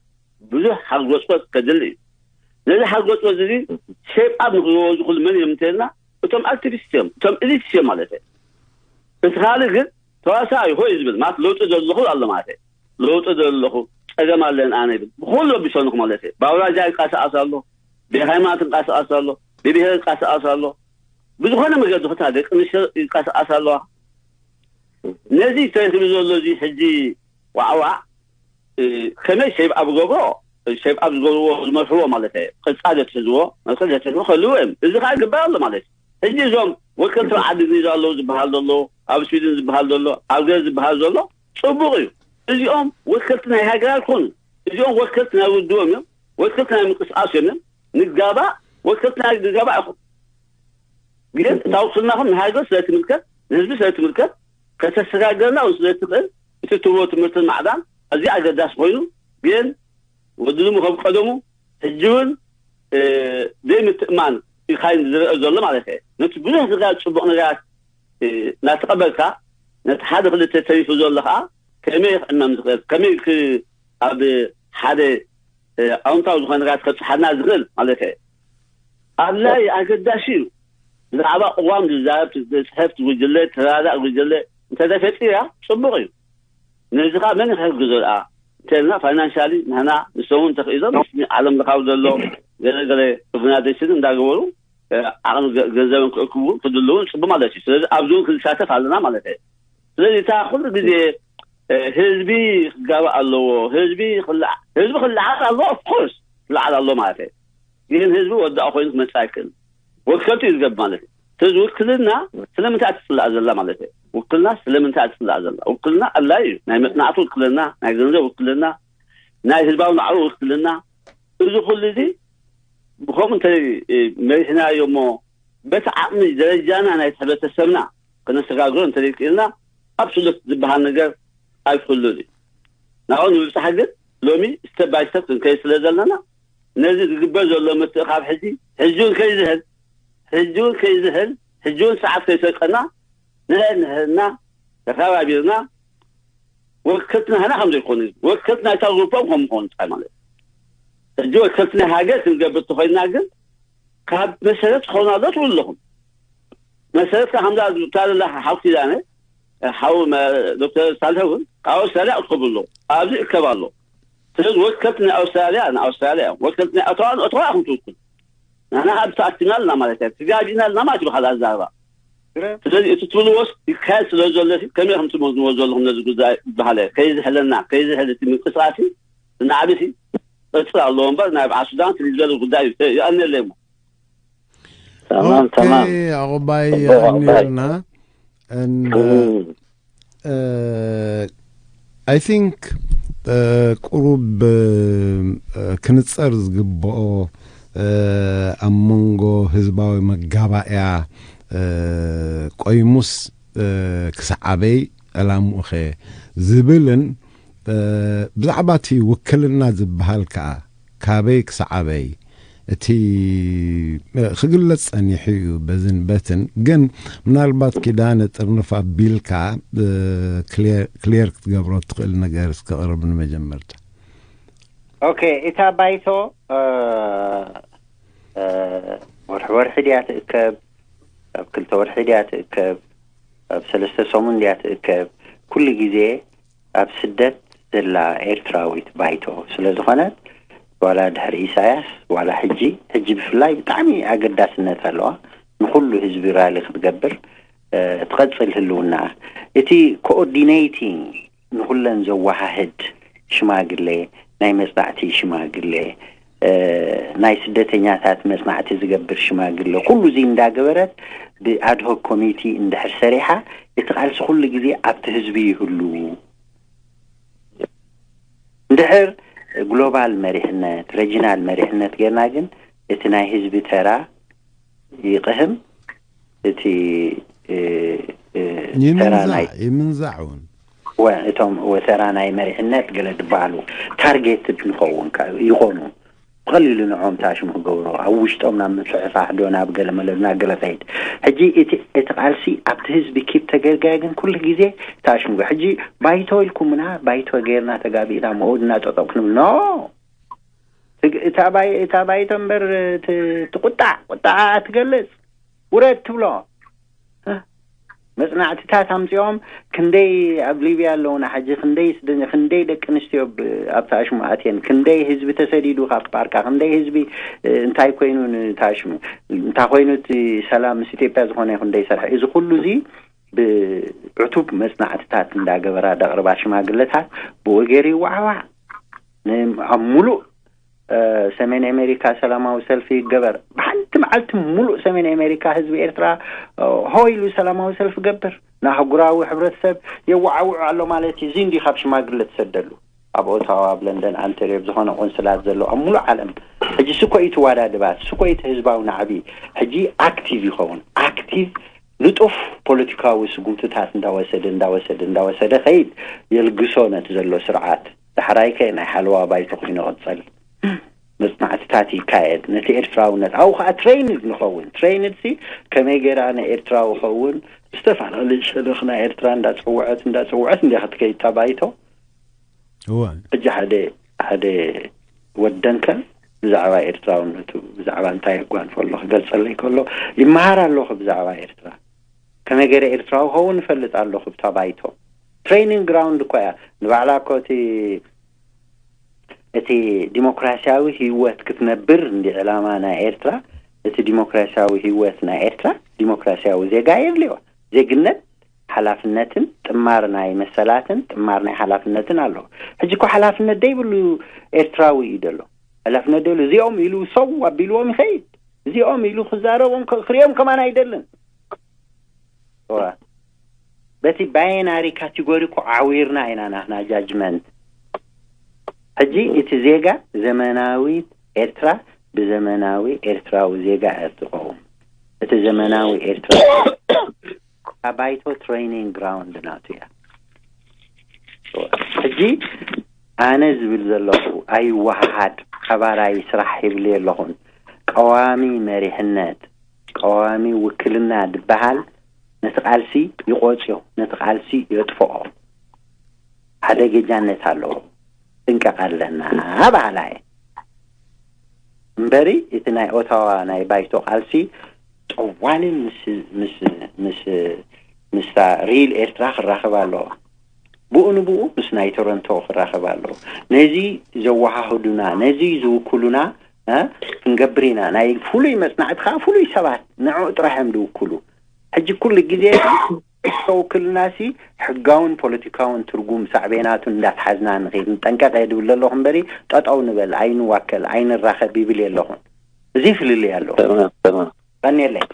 ብዙሕ ሓጎፅቆፅ ከድሊ እዩ። ነዚ ሓጎፅቆፅ እዚ ሸይብ ኣብ ንክገበሩ ዝኽእሉ መን እዮም እንተልና እቶም ኣክቲቪስት እዮም፣ እቶም ኢሊትስ እዮም ማለት እዩ። እቲ ካልእ ግን ተዋሳኢ ሆይ ዝብል ማለት ለውጢ ዘለኹ ኣሎ ማለት እዩ። ለውጢ ዘለኹ ፀገም ኣለን ኣነ ይብል ብኩሉ ኣቢሰንኹ ማለት እዩ። ብኣውራጃ ይንቀሳቐስ ኣሎ፣ ብሃይማኖት ይንቀሳቐስ ኣሎ፣ ብብሄር ይንቀሳቐስ ኣሎ። ብዝኾነ መገዲ ክታ ደቂ ኣንስትዮ ይንቀሳቐስ ኣለዋ። ነዚ ተረኺቡ ዘሎ እዚ ሕጂ ዋዕዋዕ ከመይ ሸይብ ኣብ ገብሮ ሸይብ ኣብ ዝገብርዎ ዝመርሕዎ ማለት እዩ። ቅርፃ ዘትሕዝዎ መልክዕ ዘትሕዝዎ ከልዎ እዮም። እዚ ከዓ ግበር ኣሎ ማለት እዩ። ሕጂ እዞም ወከልቲ ዓዲ እንግሊዝ ኣለዉ ዝበሃል ዘሎ ኣብ ስዊድን ዝበሃል ዘሎ ኣብ ገር ዝበሃል ዘሎ ፅቡቕ እዩ። እዚኦም ወከልቲ ናይ ሃገር ኣይኮኑ። እዚኦም ወከልቲ ናይ ውድቦም እዮም። ወከልቲ ናይ ምንቅስቃስ እዮም እዮም። ንጋባእ ወከልቲ ናይ ንጋባእ ይኹን ግን እታ ውክልናኹም ንሃገር ስለ ትምልከት ንህዝቢ ስለ ትምልከት ከተሰጋገርና እውን ስለ ትኽእል እቲ ትብሎ ትምህርትን ማዕዳን ኣዝዩ ኣገዳሲ ኮይኑ ግን ወዲ ድሙ ከም ቀደሙ ሕጂ እውን ዘይምትእማን ይካይን ዝረአ ዘሎ ማለት እየ። ነቲ ብዙሕ ነገር ፅቡቕ ነገራት እናተቐበልካ ነቲ ሓደ ክልተ ተሪፉ ዘሎ ከዓ ከመይ ክዕመም ዝኽእል ከመይ ኣብ ሓደ ኣውንታዊ ዝኾነ ነገራት ከብፅሓና ዝኽእል ማለት እየ። ኣድላይ ኣገዳሲ እዩ። ብዛዕባ ቅዋም ዝዛረብ ዝፅሕፍ ጉጅለ ተራዳእ ጉጅለ እንተተፈጢራ ፅቡቕ እዩ። ነዚ ከዓ መን ክሕግዞ ደኣ እንተልና ፋይናንሻሊ ንሕና ንሶም እውን ተኽኢሎም ምስ ዓለም ለኻዊ ዘሎ ገለገለ ኦርጋናይዜሽን እንዳገበሩ ዓቕሚ ገንዘብን ክእክቡ ክድልውን ፅቡቅ ማለት እዩ። ስለዚ ኣብዚ እውን ክንሳተፍ ኣለና ማለት እዩ። ስለዚ እታ ኩሉ ግዜ ህዝቢ ክጋባእ ኣለዎ፣ ህዝቢ ክልዓ- ህዝቢ ክለዓል ኣለዎ፣ ኦፍኮርስ ክለዓል ኣለዎ ማለት እዩ። ግን ህዝቢ ወዳኢ ኮይኑ ክመፅእ ኣይክእልን። ወከልቲ እዩ ዝገብር ማለት እዩ። ስለዚ ውክልና ስለምንታይ ትፅላእ ዘላ ማለት እዩ። ውክልና ስለምንታይ ትፅላእ ዘላ? ውክልና ኣድላይ እዩ። ናይ መፅናዕቲ ውክልና፣ ናይ ገንዘብ ውክልና፣ ናይ ህዝባዊ ናዕሮ ውክልና፣ እዚ ኩሉ እዚ ብከምኡ እንተ መሪሕናዮ እሞ በቲ ዓቕሚ ደረጃና ናይ ሕብረተሰብና ከነሰጋግሮ እንተ ክኢልና ኣብ ስደት ዝበሃል ነገር ኣይክህሉን እዩ። ናብኡ ንምብፃሕ ግን ሎሚ ስተፕ ባይ ስተፕ ክንከይድ ስለ ዘለና ነዚ ዝግበር ዘሎ ምትእኻብ ሕጂ ሕጂ እውን ከይዝህል ሕጂ እውን ከይዝህል ሕጂ እውን ሰዓት ከይሰርቀና ንሕና ተኸባቢርና ወከልትና ህና ከም ዘይኮኑ ወከልቲ ናይታ ግሩፖም ከም ምኾኑ ጥራይ ማለት እዩ። ሕጂ ወከልቲ ናይ ሃገር ክንገብር ተኾይንና ግን ካብ መሰረት ትኾኑ ኣሎ ትብሉ ኣለኹም። መሰረት ከ ከምዛ ዝብታ ዘላ ሓው ኪዳነ ሓው ዶክተር ሳልሒ እውን ካብ ኣውስትራልያ እከቡ ኣለዉ ኣብዚ እከብ ኣሎ። ስለዚ ወከልቲ ናይ ኣውስትራልያ ንኣውስትራልያ እዮም። ወከልቲ ናይ ኣተዋ ንኣተዋ ኢኹም ትውክሉ። ንሕና ካብ ተኣኪብና ኣለና ማለት እያ። ተጋጊና ኣለና ማለት ይበሃል ኣዛረባ። ስለዚ እቲ ትብልዎስ ይካየድ ስለ ዘሎ ከመይ ከም ትመዝንዎ ዘለኹም ነዚ ጉዳይ ዝበሃለ ከይዝሕለና ከይዝሕል እቲ ምንቅስቃሲ ናዕብሲ ቅፅል ኣለዎ እምበር ናይ በዓል ሱዳን ፍልይ ዝበለ ጉዳይ እዩ። የቐንየለይ እሞ። ተማም ተማም ኣቑባይ የቐንየልና። And I think ቁሩብ ክንፀር ዝግብኦ ኣብ መንጎ ህዝባዊ መጋባእያ ቆይሙስ ክሳዕ ኣበይ ዕላምኡኸ ዝብልን ብዛዕባ እቲ ውክልና ዝበሃል ከዓ ካበይ ክሳዕ ኣበይ እቲ ክግለፅ ፀኒሑ እዩ በዝን በትን። ግን ምናልባት ኪዳነ ጥርንፍ ኣቢልካ ክሌር ክትገብሮ እትኽእል ነገር እስከቕርብ ንመጀመርታ። ኦኬ፣ እታ ባይቶ ወርሒ ወርሒ ድያ ትእከብ? ኣብ ክልተ ወርሒ ድያ ትእከብ? ኣብ ሰለስተ ሰሙን ድያ ትእከብ? ኩሉ ግዜ ኣብ ስደት ዘላ ኤርትራዊት ባይቶ ስለ ዝኾነት ዋላ ድሕሪ ኢሳያስ ዋላ ሕጂ ሕጂ ብፍላይ ብጣዕሚ ኣገዳስነት ኣለዋ። ንኹሉ ህዝቢ ራሊ ክትገብር ትቐፅል ህልውና እቲ ኮኦርዲኔቲንግ ንኹለን ዘወሃህድ ሽማግሌ፣ ናይ መጽናዕቲ ሽማግሌ፣ ናይ ስደተኛታት መጽናዕቲ ዝገብር ሽማግሌ፣ ኩሉ እዚ እንዳገበረት ብኣድሆክ ኮሚቲ እንድሕር ሰሪሓ፣ እቲ ቃልሲ ኩሉ ግዜ ኣብቲ ህዝቢ ይህሉ። እንድሕር ግሎባል መሪሕነት፣ ሬጂናል መሪሕነት ጌርና ግን እቲ ናይ ህዝቢ ተራ ይቕህም። እቲ ተራ ናይ ይምንዛዕ እውን እቶም ወተራ ናይ መሪሕነት ገለ ዝበሃሉ ታርጌትድ ንኸውን ይኾኑ። ብቐሊሉ ንዖም ታሽሙ ክገብሮ ኣብ ውሽጦም ናብ ምፍሕፋሕ ዶ ናብ ገለ መለ ናብ ገለ ከይድ። ሕጂ እቲ ቃልሲ ኣብቲ ህዝቢ ኪፕ ተገርጋይ ግን ኩሉ ግዜ ታሽሙ ሕጂ ባይቶ ኢልኩምና ባይቶ ገይርና ተጋቢእና መውድና ጠጠው ክንብል ኖ እታ ባይቶ እምበር ትቁጣዕ ቁጣዓ ትገልጽ ውረድ ትብሎ መጽናዕትታት ኣምጺኦም ክንደይ ኣብ ሊብያ ኣለውና ሕጂ ክንደይ ስደኛ ክንደይ ደቂ ኣንስትዮ ኣብቲ ኣሽሙ ኣትየን ክንደይ ህዝቢ ተሰዲዱ ካብ ባርካ ክንደይ ህዝቢ እንታይ ኮይኑ ንታሽሙ እንታይ ኮይኑ እቲ ሰላም ምስ ኢትዮጵያ ዝኾነ ይኹን ደይሰርሐ እዚ ኩሉ እዚ ብዕቱብ መጽናዕትታት እንዳገበራ ደቕርባ ሽማግለታት ብኡ ገይሩ ይወዓዋዕ ኣብ ሙሉእ ሰሜን ኣሜሪካ ሰላማዊ ሰልፊ ይገበር። ብሓንቲ መዓልቲ ሙሉእ ሰሜን ኣሜሪካ ህዝቢ ኤርትራ ሆ ኢሉ ሰላማዊ ሰልፊ ገብር። ንኣህጉራዊ ሕብረተሰብ የወዓውዑ ኣሎ ማለት እዩ። እዚ እንዲ ካብ ሽማግለ ትሰደሉ ኣብ ኦታዋ ኣብ ለንደን ኣንተርዮ ብዝኾነ ቆንስላት ዘሎ ኣብ ሙሉእ ዓለም ሕጂ ስኮ እዩ ትዋዳድባት ስኮ እዩ ህዝባዊ ናዕቢ ሕጂ ኣክቲቭ ይኸውን ኣክቲቭ ንጡፍ ፖለቲካዊ ስጉምትታት እንዳወሰደ እንዳወሰደ እንዳወሰደ ከይድ የልግሶ ነቲ ዘሎ ስርዓት ዳሕራይ ከ ናይ ሓለዋ ባይቶ ኮይኑ ይቕጽል መጽናዕትታት ይካየድ ነቲ ኤርትራውነት ኣብኡ ከዓ ትሬይንድ ንኸውን ትሬይንድ ሲ ከመይ ገይራ ንኤርትራዊ ኸውን ዝተፈላለዩ ሸነኽ ናይ ኤርትራ እንዳጸውዐት እንዳጸውዐት እንዲያ ክትከይድ እታ ባይቶ እወ ሕጂ ሓደ ሓደ ወደንከ ብዛዕባ ኤርትራውነቱ ብዛዕባ እንታይ የጓንፎ ኣሎ ክገልጸለይ ከሎ ይመሃር ኣለኹ ብዛዕባ ኤርትራ ከመይ ገይረ ኤርትራዊ ኸውን እፈልጥ ኣለኹ ብታ ባይቶ ትሬኒንግ ግራውንድ እኮ እያ ንባዕላ እኮ እቲ እቲ ዲሞክራሲያዊ ህይወት ክትነብር እንዲ ዕላማ ናይ ኤርትራ እቲ ዲሞክራሲያዊ ህይወት ናይ ኤርትራ ዲሞክራሲያዊ ዜጋ የድልዮ ዜግነት ሓላፍነትን ጥማር ናይ መሰላትን ጥማር ናይ ሓላፍነትን ኣለዎ ሕጂ እኮ ሓላፍነት ደይብሉ ኤርትራዊ እዩ ደሎ ሓላፍነት ደይብሉ እዚኦም ኢሉ ሰው ኣቢልዎም ይኸይድ እዚኦም ኢሉ ክዛረቦም ክሪኦም ከማን ኣይደልን በቲ ባይናሪ ካቴጎሪ እኮ ዓዊርና ኢና ናትና ጃጅመንት ሕጂ እቲ ዜጋ ዘመናዊት ኤርትራ ብዘመናዊ ኤርትራዊ ዜጋ እያ ትኸውን እቲ ዘመናዊ ኤርትራ ኣባይቶ ትሬኒንግ ግራውንድ ናቱ እያ ሕጂ ኣነ ዝብል ዘለኹ ኣይወሃሃድ ሓባራዊ ስራሕ ይብል ኣለኹን ቀዋሚ መሪሕነት ቀዋሚ ውክልና ዝበሃል ነቲ ቃልሲ ይቆፅዮ ነቲ ቃልሲ የጥፍኦ ሓደ ገጃነት ኣለዎ ጥንቀቕ ኣለና በሃላ እየ እምበሪ እቲ ናይ ኦታዋ ናይ ባይቶ ቃልሲ ጠዋሊ ምስ ምስታ ሪል ኤርትራ ክራኸብ ኣለዎ ብኡ ንብኡ ምስ ናይ ቶሮንቶ ክራኸብ ኣለዎ ነዚ ዘወሃህዱና ነዚ ዝውክሉና ክንገብር ኢና ናይ ፍሉይ መፅናዕቲ ከዓ ፍሉይ ሰባት ንዕኡ ጥራሕ እዮም ዝውክሉ ሕጂ ኩሉ ግዜ ተውክልናሲ ሕጋውን ፖለቲካውን ትርጉም ሳዕቤናቱ እንዳትሓዝና ንኽድ ንጠንቀቀ ድብል ዘለኹ እምበሪ ጠጠው ንበል ኣይንዋከል ኣይንራኸብ ይብል የለኹን እዚ ፍልልይ ኣለኹ ቀኒየለይ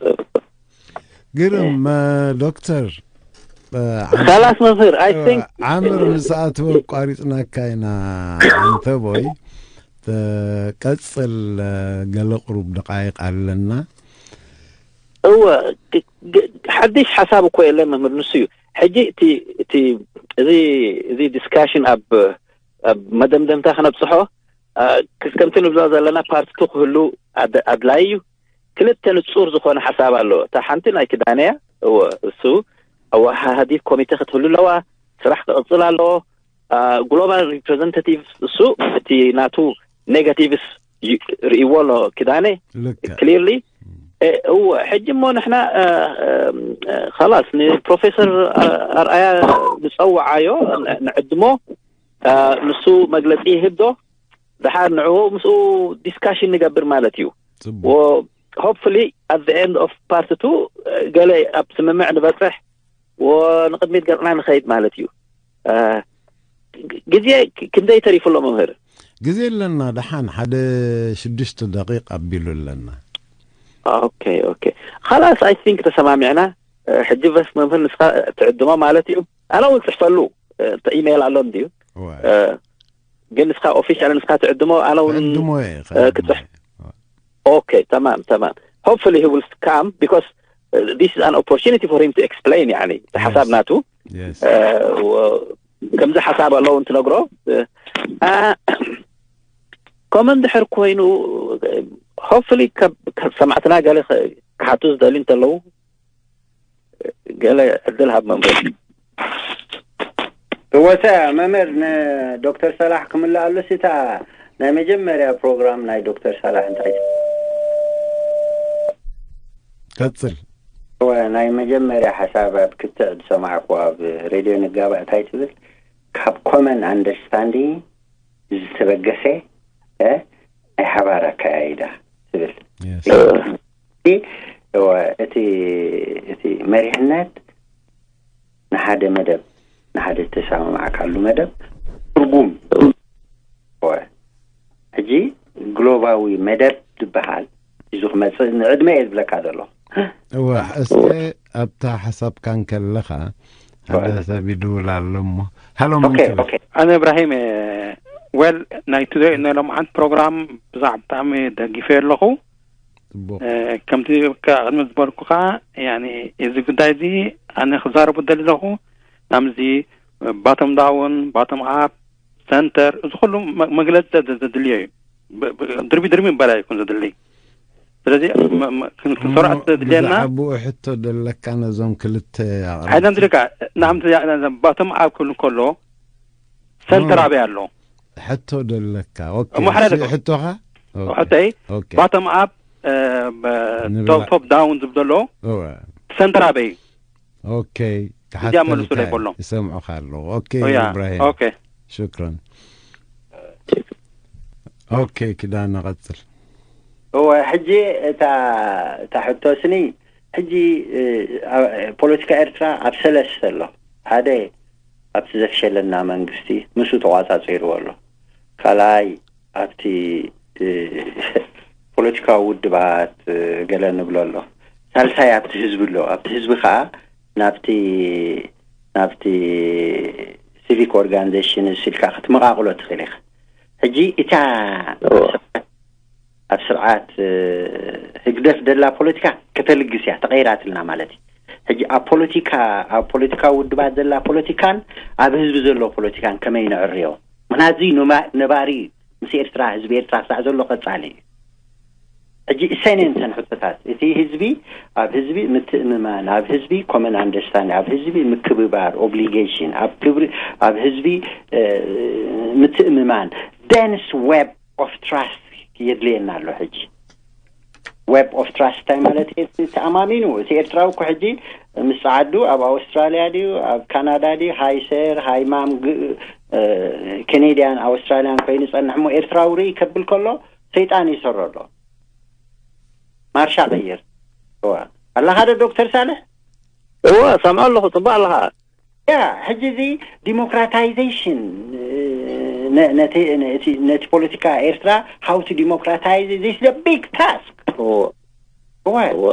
ግርም ዶክተር خلاص መምህር I think ዓምር ንሰኣትወ ቋሪፅናካ ኢና እንተቦይ ቀፅል ገለ ቁሩብ ደቃይቅ ኣለና እወ ሓድሽ ሓሳብ እኮ የለን መምህር ንሱ እዩ ሕጂ እቲ እዚ እዚ ዲስካሽን ኣብ ኣብ መደምደምታ ክነብፅሖ ከምቲ ንብሎ ዘለና ፓርቲቱ ክህሉ ኣድላይ እዩ ክልተ ንፁር ዝኾነ ሓሳብ ኣሎ እታ ሓንቲ ናይ ክዳነያ እወ እሱ ኣወሃሃዲት ኮሚቴ ክትህሉ ኣለዋ ስራሕ ክቕፅል ኣለዎ ግሎባል ሪፕሬዘንታቲቭ እሱ እቲ ናቱ ኔጋቲቭስ ርእይዎ ኣሎ ክዳነ ክሊርሊ እወ ሕጂ እሞ ንሕና ላስ ንፕሮፌሰር ኣርኣያ ዝፀውዓዮ ንዕድሞ ንሱ መግለፂ ይህብ ዶ ድሓር ንዕኡ ምስኡ ዲስካሽን ንገብር ማለት እዩ hopefully at the end of part two ገለ ኣብ ስምምዕ ንበፅሕ ንቅድሚት ገርና ንኸይድ ማለት እዩ ግዜ ክ- ክንደይ ተሪፉ ኣሎ መምህር? ግዜ ኣለና፣ ደሓን ሓደ ሽዱሽተ ደቂቕ ኣቢሉ ኣለና። ኦኬ ኦኬ፣ خلاص I think ተሰማሚዕና። ሕጂ በስ መምህር ንስኻ ትዕድሞ ማለት እዩ። ኣነ እውን ጽሕፈሉ ኢሜይል ኣሎ እንድዩ፣ ግን ንስኻ ኦፊሻል ንስኻ ትዕድሞ፣ ኣነ እውን ዕድሞ ክጽሕ። ኦኬ፣ ተማም ተማም። Hopefully he will come because this is an opportunity for him to explain፣ ያኒ ሓሳብ ናቱ ከምዚ ሓሳብ ኣለዉ እንትነግሮ። ኮመን ድሕር ኮይኑ፣ hopefully ሰማዕትና ገለ ክሓቱ ዝደልዩ እንተለዉ ገለ ዕድል ሃብ መምህር። እወተ መምህር፣ ንዶክተር ሰላሕ ክምልኣሉስ እታ ናይ መጀመርያ ፕሮግራም ናይ ዶክተር ሰላሕ እንታይ ቀጽል። እወ፣ ናይ መጀመርያ ሓሳብ ኣብ ክትዕ ዝሰማዕኩ ኣብ ሬድዮ ንጋባእ እንታይ ትብል፣ ካብ ኮመን ኣንደርስታንዲንግ ዝተበገሰ እ፣ ናይ ሓባር ኣካያይዳ ትብል። እቲ እቲ መሪሕነት ንሓደ መደብ፣ ንሓደ ተሰማማዕካሉ መደብ ትርጉም። ሕጂ ግሎባዊ መደብ ዝበሃል ሒዙ ክመፅእ ንዕድመ እየ ዝብለካ ዘሎ። እወ፣ እስከ ኣብታ ሓሳብካ እንከለኻ ሓደ ሰብ ይድውል ኣሎ እሞ። ሃሎ፣ መን ኦኬ፣ ትብል? ኦኬ። ኣነ እብራሂም እየ። ወል ናይ ትዘይ ናይ ሎምዓንቲ ፕሮግራም ብዛዕባ ብጣዕሚ ደጊፈ ኣለኹ። ጽቡቕ። እ፣ ከምቲ ከ ቅድሚ ዝበልኩ ከዓ፣ ያኒ፣ እዚ ጉዳይ እዚ ኣነ ክዛረቡ ደሊ ኣለኹ። ናምዚ ባቶም ዳውን፣ ባቶም ኣፕ፣ ሰንተር፣ እዚ ኩሉ መ- መግለጺ ዘ- ዘ- ዘድልዮ እዩ። ብ- ብ- ድርቢ ድርቢ ምባል ኣይኮን ዘድሊ። ስለዚ መ- መ- ክን- ክንሰርዖ ስለ ዘድልየና ብዛዕባኡ ሕቶ ደለካ ነዞም ክልተ ኣቕረብቲ? ሓይና ንድልካ ናምቲ ባቶም ኣፕ ክብል እንከሎ ሰንተር ኣበይ ኣሎ? ሕቶ ደለካ። ኦኬ፣ እሞ ሓደ እሱ ደቂ- ሕቶኻ? ኦኬ። ሕቶይ ኦኬ። ባቶም ኣፕ ንብላ- ቶፕ ዳውን ዝብሎ ኣሎ እወ። ሰንተር ኣበይ እዩ? ኦኬ፣ እዚኣ መልሱ ክሓተልካ ላይ እየ። በሎ። ይሰምዑኻ ኣለዉ። ኦኬ ኦያ፣ ኢብራሂም። ኦኬ። ሽክራን። ኦኬ፣ ኪዳነ ቀጽል። እወ፣ ሕጂ እታ እታ ሕቶ ስኒ፣ ሕጂ እ፣ ኣ- ፖለቲካ ኤርትራ ኣብ ሰለስተ ኣሎ። ሓደ ኣብቲ ዘፍሸለና መንግስቲ ምስኡ ተቋጻጺርዎ ኣሎ። ካልኣይ ኣብቲ እ፣ ፖለቲካዊ ውድባት እ፣ ገለ ንብሎ ኣሎ። ሳልሳይ ኣብቲ ህዝቢ ኣሎ። ኣብቲ ህዝቢ ከዓ ናብቲ ናብቲ ሲቪክ ኦርጋናይዜሽን ኢልካ ክትመቓቕሎ ትኽእል ኢኻ። ሕጂ እታ ኣብ ስርዓት እ፣ ህግደፍ ዘላ ፖለቲካ ከተልግስ እያ፣ ተቐይራትልና ማለት እዩ። ሕጂ ኣብ ፖለቲካ ኣብ ፖለቲካዊ ውድባት ዘላ ፖለቲካን ኣብ ህዝቢ ዘሎ ፖለቲካን ከመይ ንዕርዮ? ምክንያቱ እዚ ኖማ- ነባሪ እዩ። ምስ ኤርትራ፣ ህዝቢ ኤርትራ ክሳዕ ዘሎ ቀጻሊ እዩ። ሕጂ እሰን እየን እተን ሕቶታት። እቲ ህዝቢ ኣብ ህዝቢ ምትእምማን፣ ኣብ ህዝቢ ኮመን ኣንደርስታንድ፣ ኣብ ህዝቢ ምክብባር ኦብሊጌሽን፣ ኣብ ክብሪ ኣብ ህዝቢ እ፣ ምትእምማን፣ ደንስ ዌብ ኦፍ ትራስት የድልየና ኣሎ። ሕጂ ዌብ ኦፍ ትራስት እንታይ ማለት እዩ? እቲ ተኣማሚኑ፣ እቲ ኤርትራዊ እኮ ሕጂ ምስ ጸዓዱ ኣብ ኣውስትራልያ ድዩ ኣብ ካናዳ ድዩ ሃይ ሰር ሃይ ማም ግ- እ፣ ኬኔድያን ኣውስትራልያን ኮይኑ ይጸንሕ እሞ ኤርትራዊ ርኢ ከብል ከሎ ሰይጣን ይሰሮ ኣሎ። ማርሻ ቀይር። እዋ ኣለኻ ዶ ዶክተር ሳልሕ? እወ፣ ሰምዖ ኣለኹ። ጽቡቅ ኣለኻ። ያ ሕጂ እዚ ዲሞክራታይዜሽን ነ- ነቲ ነቲ- ነቲ ፖለቲካ ኤርትራ how to democratize this is a big task። እወ እወ እወ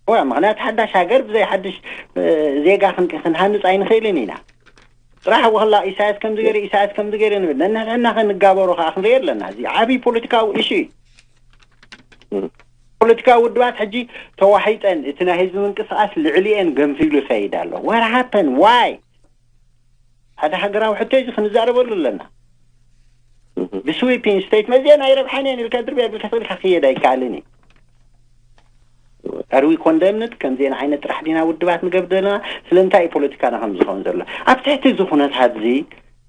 እወ ምክንያቱ ሓዳሽ ሃገር ብዘይ ሓድሽ እ፣ ዜጋ ክን- ክንሃንጽ ኣይንኽእልን ኢና። ጥራሕ ወላ ኢሳያስ ከምዚ ገይሩ ኢሳያስ ከምዚ ገይሩ ንብል ነንሕና ክንጋበሮ ከዓ ክንሪኦ ኣለና። እዚ ዓብዪ ፖለቲካዊ እሹ እዩ። ፖለቲካዊ ውድባት ሕጂ ተዋሒጠን እቲ ናይ ህዝቢ ምንቅስቃስ ልዕሊኤን ገንፊሉ ይኸይድ ኣሎ። What happened? Why? ሓደ ሃገራዊ ሕቶ እዚ ክንዛረበሉ ኣለና። ብስዊፒንግ ስቴትመንት እዚአን ኣይረብሓን እየን ኢልካ ድርብያ ኢልካ ተኽልካ ክየድ ኣይከኣልን እዩ። Are we condemned? ከምዚአን ዓይነት ጥራሕ ዲና ውድባት ንገብር ዘለና? ስለምንታይ እዩ ፖለቲካና ከም ዝኸውን ዘሎ? ኣብ ትሕቲ እዚ ኩነታት እዚ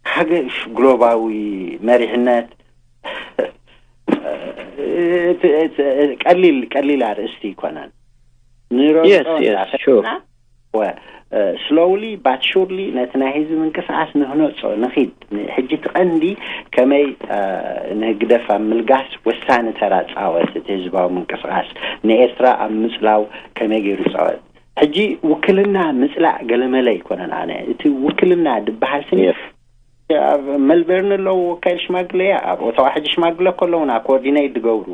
ሃገር ግሎባዊ መሪሕነት ቀሊል ቀሊል ኣርእስቲ ይኮነን። ንረግጾ Yes, yes, እንዳፈና sure. ወ- እ፣ ስሎውሊ ባት ሹርሊ ነቲ ናይ ህዝቢ ምንቅስቃስ ንህነጾ ንኺድ። ሕጂ እቲ ቀንዲ ከመይ እ፣ ንህግደፍ ኣብ ምልጋስ ወሳኒ ተራ ጻወት እቲ ህዝባዊ ምንቅስቃስ ንኤርትራ ኣብ ምጽላው ከመይ ገይሩ ጻወት። ሕጂ ውክልና ምጽላእ ገለመለ ኣይኮነን። ኣነ እቲ ውክልና ድበሃል ስኒ Yes. ኣብ መልበርን ኣለዉ ወካይል ሽማግለ፣ ኣብ ኦታዋ ሕጂ ሽማግለ እኮ ኣለዉና ኮኦርዲኔት ዝገብሩ።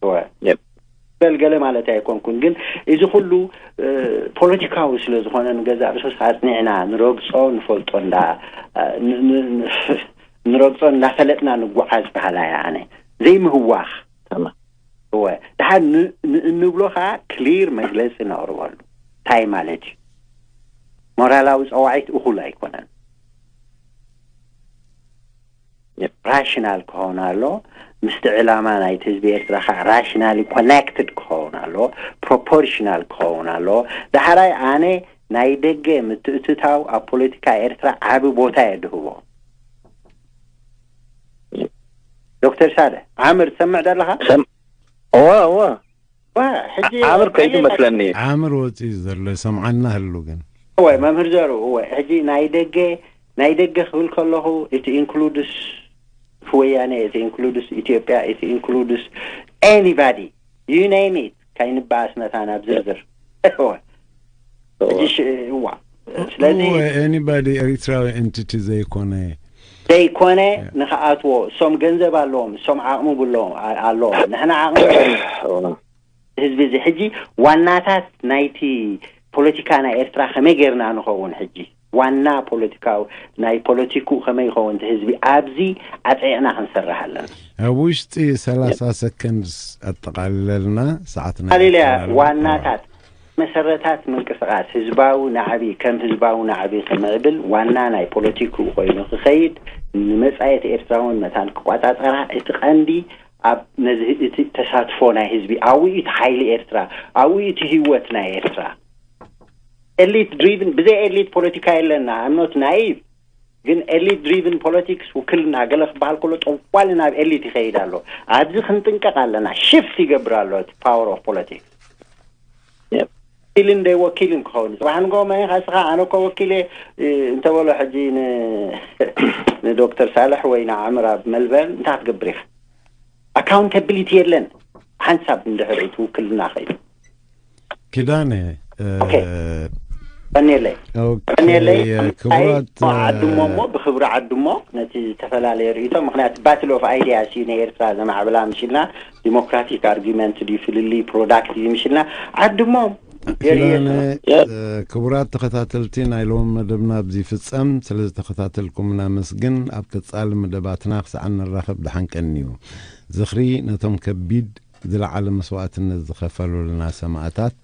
እወ። Yep. በል ገለ ማለት ኣይኮንኩን፣ ግን እዚ ኩሉ እ፣ ፖለቲካዊ ስለ ዝኾነ ንገዛእ ርእሱ ኣጽኒዕና ንረግጾ ንፈልጦ እንዳ እ፣ ን- ን- ን- ንረግጾ እንዳፈለጥና ንጓዓዝ ባህላ እያ። ኣነ ዘይምህዋኽ ተማ- እወ፣ ድሓር ን- ን- እንብሎ ከዓ ክሊር መግለፂ ነቕርበሉ። እንታይ ማለት እዩ? ሞራላዊ ፀዋዒት እኹል ኣይኮነን። ራሽናል ክኸውን ኣሎ። ምስቲ ዕላማ ናይቲ ህዝቢ ኤርትራ ከዓ ራሽናሊ ኮኔክትድ ክኸውን ኣሎ። ፕሮፖርሽናል ክኸውን ኣሎ። ዳሕራይ ኣነ ናይ ደገ ምትእትታው ኣብ ፖለቲካ ኤርትራ ዓቢ ቦታ እየ ድህቦ። ዶክተር ሳልሕ ዓምር ትሰምዕ ደለኻ? ሰም- እወ እወ ዋ፣ ሕጂ ዓምር ከይዱ ቀሊል መስለኒ። ዓምር ወፂኡ ዘሎ ሰምዓና ህሉ ግን እወ መምህር ዘሩ እወ ሕጂ ናይ ደገ ናይ ደገ ክብል ከለኹ እቲ ኢንክሉድስ ወያነ፣ እቲ ኢንክሉድስ ኢትዮጵያ፣ እቲ ኢንክሉድስ ኤኒባዲ፣ ዩ ኔም ኢት፣ ካይንበኣስ መታን ኣብ ዝርዝር እወ ሕጂ ሽ- እዋ ስለዚ ኤኒባዲ ኤሪትራዊ ኤንቲቲ ዘይኮነ ዘይኮነ ንክኣትዎ እሶም ገንዘብ ኣለዎም፣ እሶም ዓቕሚ ብለዎም ኣ- ኣለዎም። ንሕና ዓቕሚ እወ። ህዝቢ እዚ ሕጂ ዋናታት ናይቲ ፖለቲካ ናይ ኤርትራ ከመይ ጌርና ንኸውን? ሕጂ ዋና ፖለቲካዊ ናይ ፖለቲክኡ ከመይ ይኸውን? እቲ ህዝቢ ኣብዚ ኣፅዒቕና ክንሰርሕ ኣለና። ኣብ ውሽጢ ሰላሳ ሰከንድስ ኣጠቓልለልና ሰዓትና ሃሌሉያ ይቀራረብ። ዋናታት መሰረታት ምንቅስቃስ ህዝባዊ ናዕቢ ከም ህዝባዊ ናዕቢ ክምዕብል ዋና ናይ ፖለቲክኡ ኮይኑ ክኸይድ ንመጻኢት ኤርትራውን መታን ክቋጻጸራ እቲ ቀንዲ ኣብ ነዚ እቲ ተሳትፎ ናይ ህዝቢ ኣብኡ እቲ ሓይሊ ኤርትራ ኣብኡ እቲ ህይወት ናይ ኤርትራ ኤሊት ድሪቭን ብዘይ ኤሊት ፖለቲካ የለና ኣምኖት ናይቭ ግን ኤሊት ድሪቭን ፖለቲክስ ውክልና ገለ ክበሃል ከሎ ጠዋሊ ናብ ኤሊት ይኸይድ ኣሎ። ኣብዚ ክንጥንቀቕ ኣለና። ሽፍት ይገብር ኣሎ እቲ ፓወር ኦፍ ፖለቲክስ። ኪልን ደይ ወኪልን ክኸውን ጽባሕ ንጎ መን ኢኻ እስኻ ኣነ እኮ ወኪል እየ እንተበሎ ሕጂ ንዶክተር ሳልሕ ወይ ንዓምር ኣብ መልበርን እንታይ ክትገብር ኢኻ? ኣካውንታብሊቲ የለን። ሓንሳብ እንድሕር እቲ ውክልና ኸይዱ ኪዳነ ቀኒየለይ ቀኒየለይ ክቡራት ዓድሞ እሞ ብክብሪ ዓድሞ ነቲ ዝተፈላለየ ርእቶ ምክንያቱ ባትል ኦፍ ኣይዲያስ እዩ ናይ ኤርትራ ዘማዕብላ ምሽልና ዲሞክራቲክ ኣርጊመንት ድዩ ፍልልይ ፕሮዳክት እዩ ምሽልና ዓድሞም ክቡራት ተኸታተልቲ ናይ ሎሚ መደብና ኣብዚ ፍጸም። ስለ ዝተኸታተልኩም እናመስግን ኣብ ቀጻሊ መደባትና ክሳዕ ንራኸብ ደሓን ቀንዩ። ዝኽሪ ነቶም ከቢድ ዝለዓለ መስዋእትነት ዝኸፈሉልና ሰማእታት።